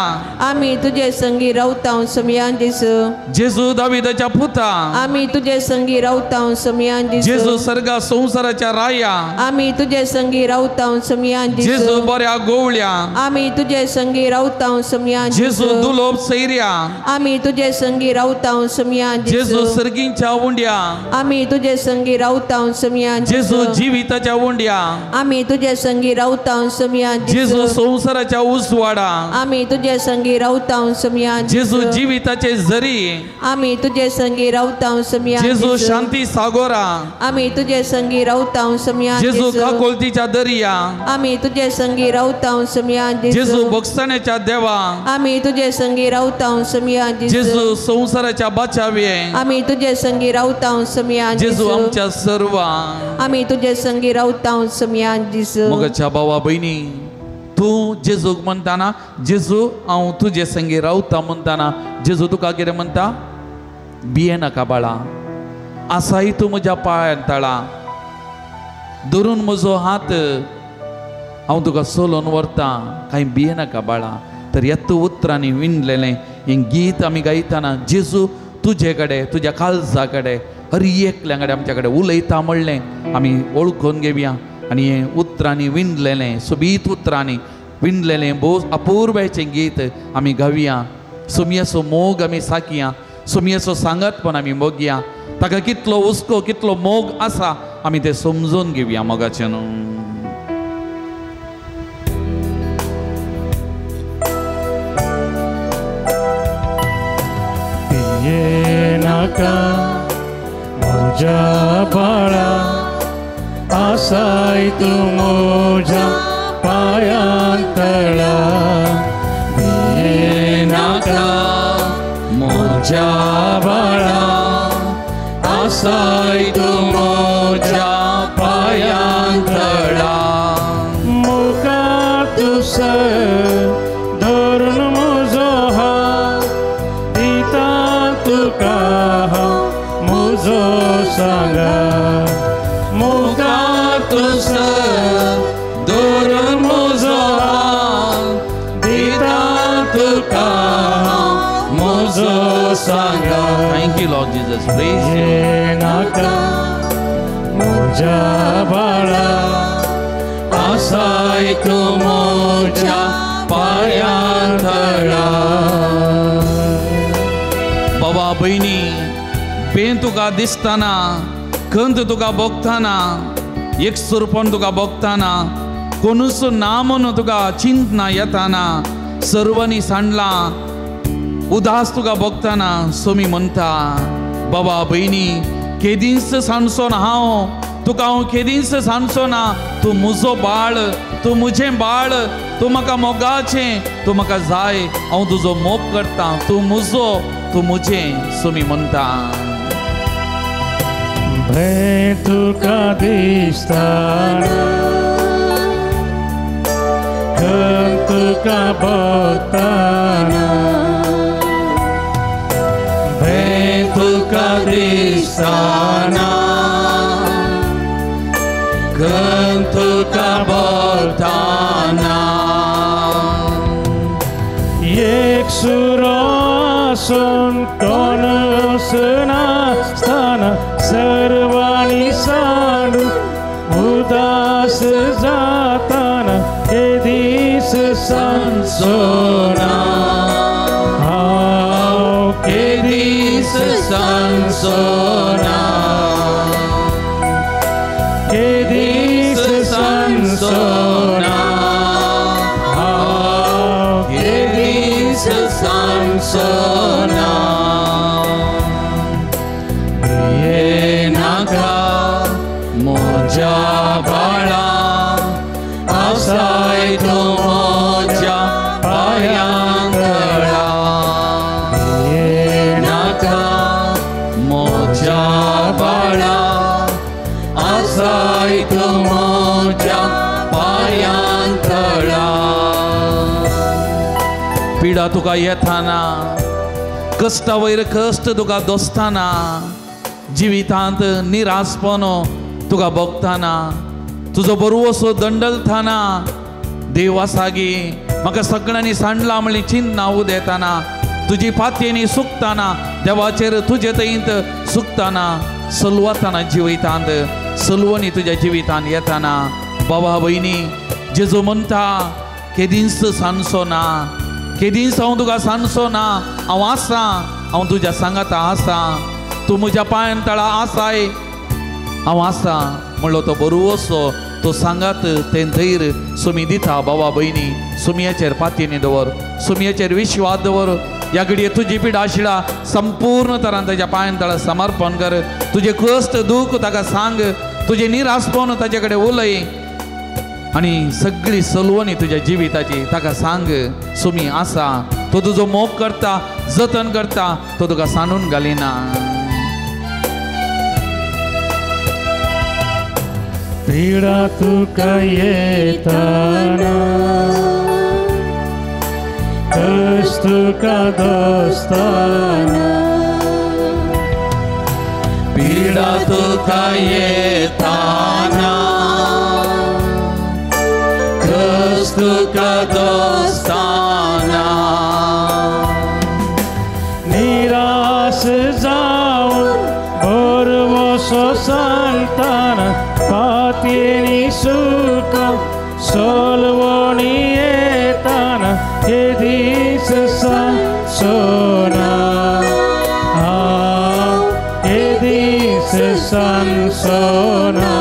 आमी तुजे संगी रावता सोमया जेजू जेजू दाविदाच्या पुता आमी तुजे संगी रावता सोमया जेजू जेजू सर्गा संवसाराच्या राया आमी तुजे संगी रावता सोमया जेजू जेजू बऱ्या गोवळ्या आमी तुजे संगी रावता सोमया जेजू जेजू दुलोब सैर्या आमी तुजे संगी रावता सोमया जेजू जेजू सर्गींच्या उंड्या आमी तुजे संगी रावता सोमया जेजू जिविताच्या उंड्या आमी तुजे संगी रावता सोमया जेजू जेजू संवसाराच्या उजवाडा आमी तुजे संगी रावता सोमया जेजू जिविताचे झरी आमी तुजे संगी रावता सोमया जेजू शांती सागोरा आमी तुजे संगी रावता सोमया जेजू काकोलतीच्या दर्या आमी तुजे संगी रावता सोमया जेजू बगसण्याच्या देवा आमी तुजे संगी रावता सोमया जेजू संवसाराच्या बाचावे आमी तुजे संगी रावता सोमया जेजू आमच्या सर्वा आमी तुजे संगी रावता सोमया जेजू मोगाच्या भावा भयणी तूं जेजूक म्हणटाना जेजू हांव तुजे संगी रावता म्हणटाना जेजू तुका कितें म्हणटा भिये नाका बाळा आसाय तूं म्हज्या पांयान तळा धरून म्हजो हात हांव तुका सोलोवन व्हरता कांय भिये नाका बाळा. तर ह्या उतरांनी विणलेलें हें गीत आमी गायतना जेजू तुजे कडेन तुज्या काळजा कडेन हर एकल्या कडेन आमच्या कडेन उलयता म्हणलें आमी वळखून घेवया. आनी हें उतरांनी विणलेलें सोबीत उतरांनी विणलेलें भोव अपुर्बायेचें गीत आमी गावया. सोमयाचो मोग आमी साकया, सोमयाचो सांगातपण आमी मोगया, ताका कितलो हुस्को कितलो मोग आसा आमी तें समजून घेवया मोगाचें न्हू. नाका म्हज्या बाळा आसाय तूं म्हज्या पांयां तळा भिये नाका म्हज्या बाळा आसाय तूं म्हज्या पांयां तळा मुखार तूं सर धरून म्हजो हात दिता तुका हांव म्हजो सांगा मुखार तूं सर धरून म्हजो हात दिता तुका हांव म्हजो सांगा. Thank you Lord Jesus, praise you. नाका म्हज्या बाळा आसाय तूं म्हज्या पांयां तळा. बाबा भयणी पेन तुका दिसताना खंत तुका भोगताना एकसुरपण तुका भोगताना कोणूच ना म्हणून तुका चिंतना येताना सर्वांनी सांडलां उदास तुका भोगताना सोमी म्हणटा बाबा भयणी केदींच सांडचो ना हांव तुका, हांव केदींच सांडचो ना, तूं म्हजो बाळ, तूं म्हजें बाळ, तूं म्हाका मोगाचें, तूं म्हाका जाय, हांव तुजो मोग करता, तूं म्हजो, तूं म्हजें. सोमी म्हणटा भंय तुका दिसताना खंत तुका भोगताना भंय तुका दिसताना खंत तुका भोगताना एक सुरो आसून कोणूच नासताना सर्वांनी सांडून उदास जाताना हे दीस सांजचो ना हांव हे दीस सांजचो ना हे दीस सांजचो ना हांव हे दीस सांजचो ना. भिये नाका म्हज्या बाळा आसाय तूं म्हज्या पांयां तळा भिये नाका म्हज्या बाळा पिडा तुका येताना, कश्टा वयर कश्ट तुका दोसताना, जिवितांत निरासपण तुका भोगताना, तुजो बरवसो दंडलताना, देव आसा गी म्हाका सगळ्यांनी सांडला म्हणली चिंतना उदेताना, तुजी पातयेनी सुकताना, देवाचेर तुजे तयंत सुकताना, सलवताना जिवितांत सलवणी तुज्या जिवितांत येताना, बाबा भयणी जेजू म्हणटा केदींच सांडचो ना, केदींच हांव तुका सांडचो ना, हांव आसा, हांव तुज्या सांगाता आसा, तूं म्हज्या पांयान तळा आसाय, हांव आसा म्हणलो तो बरोसो तो सांगात तें धैर्य सुमी दिता. बाबा भयणी सुमयाचेर पातयेनी दवर, सुमयाचेर विश्वास दवर. ह्या घडये तुजी पिडा शिडा संपूर्ण तरान ताज्या पांयान तळा समर्पण कर. तुजें कश्ट दूख ताका सांग, तुजें निरासपण ताजे कडेन उलय आनी सगळी सलवणी तुज्या जिविताची ताका सांग. सुमी आसा, तो तुजो मोग करता, जतन करता, तो तुका सांडून घालिना. पीडा तुका येताना, कश्ट तुका दोसताना, पीडा तुका येताना, कश्ट तुका दोसताना, निराश जावन बरवसो सांगताना, पातयेनी सुख सोलवणी येताना, हे दीस सांसोना, हे दीस सांसोना,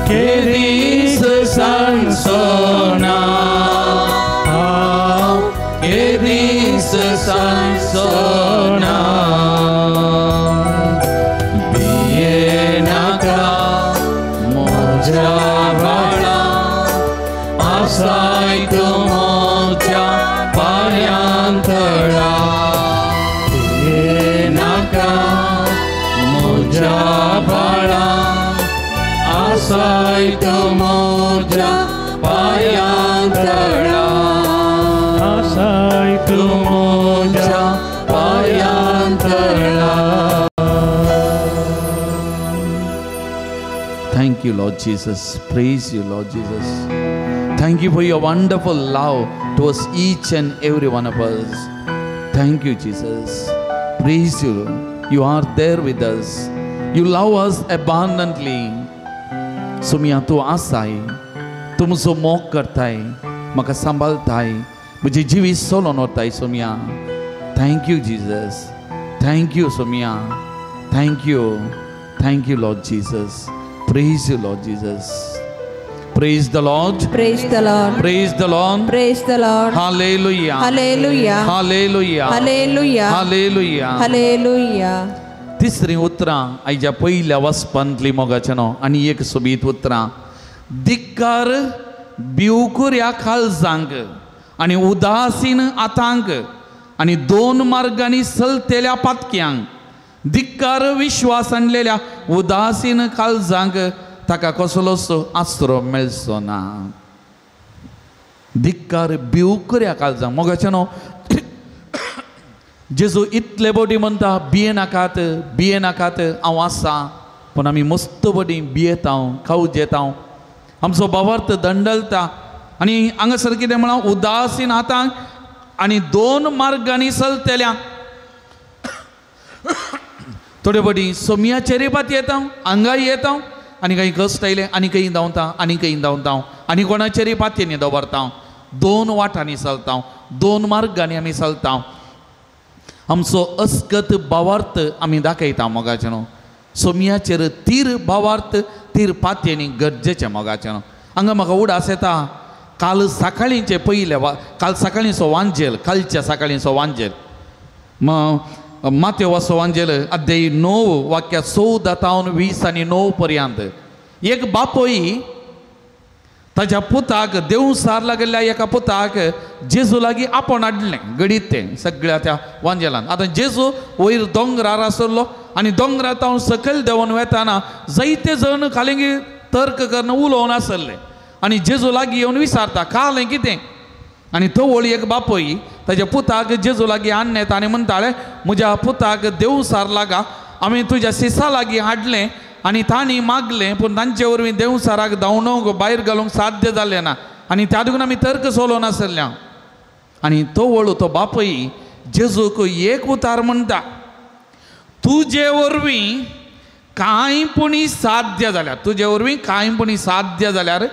हे दीस सांसोना, हे दीस सांसोना. आसाय तूं म्हज्या पांयां तळा, भियेनाका म्हज्या बाळा, आसाय तूं म्हज्या पांयां तळा, आसाय तूं म्हज्या पांयां तळा. Thank you, Lord Jesus. Praise you, Lord Jesus. Thank you for your wonderful love towards each and every one of us. Thank you, Jesus. Praise you. You are there with us. You love us abundantly. सुमिया तूं आसाय, तूं म्हजो मोग करताय, म्हाका सांबाळताय, म्हजें जिवीत सोलोवन व्हरताय सोमिया. Thank you, Jesus. Thank you, Somiya. Thank you. Thank you, Lord Jesus. Praise you, Lord Jesus. Praise the Lord. Praise the Lord. Praise the Lord. Praise the Lord. Hallelujah. Hallelujah. Hallelujah. Hallelujah. Hallelujah. Hallelujah. तिसरी उतरां आयच्या पयल्या वसपांतली मोगाचें न्हू आनी एक सोबीत उतरां. धिक्कार भिवकुऱ्या काळजांक आनी उदासीन आतांक आनी दोन मार्गांनी चलतेल्या पातक्यांक. धिक्कार विश्वास आणलेल्या उदासीन काळजांक ताका कसलोच आसरो मेळचो ना. धिक्कार भिवकुऱ्या काळजांक. मोगाचें न्हू जेजू इतले बोटी म्हणटा भिये नाकात, भिये नाकात, हांव आसा. पूण आमी मस्त बोटी भियेता, खावज येता, आमचो भावार्थ दंडलता. आनी हांगासर कितें म्हळां, उदासीन हातांक आनी दोन मार्गांनी चलतेल्या. थोडे फावटी सोमयाचेर पात येता, हांगाय येता आनी काही कश्ट आयले आनी खंय धांवता आनी खंय धांवता आनी कोणाचेरय पातयेनी दवरता. दोन वाटांनी चलता, दोन मार्गांनी आमी चलता. आमचो अस्कत भावार्थ आमी दाखयता मोगाचें न्हू. सोमयाचेर तीर भावार्थ तीर पातयेनी गरजेचें मोगाचें न्हू. हांगा म्हाका उडास येता काल सकाळींचे पयले काल सकाळींचो वांजेल, कालच्या सकाळींचो वांजेल मातेवाचो वांजेल अध्याय 9 वाक्या 14 तावन 20 आनी 9 पर्यंत. एक बापोय ताज्या पुताक देवसार लागिल्ल्या एका पुताक जेजू लागीं आपोवन हाडलें घडीत तें सगळ्या त्या वांजेलान. आतां जेजू वयर दोंगरार आसलो आनी दोंगरार तावन सकयल देंवन वेताना जायते जण खालीं तर्क करून उलोवन आसले आनी जेजू लागीं येवन विचारता कालें कितें. आनी तवळ एक बापूय ताज्या पुताक जेजू लागीं हाडलें आनी म्हणटाले म्हज्या पुताक देवसार लागा, आमी तुज्या सिसा लागीं हाडलें आनी तांणी मागलें पूण तांचे वरवीं देवसाराक धांवडोवंक भायर घालूंक साध्य जालें ना आनी त्या देखून आमी तर्क सोलो नासल्या. आनी तवळ तो बापूय जेजूक एक उतार म्हणटा, तुजे वरवीं कांय पुणी साध्य जाल्यार, तुजे वरवीं कांय पुणी साध्य जाल्यार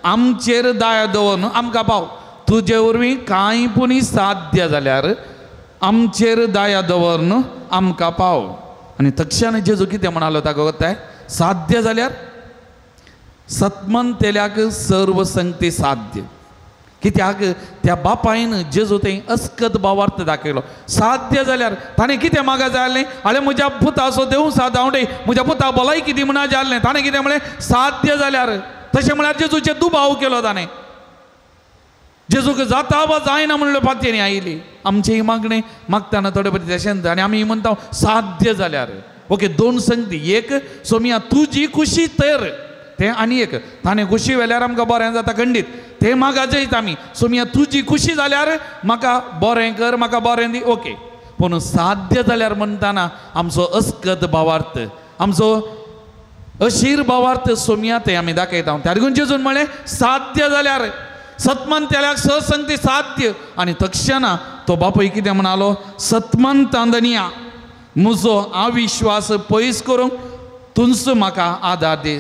आमचेर दया दवरून आमकां पाव. तुजे वरवीं कांय पुणी साध्य जाल्यार आमचेर दया दवरून आमकां पाव. आनी तक्षान जेजू कितें म्हणालो ताका गोताय, साध्य जाल्यार सतमंतेल्याक सर्व संगती साध्य. कित्याक त्या बापायन जेजू थंय अस्कत भावार्थ दाखयलो. साध्य जाल्यार ताणें कितें मागा जालें, आले म्हज्या पुता असो देवसा धांवडे म्हज्या पुता भलायकी दी म्हणा जालें. ताणें कितें म्हळें, साध्य जाल्यार. तशें म्हळ्यार जेजूचेर दुबाव केलो ताणें, जेजूक जाता वा जायना म्हणलो पातयेनी आयली. आमचें मागणें मागतना थोडे पटी तशेंच आनी आमी म्हणटा साध्य जाल्यार. ओके, दोन संगती, एक सोमिया तुजी खुशी तर तें आनी एक ताणें खुशी वेल्यार आमकां बरें जाता खंडीत, तें म्हाका जयता आमी. सोमिया तुजी खुशी जाल्यार म्हाका बरें कर, म्हाका बरें दी, ओके. पूण साध्य जाल्यार म्हणटाना आमचो अस्कत भावार्थ, आमचो अशीर भावार्थ सोमिया तें आमी दाखयता. त्या देखून जेजून म्हळें साध्य जाल्यार सतमंतेल्याक ससंगती साध्य. आनी तक्षणा तो बापूय कितें म्हणालो, सतमंतांदनिया म्हजो अविश्वास पयस करूंक तुंच म्हाका आदार दी.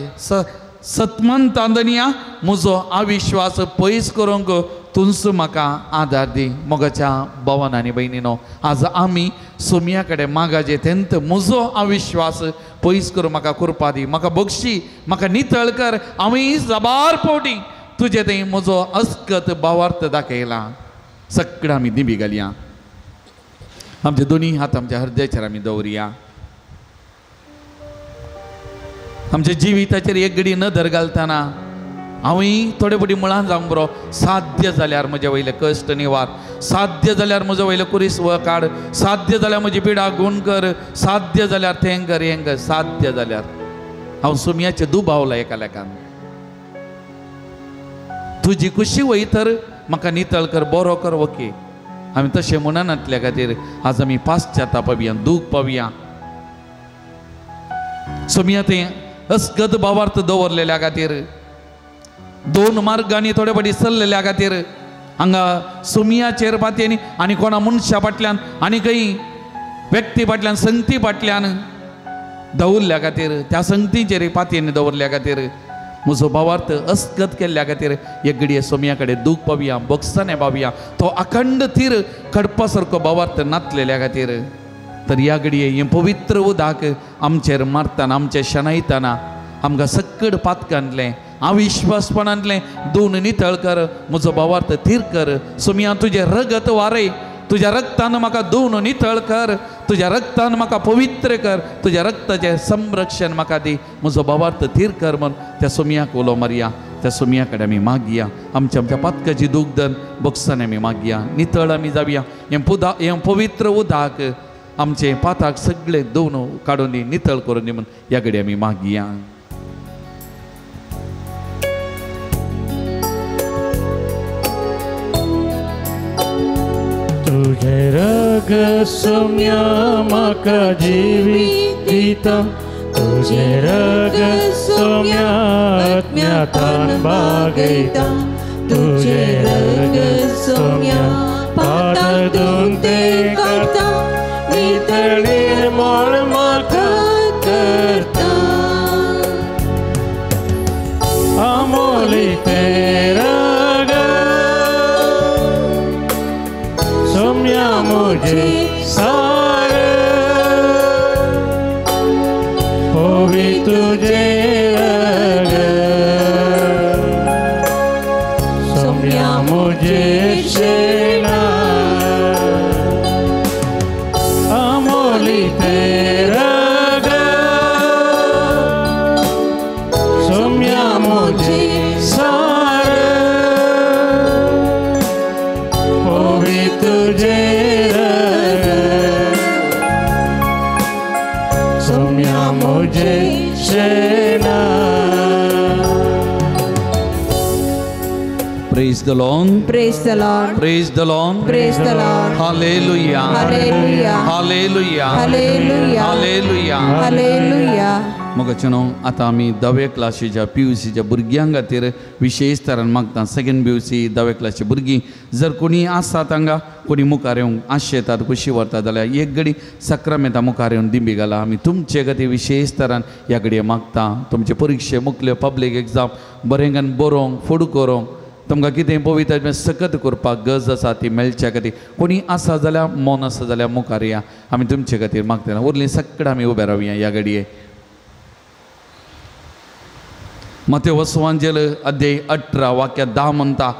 सतमंतांदनिया म्हजो अविश्वास पयस करूंक तुंच म्हाका आदार दी. मोगाच्या भवन आनी भयणीनो, आज आमी सोमया कडेन मागाजे तेंत म्हजो अविश्वास पयस करूं म्हाका कृपा दी, म्हाका बक्षी, म्हाका नितळ कर. आमी जबार पवटी तुजे थंय म्हजो अस्कत भावार्थ दाखयला. सगळें आमी दिबी घालया, आमचे दोनी हात आमच्या हृदयाचेर आमी दवरया. आमच्या जिविताचेर एक घडी नदर घालतना हांवूय थोडे फावटी मुळान जावंक बरो, साध्य जाल्यार म्हजे वयले कश्ट निवार, साध्य जाल्यार म्हजे वयले कुरीस काड, साध्य जाल्यार म्हजी पिडा गुण कर, साध्य जाल्यार तें कर हें कर, साध्य जाल्यार. हांव सुमयाचे दुबावला एका लेखान, तुजी खुशी वय तर म्हाका नितळ कर, बरो कर, ओके. आमी तशें म्हणनातल्या खातीर आज आमी पाश्चाताप पावया, दूख पावया. सोमया तें अस्गत भावार्थ दवरलेल्या खातीर, दोन मार्गांनी थोडे फावटी चल्लेल्या खातीर हांगा सोमियाचेर पातयेनी आनी कोणा मनशा फाटल्यान आनी खंय व्यक्ती फाटल्यान संगती फाटल्यान दवरल्या खातीर, त्या संगतीचेर पातयेनी दवरल्या खातीर म्हजो भावार्थ अस्कत केल्ल्या खातीर एक घडये सोमया कडेन दूख पावया, बक्षाने पावया, तो अखंड तीर कडपा सारको भावार्थ नातलेल्या खातीर. तर ह्या घडये हें पवित्र उदक आमचेर मारतना, आमचेर शेणयतना आमकां सक्कड पातकांतलें, अविश्वासपणांतलें दोन नितळ कर, म्हजो भावार्थ थीर कर. सोमया तुजें रगत वारय, तुज्या रक्तान म्हाका दोन नितळ कर, तुज्या रक्तान म्हाका पवित्र कर, तुज्या रक्ताचें संरक्षण म्हाका दी, म्हजो भावार्थ थीर कर म्हूण त्या सोमयाक उलो मारया. त्या सोमया कडेन आमी मागया, आमच्या आमच्या पातकाची दूख बक्षान आमी मागया, नितळ आमी जावया. हें हें पवित्र उदक आमचे पाताक सगळे दोन काडून दी, नितळ करून दी म्हूण ह्या कडेन आमी मागया. तुझे रग सोम्या म्हाका जिवीत दिता, तुझे रग सोम्या आत्म्यातान बागयता, तुझे रग सोम्या पातक धुवन तें काडटा, नितळ निर्मळ म्हाका करता. आमोली तें रग सोम्या मुझे सार, होवी तुझे रग सोम्या मुझे शेना. आमोली तें रग सोम्या मुझे सार, होवी तुझे रग सोम्या मुझे शेना. Praise the Lord. Praise the Lord. Praise the Lord. Praise the Lord. Hallelujah. Hallelujah. Hallelujah. Hallelujah. Hallelujah. Hallelujah. मोगाचेनो आतां आमी धावे क्लासीच्या पी you सीच्या भुरग्यां खातीर विशेश तरान मागता. सेकंड पी you see धावे क्लासची भुरगीं जर कोणी आसात हांगा, कोणी मुखार येवंक आशेतात खुशी व्हरतात जाल्यार एक घडी साक्रामेंता मुखार येवन दिंबी घाला. आमी तुमचे खातीर विशेश तरान ह्या घडये मागता. तुमचे परिक्षे मुखल्यो पब्लीक एग्जाम बरें बरोवंक फुडें करूंक तुमकां कितें पवित्र सकत करपाक गरज आसा ती मेळच्या खातीर कोणी आसा जाल्यार मन आसा जाल्यार मुखार या. आमी तुमचे खातीर मागतना उरलीं सगळीं आमी उबे रावया ह्या घडये. मतेव सुवांजेल अध्याय 18 वाक्य 10 म्हणटा,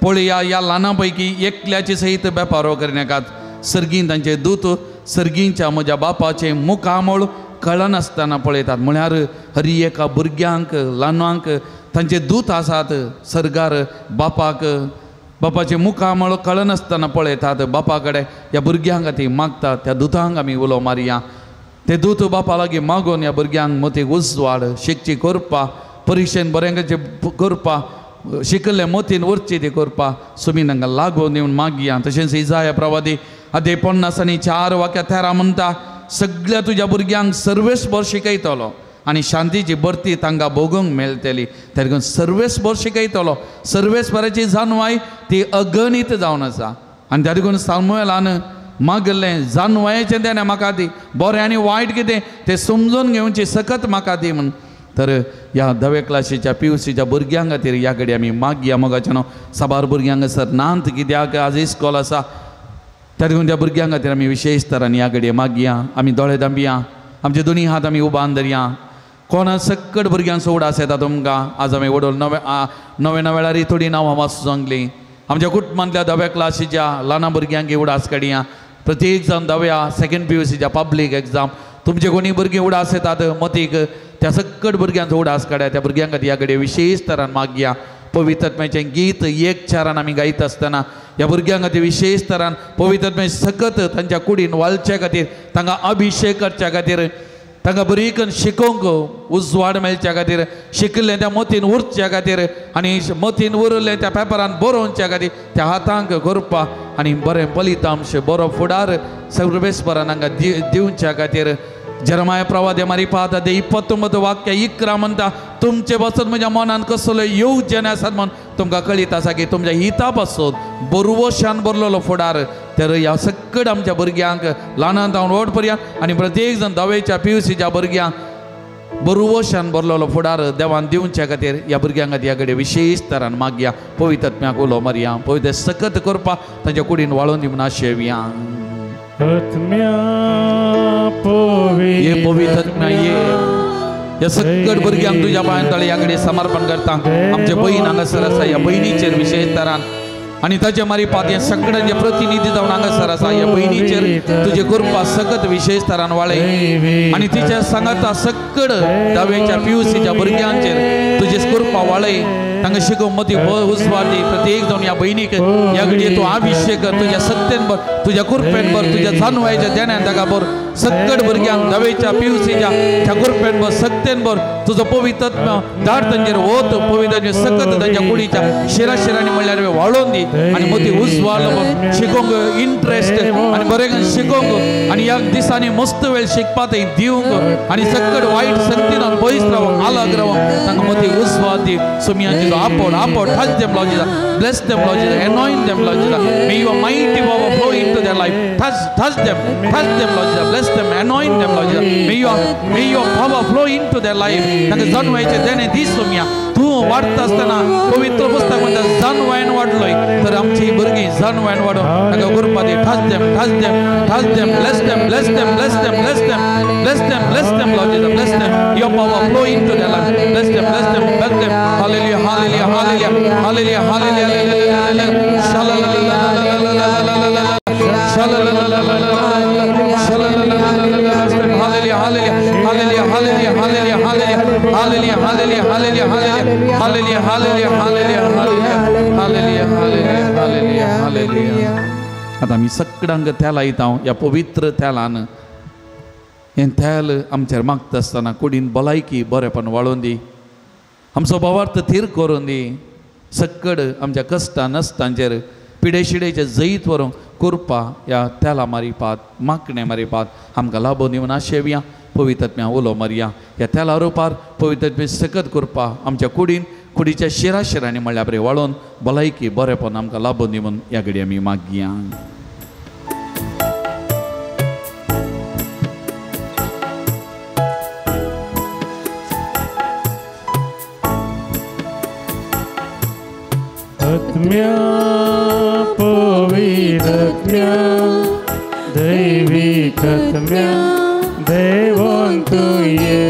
पळया ह्या ल्हाना पैकी एकल्याचे सहित वेपारो करनाकात, सर्गीन तांचे दूत सर्गींच्या म्हज्या बापाचें मुखामळ कळनासतना पळयतात. म्हळ्यार हरी एका भुरग्यांक ल्हानांक तांचे दूत आसात सर्गार बापाक बापाचें मुखामळ कळनासतना पळयतात. बापा कडेन ह्या भुरग्यांक खातीर मागतात, त्या दुतांक आमी उलो मारया. ते दूत बापा लागीं मागून ह्या भुरग्यांक मतीक उजवाड शिकची करपा, परिक्षेन बरें करपा, शिकल्ले मतीन उरची ती करपा सुमी तांकां लागून दिवन मागया. तशेंच इजाया प्रवादी अध्याय 54 वाक्य 13 म्हणटा, सगळ्या तुज्या भुरग्यांक सर्वेस्पर शिकयतलो आनी शांतीची भरती तांकां भोगूंक मेळटली. त्या सर्वेस्पर शिकयतलो, सर्वेस्पराची जाणवाय ती अगणीत जावन आसा. आनी त्या देखून सामुएलान मागलें जाणवायेचें तेणें म्हाका दी, बरें आनी वायट कितें तें समजून घेवची सकत म्हाका दी म्हूण. तर ह्या धवे क्लासीच्या पी you सीच्या भुरग्यां खातीर ह्या कडेन आमी मागया. मोगाचें न्हू साबार भुरग्यांक सर नात कित्याक आज इस्कॉल आसा, त्या देखून त्या भुरग्यां खातीर आमी विशेश तरान ह्या कडेन मागया. आमी दोळे दांबया, आमचे दोनी हात आमी उबान धरया. कोणा सकट भुरग्यांचो उडास येता तुमकां आज आमी वडोल नवे नवेळारी थोडीं नांवां वाचूं सांगलीं. आमच्या कुटुंबांतल्या धव्या क्लासीच्या ल्हान भुरग्यांक उडास काडया. प्रत्येक जावन धव्या सेकंड पी you सीच्या पब्लीक एग्जाम तुमचे कोणी भुरगीं उडास येतात मतीक, त्या सकट भुरग्यांचो उडास काडया. त्या भुरग्यां खातीर ह्या कडेन विशेश तरान मागया. पवित्रत्म्याचें गीत एक चारान आमी गायत आसतना ह्या भुरग्यां खातीर विशेश तरान पवित्रत्म्याचें सकत तांच्या कुडीन वाळच्या खातीर, तांकां अभिशेक करच्या खातीर, तांकां बरी करून शिकोवंक उजवाड मेळच्या खातीर, शिकिल्लें त्या मतीन उरच्या खातीर आनी मतीन उरलें त्या पेपरान बरोवच्या खातीर त्या हातांक करपा आनी बरें फलितांश बरो फुडार सर्वेस्परान हांकां दिवच्या खातीर. जेरमाया प्रवादे मारी पात 29 वाक्य 11 म्हणटा, तुमचे पासून म्हज्या मनान कसलो येवजण आसात म्हूण तुमकां कळीत आसा की तुमच्या हिता पासून बरवशान भरलेलो फुडार. तर ह्या सकट आमच्या भुरग्यांक ल्हानान जावन व्हड पर्यंत आनी प्रत्येक जाण धावेच्या पी you सीच्या भुरग्यांक बरवशान भरलेलो फुडार देवान दिवच्या खातीर ह्या भुरग्यांक खातीर ह्या कडेन विशेश तरान मागया. पवित्रत्म्याक उलो मारया, पवित्र सकत करपा तांच्या कुडीन वाळोवन दी म्हूण आशेवया. ये पवित्रत्म्या ये ह्या सकट भुरग्यांक तुज्या पांयां तळे ह्या कडेन समर्पण करता. आमचे भयण हांगासर आसा, ह्या भयणीचेर विशेश तरान आनी ताचे मारी पात ह्या सगळ्यांचे प्रतिनिधी जावन हांगासर आसा. ह्या भयणीचेर तुजे कृपा सकत विशेश तरान वाळय आनी तिच्या सांगाता सकट धावेच्या पी you सीच्या भुरग्यांचेर तुजे कृपा वाळय. तांकां शिकोवंक मती उजवाड दी. प्रत्येक जावन ह्या भयणीक ह्या घडये तूं अभिशेक कर, तुज्या सत्तेन भर, तुज्या कृपेन भर, तुज्या जाणवायच्या देण्यान ताका भर. सकट भुरग्यांक धावेच्या पी you सीच्या त्या कृपेन भर, सत्तेन भर. तुजो पवित्रत्म धाड तांचेर वत, पवित्र सकत तांच्या कुडीच्या शिरा शिरांनी म्हणल्यार वाळोवन दी आनी मती उजवाड शिकोवंक इंट्रस्ट आनी बरें शिकोवंक आनी ह्या दिसांनी मस्त वेळ शिकपा थंय दिवंक आनी सकट वायट संगतीन पयस रावंक आलग रावंक तांकां मती उजवाड दी. सुमियांची आपड आपड touch them Lord Jesus, bless them Lord Jesus, anoint them Lord Jesus, may your mighty power flow into their life. Touch them, touch them Lord Jesus, bless them, anoint them Lord Jesus, may your power flow into their life. तांकां जाणवायचें देणें दी सोम्या. तूं वाडटा आसतना पवित्र पुस्तक म्हणटा जाणवायन वाडलोय, तर आमची भुरगीं जाणवायन वाडोवन तांकां कृपा दी. Touch them, touch them, touch them, bless them, bless them, bless them, bless them, bless them, bless them Lord Jesus, bless them. Your power flow into their life. Bless them, bless them, bless them. Hallelujah, hallelujah, hallelujah, hallelujah, hallelujah. Hallelujah, hallelujah, hallelujah, hallelujah, hallelujah, hallelujah, hallelujah, hallelujah, hallelujah, hallelujah, hallelujah, hallelujah, hallelujah, hallelujah. आतां आमी सगळ्यांक तेल लायता ह्या पवित्र तेलान. हें तेल आमचेर मागता आसतना कुडीन भलायकी बरेपण वाळोवन दी, आमचो भावार्थ थीर करून दी. सक्कड आमच्या कश्टां नश्टांचेर पिडेशिडेचे जैत व्हरूंक कुरपा ह्या तेला मारिपात माकणे मारिपात आमकां लाबोवन दिवन आशेवया पवित्रत्म्या उलो मारया ह्या तेला रुपार पवित्रत्मे सकत कुरपा आमच्या कुडीन कुडीच्या शिरा शिरांनी म्हणल्यार बरें वाळोवन भलायकी बरेपण आमकां लाबोवन दिवन ह्या घडी आमी मागया. आत्म्या पवित्रत्म्या दैवीक आत्म्या देवोन तुये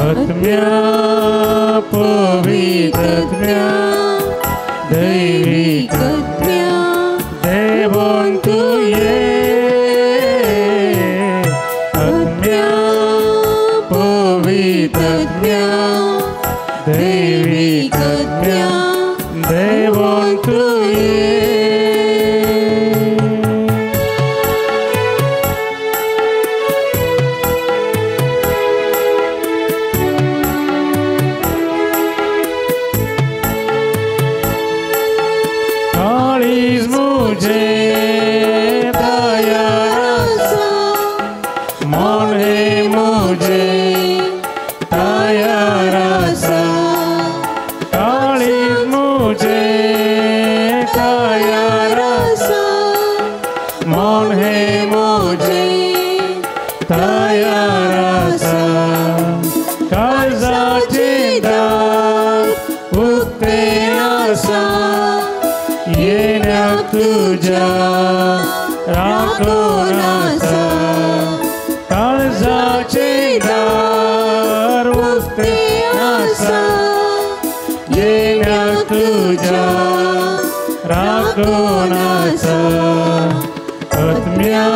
आत्म्या पवित्रत्म्या दैवीक आत्म्या देवोन तुये आत्म्या पवित्रत्म्या दैवीक आत्म्या देवोन तुये. काळीज मुझे तयार आसा मन हे मुझे तयार आसा काळीज मुझे तयार आसा मन हे मुझे तयार आसा काळजाचे दार उक्ते आसा येण्याक तुज्या राखून आसा काळजाचे दार उक्ते आसा येण्याक तुज्या राखून आसा आत्म्या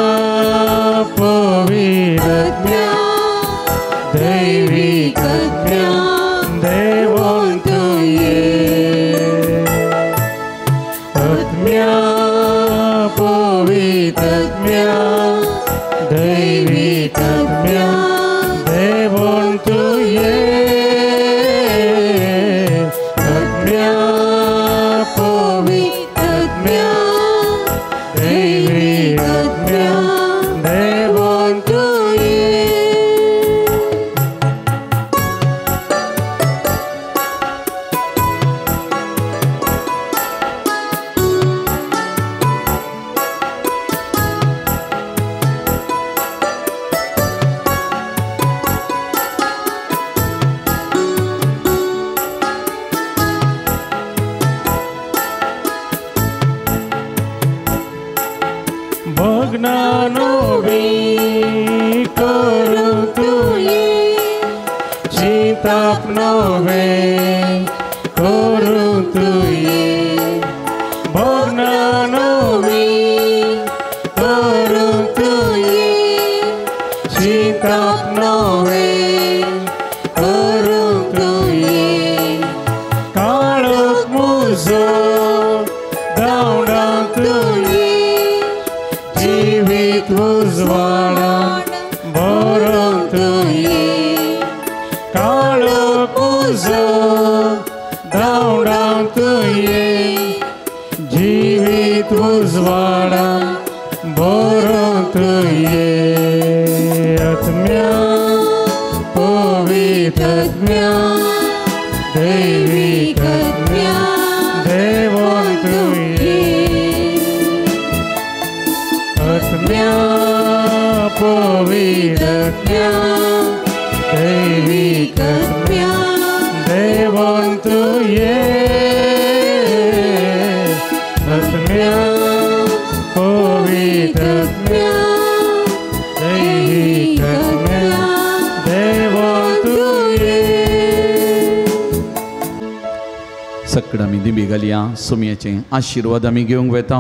पवित्रत्म्या दैवीक आत्म्या देवोन तुये आत्म्या पवित्रत्म्या दैवीक आत्म्या देवोन तुये आत्म्या पवित्रत्म्या दैवीक आत्म्या देवोन तुये. भग्नानो बी करूं तुये चिंताप नवे करूं तुये भग्नानो बी करूं तुये चिंताप नवे करूं तुये काळोख मुजो धांवडा तुये जीवित उजवाडा भरून तुये काळोख उजो धांवडा तुये जीवित उजवाडा भरून तुये आत्म्या पवित्रत्म्या दैवीक आत्म्या देवोन तुये आत्म्या पवित्रत्म्या दैवीक आत्म्या देवोन तुये आत्म्या पवित्रत्म्या दैवीक आत्म्या देवोन तुये. सकड आमी दिंबी घालया सुमयेचे आशिर्वाद आमी घेवंक वेता.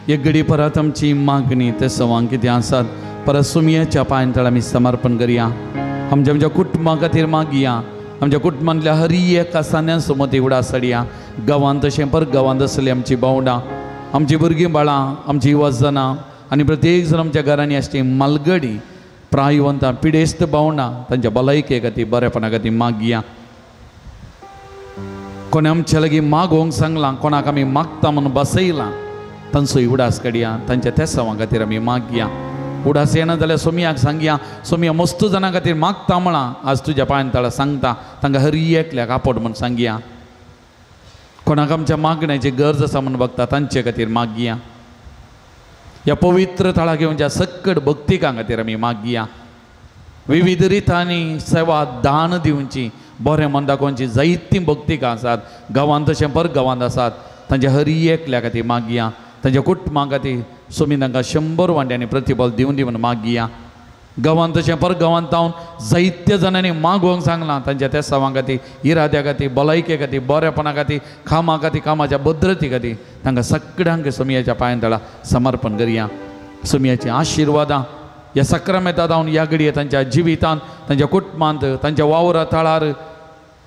एक घडी परत आमची मागणी ते सवांग कितें आसात परत सुमयेच्या पांयतळ आमी समर्पण करया. आमच्या आमच्या कुटुंबा खातीर मागया. आमच्या कुटुंबांतल्या हरी एका सान्यान सुमती उडा साडया गांवांत तशें पर गांवांत आसली आमची भावंडां आमची भुरगीं बाळां आमची वजनां आनी प्रत्येक जण आमच्या घरांनी आसची मालगडी प्रायवंतां पिडेस्त भावंडां तांच्या भलायके खातीर बरेपणा खातीर मागया. कोणें आमचे लागीं मागोवंक सांगलां, कोणाक आमी मागता म्हणून बसयलां तांचो उडास काडया, तांच्या तेसांवां खातीर आमी मागया. उडास येना जाल्यार सोमयाक सांगया, सोमया मस्त जाणां खातीर मागता म्हळां, आज तुज्या पांयान तळा सांगता, तांकां हरी एकल्याक आपट म्हूण सांगया. कोणाक आमच्या मागण्याची गरज आसा म्हूण बघता तांचे खातीर मागया. ह्या पवित्र थळाक येवच्या सक्कड भक्तिकां खातीर आमी मागया. विविध रितांनी सेवा दान दिवची, बरें मन दाखोवची जायतीं भक्तिकां आसात गांवांत तशें पर गांवांत आसात, तांच्या हरी एकल्या खातीर मागया. तांच्या कुटुंबां खातीर सोमी तांकां 100 वांट्यांनी प्रतिफल दिवन दी म्हूण मागया. गांवांत तशें पर गांवांत तावन जायत्या जाणांनी मागोवंक सांगलां, तांच्या तेसांवां खातीर, इराद्या खातीर, भलायके खातीर, बरेपणा खातीर, कामा खातीर, कामाच्या भद्रती खातीर तांकां सगळ्यांक सोमयाच्या पांयां तळा समर्पण करया. सोमयाची आशिर्वादां ह्या सक्रामेंता जावन ह्या घडये तांच्या जिवितांत, तांच्या कुटुंबांत, तांच्या वावरा थळार,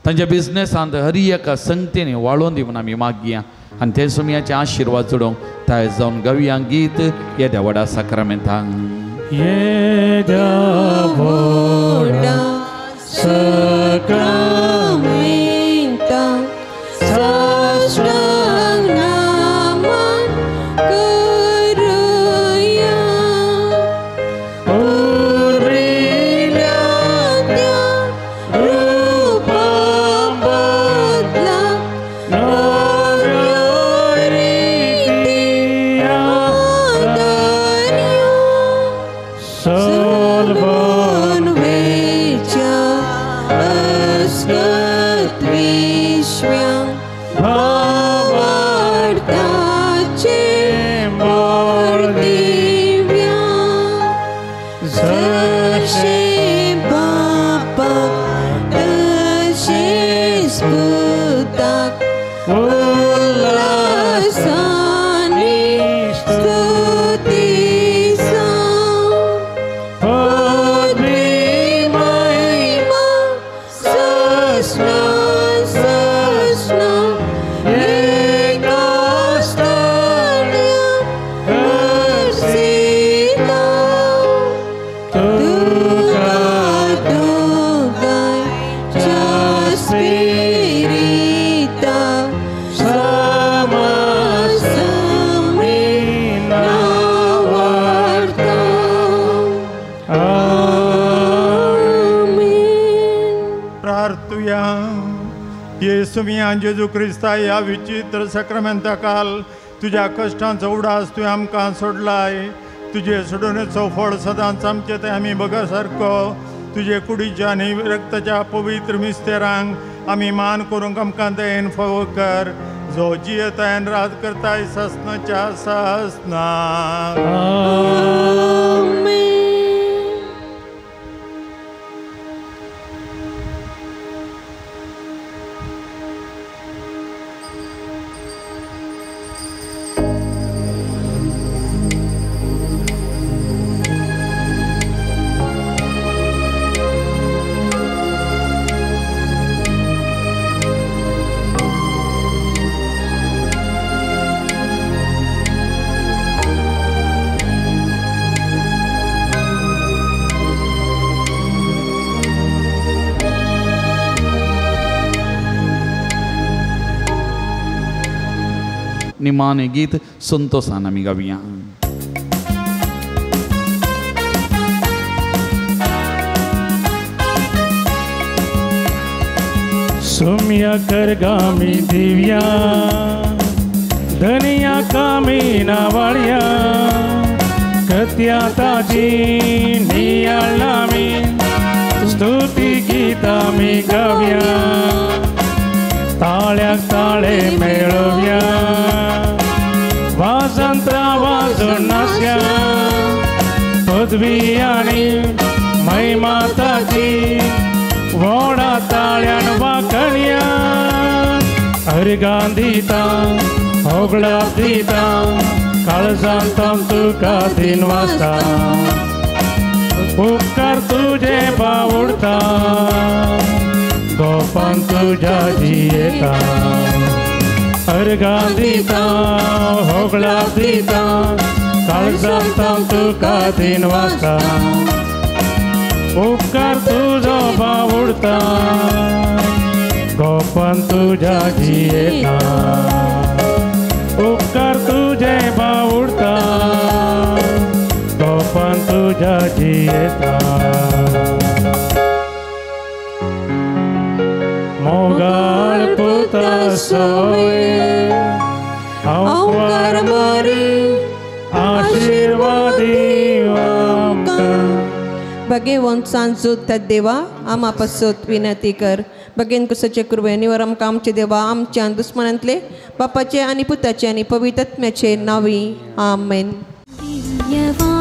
तांच्या बिजनेसांत हरी एका संगतीन वाळोवन दी म्हूण आमी मागया. आनी ते सोमयाचे आशिर्वाद जोडूंक तयार जावन गावया गीत येद्या व्हडा सक्रामेंतांक. येद्या व्हडा सक्रामेंता साष्टांग नमन करुया, पुर्विल्या त्या रूपा बदला नव्यो रिती आदर्या, सलवन वेच्या अस्कत विश्व्या भावार्थाचे बोल दिव्या, जशें बापाक तशेंच पुताक उल्हासानी स्तुती जावं, पदवी महिमा ससना ससना एका स्थान्या हर्षिता, तुका दोगांयच्या स्पिरिता समसमी नावार्ता. आमेन. प्रार्थुया. येसू मिया जेजू क्रिस्ता ह्या विचित्र सक्रामेंता काल तुज्या कश्टांचो उडास तुवें आमकां सोडलाय, तुजे सोडणेचो फळ सदांच आमचे ते आमी बगर सारको तुजे कुडीच्या आनी रक्ताच्या पवित्र मिस्तेरांक आमी मान करूंक आमकां दयेन फावो कर, जो जियेतायन राज करताय ससनाच्या ससना. आमेन. निमाणे गीत संतोषान आमी गावया. सुम्या करगामी दिव्या धनिया कामी नावाळ्या, कत्या ताजी नियाळामी स्तुती गीता मी गाव्या, ताळ्याक ताळे मेळोव्या, वाजंत्रा वाजून नाचया, पदवी आनी महिमा ताची व्हडा ताळ्यान वाकणया, अर्गां दिता होगळा दिता, काळजांत तुका दिन वाजता, उपकार तुजे बावडता, गोपान तुज्या जियेता, अर्गां दिता होगळा दिता, काळजांत तुका दिन वाजता, उपकार तुजो बावडता, गोपान तुज्या जियेता उपकार तुजे बावुडता गोपान तुज्या जियेता मोगाळ पुता सोय हांव बरी आशिर्वादी आमकां. भगेवन सांजूत देवा आमा पासत विनंती कर. बगेन कुसाचे कृपे निवर आमकां आमचे देवा आमच्या दुस्मनांतले बापाचे आनी पुताचे आनी पवित्र आत्म्याचे नांवी आमेन. दिव्यवाणी.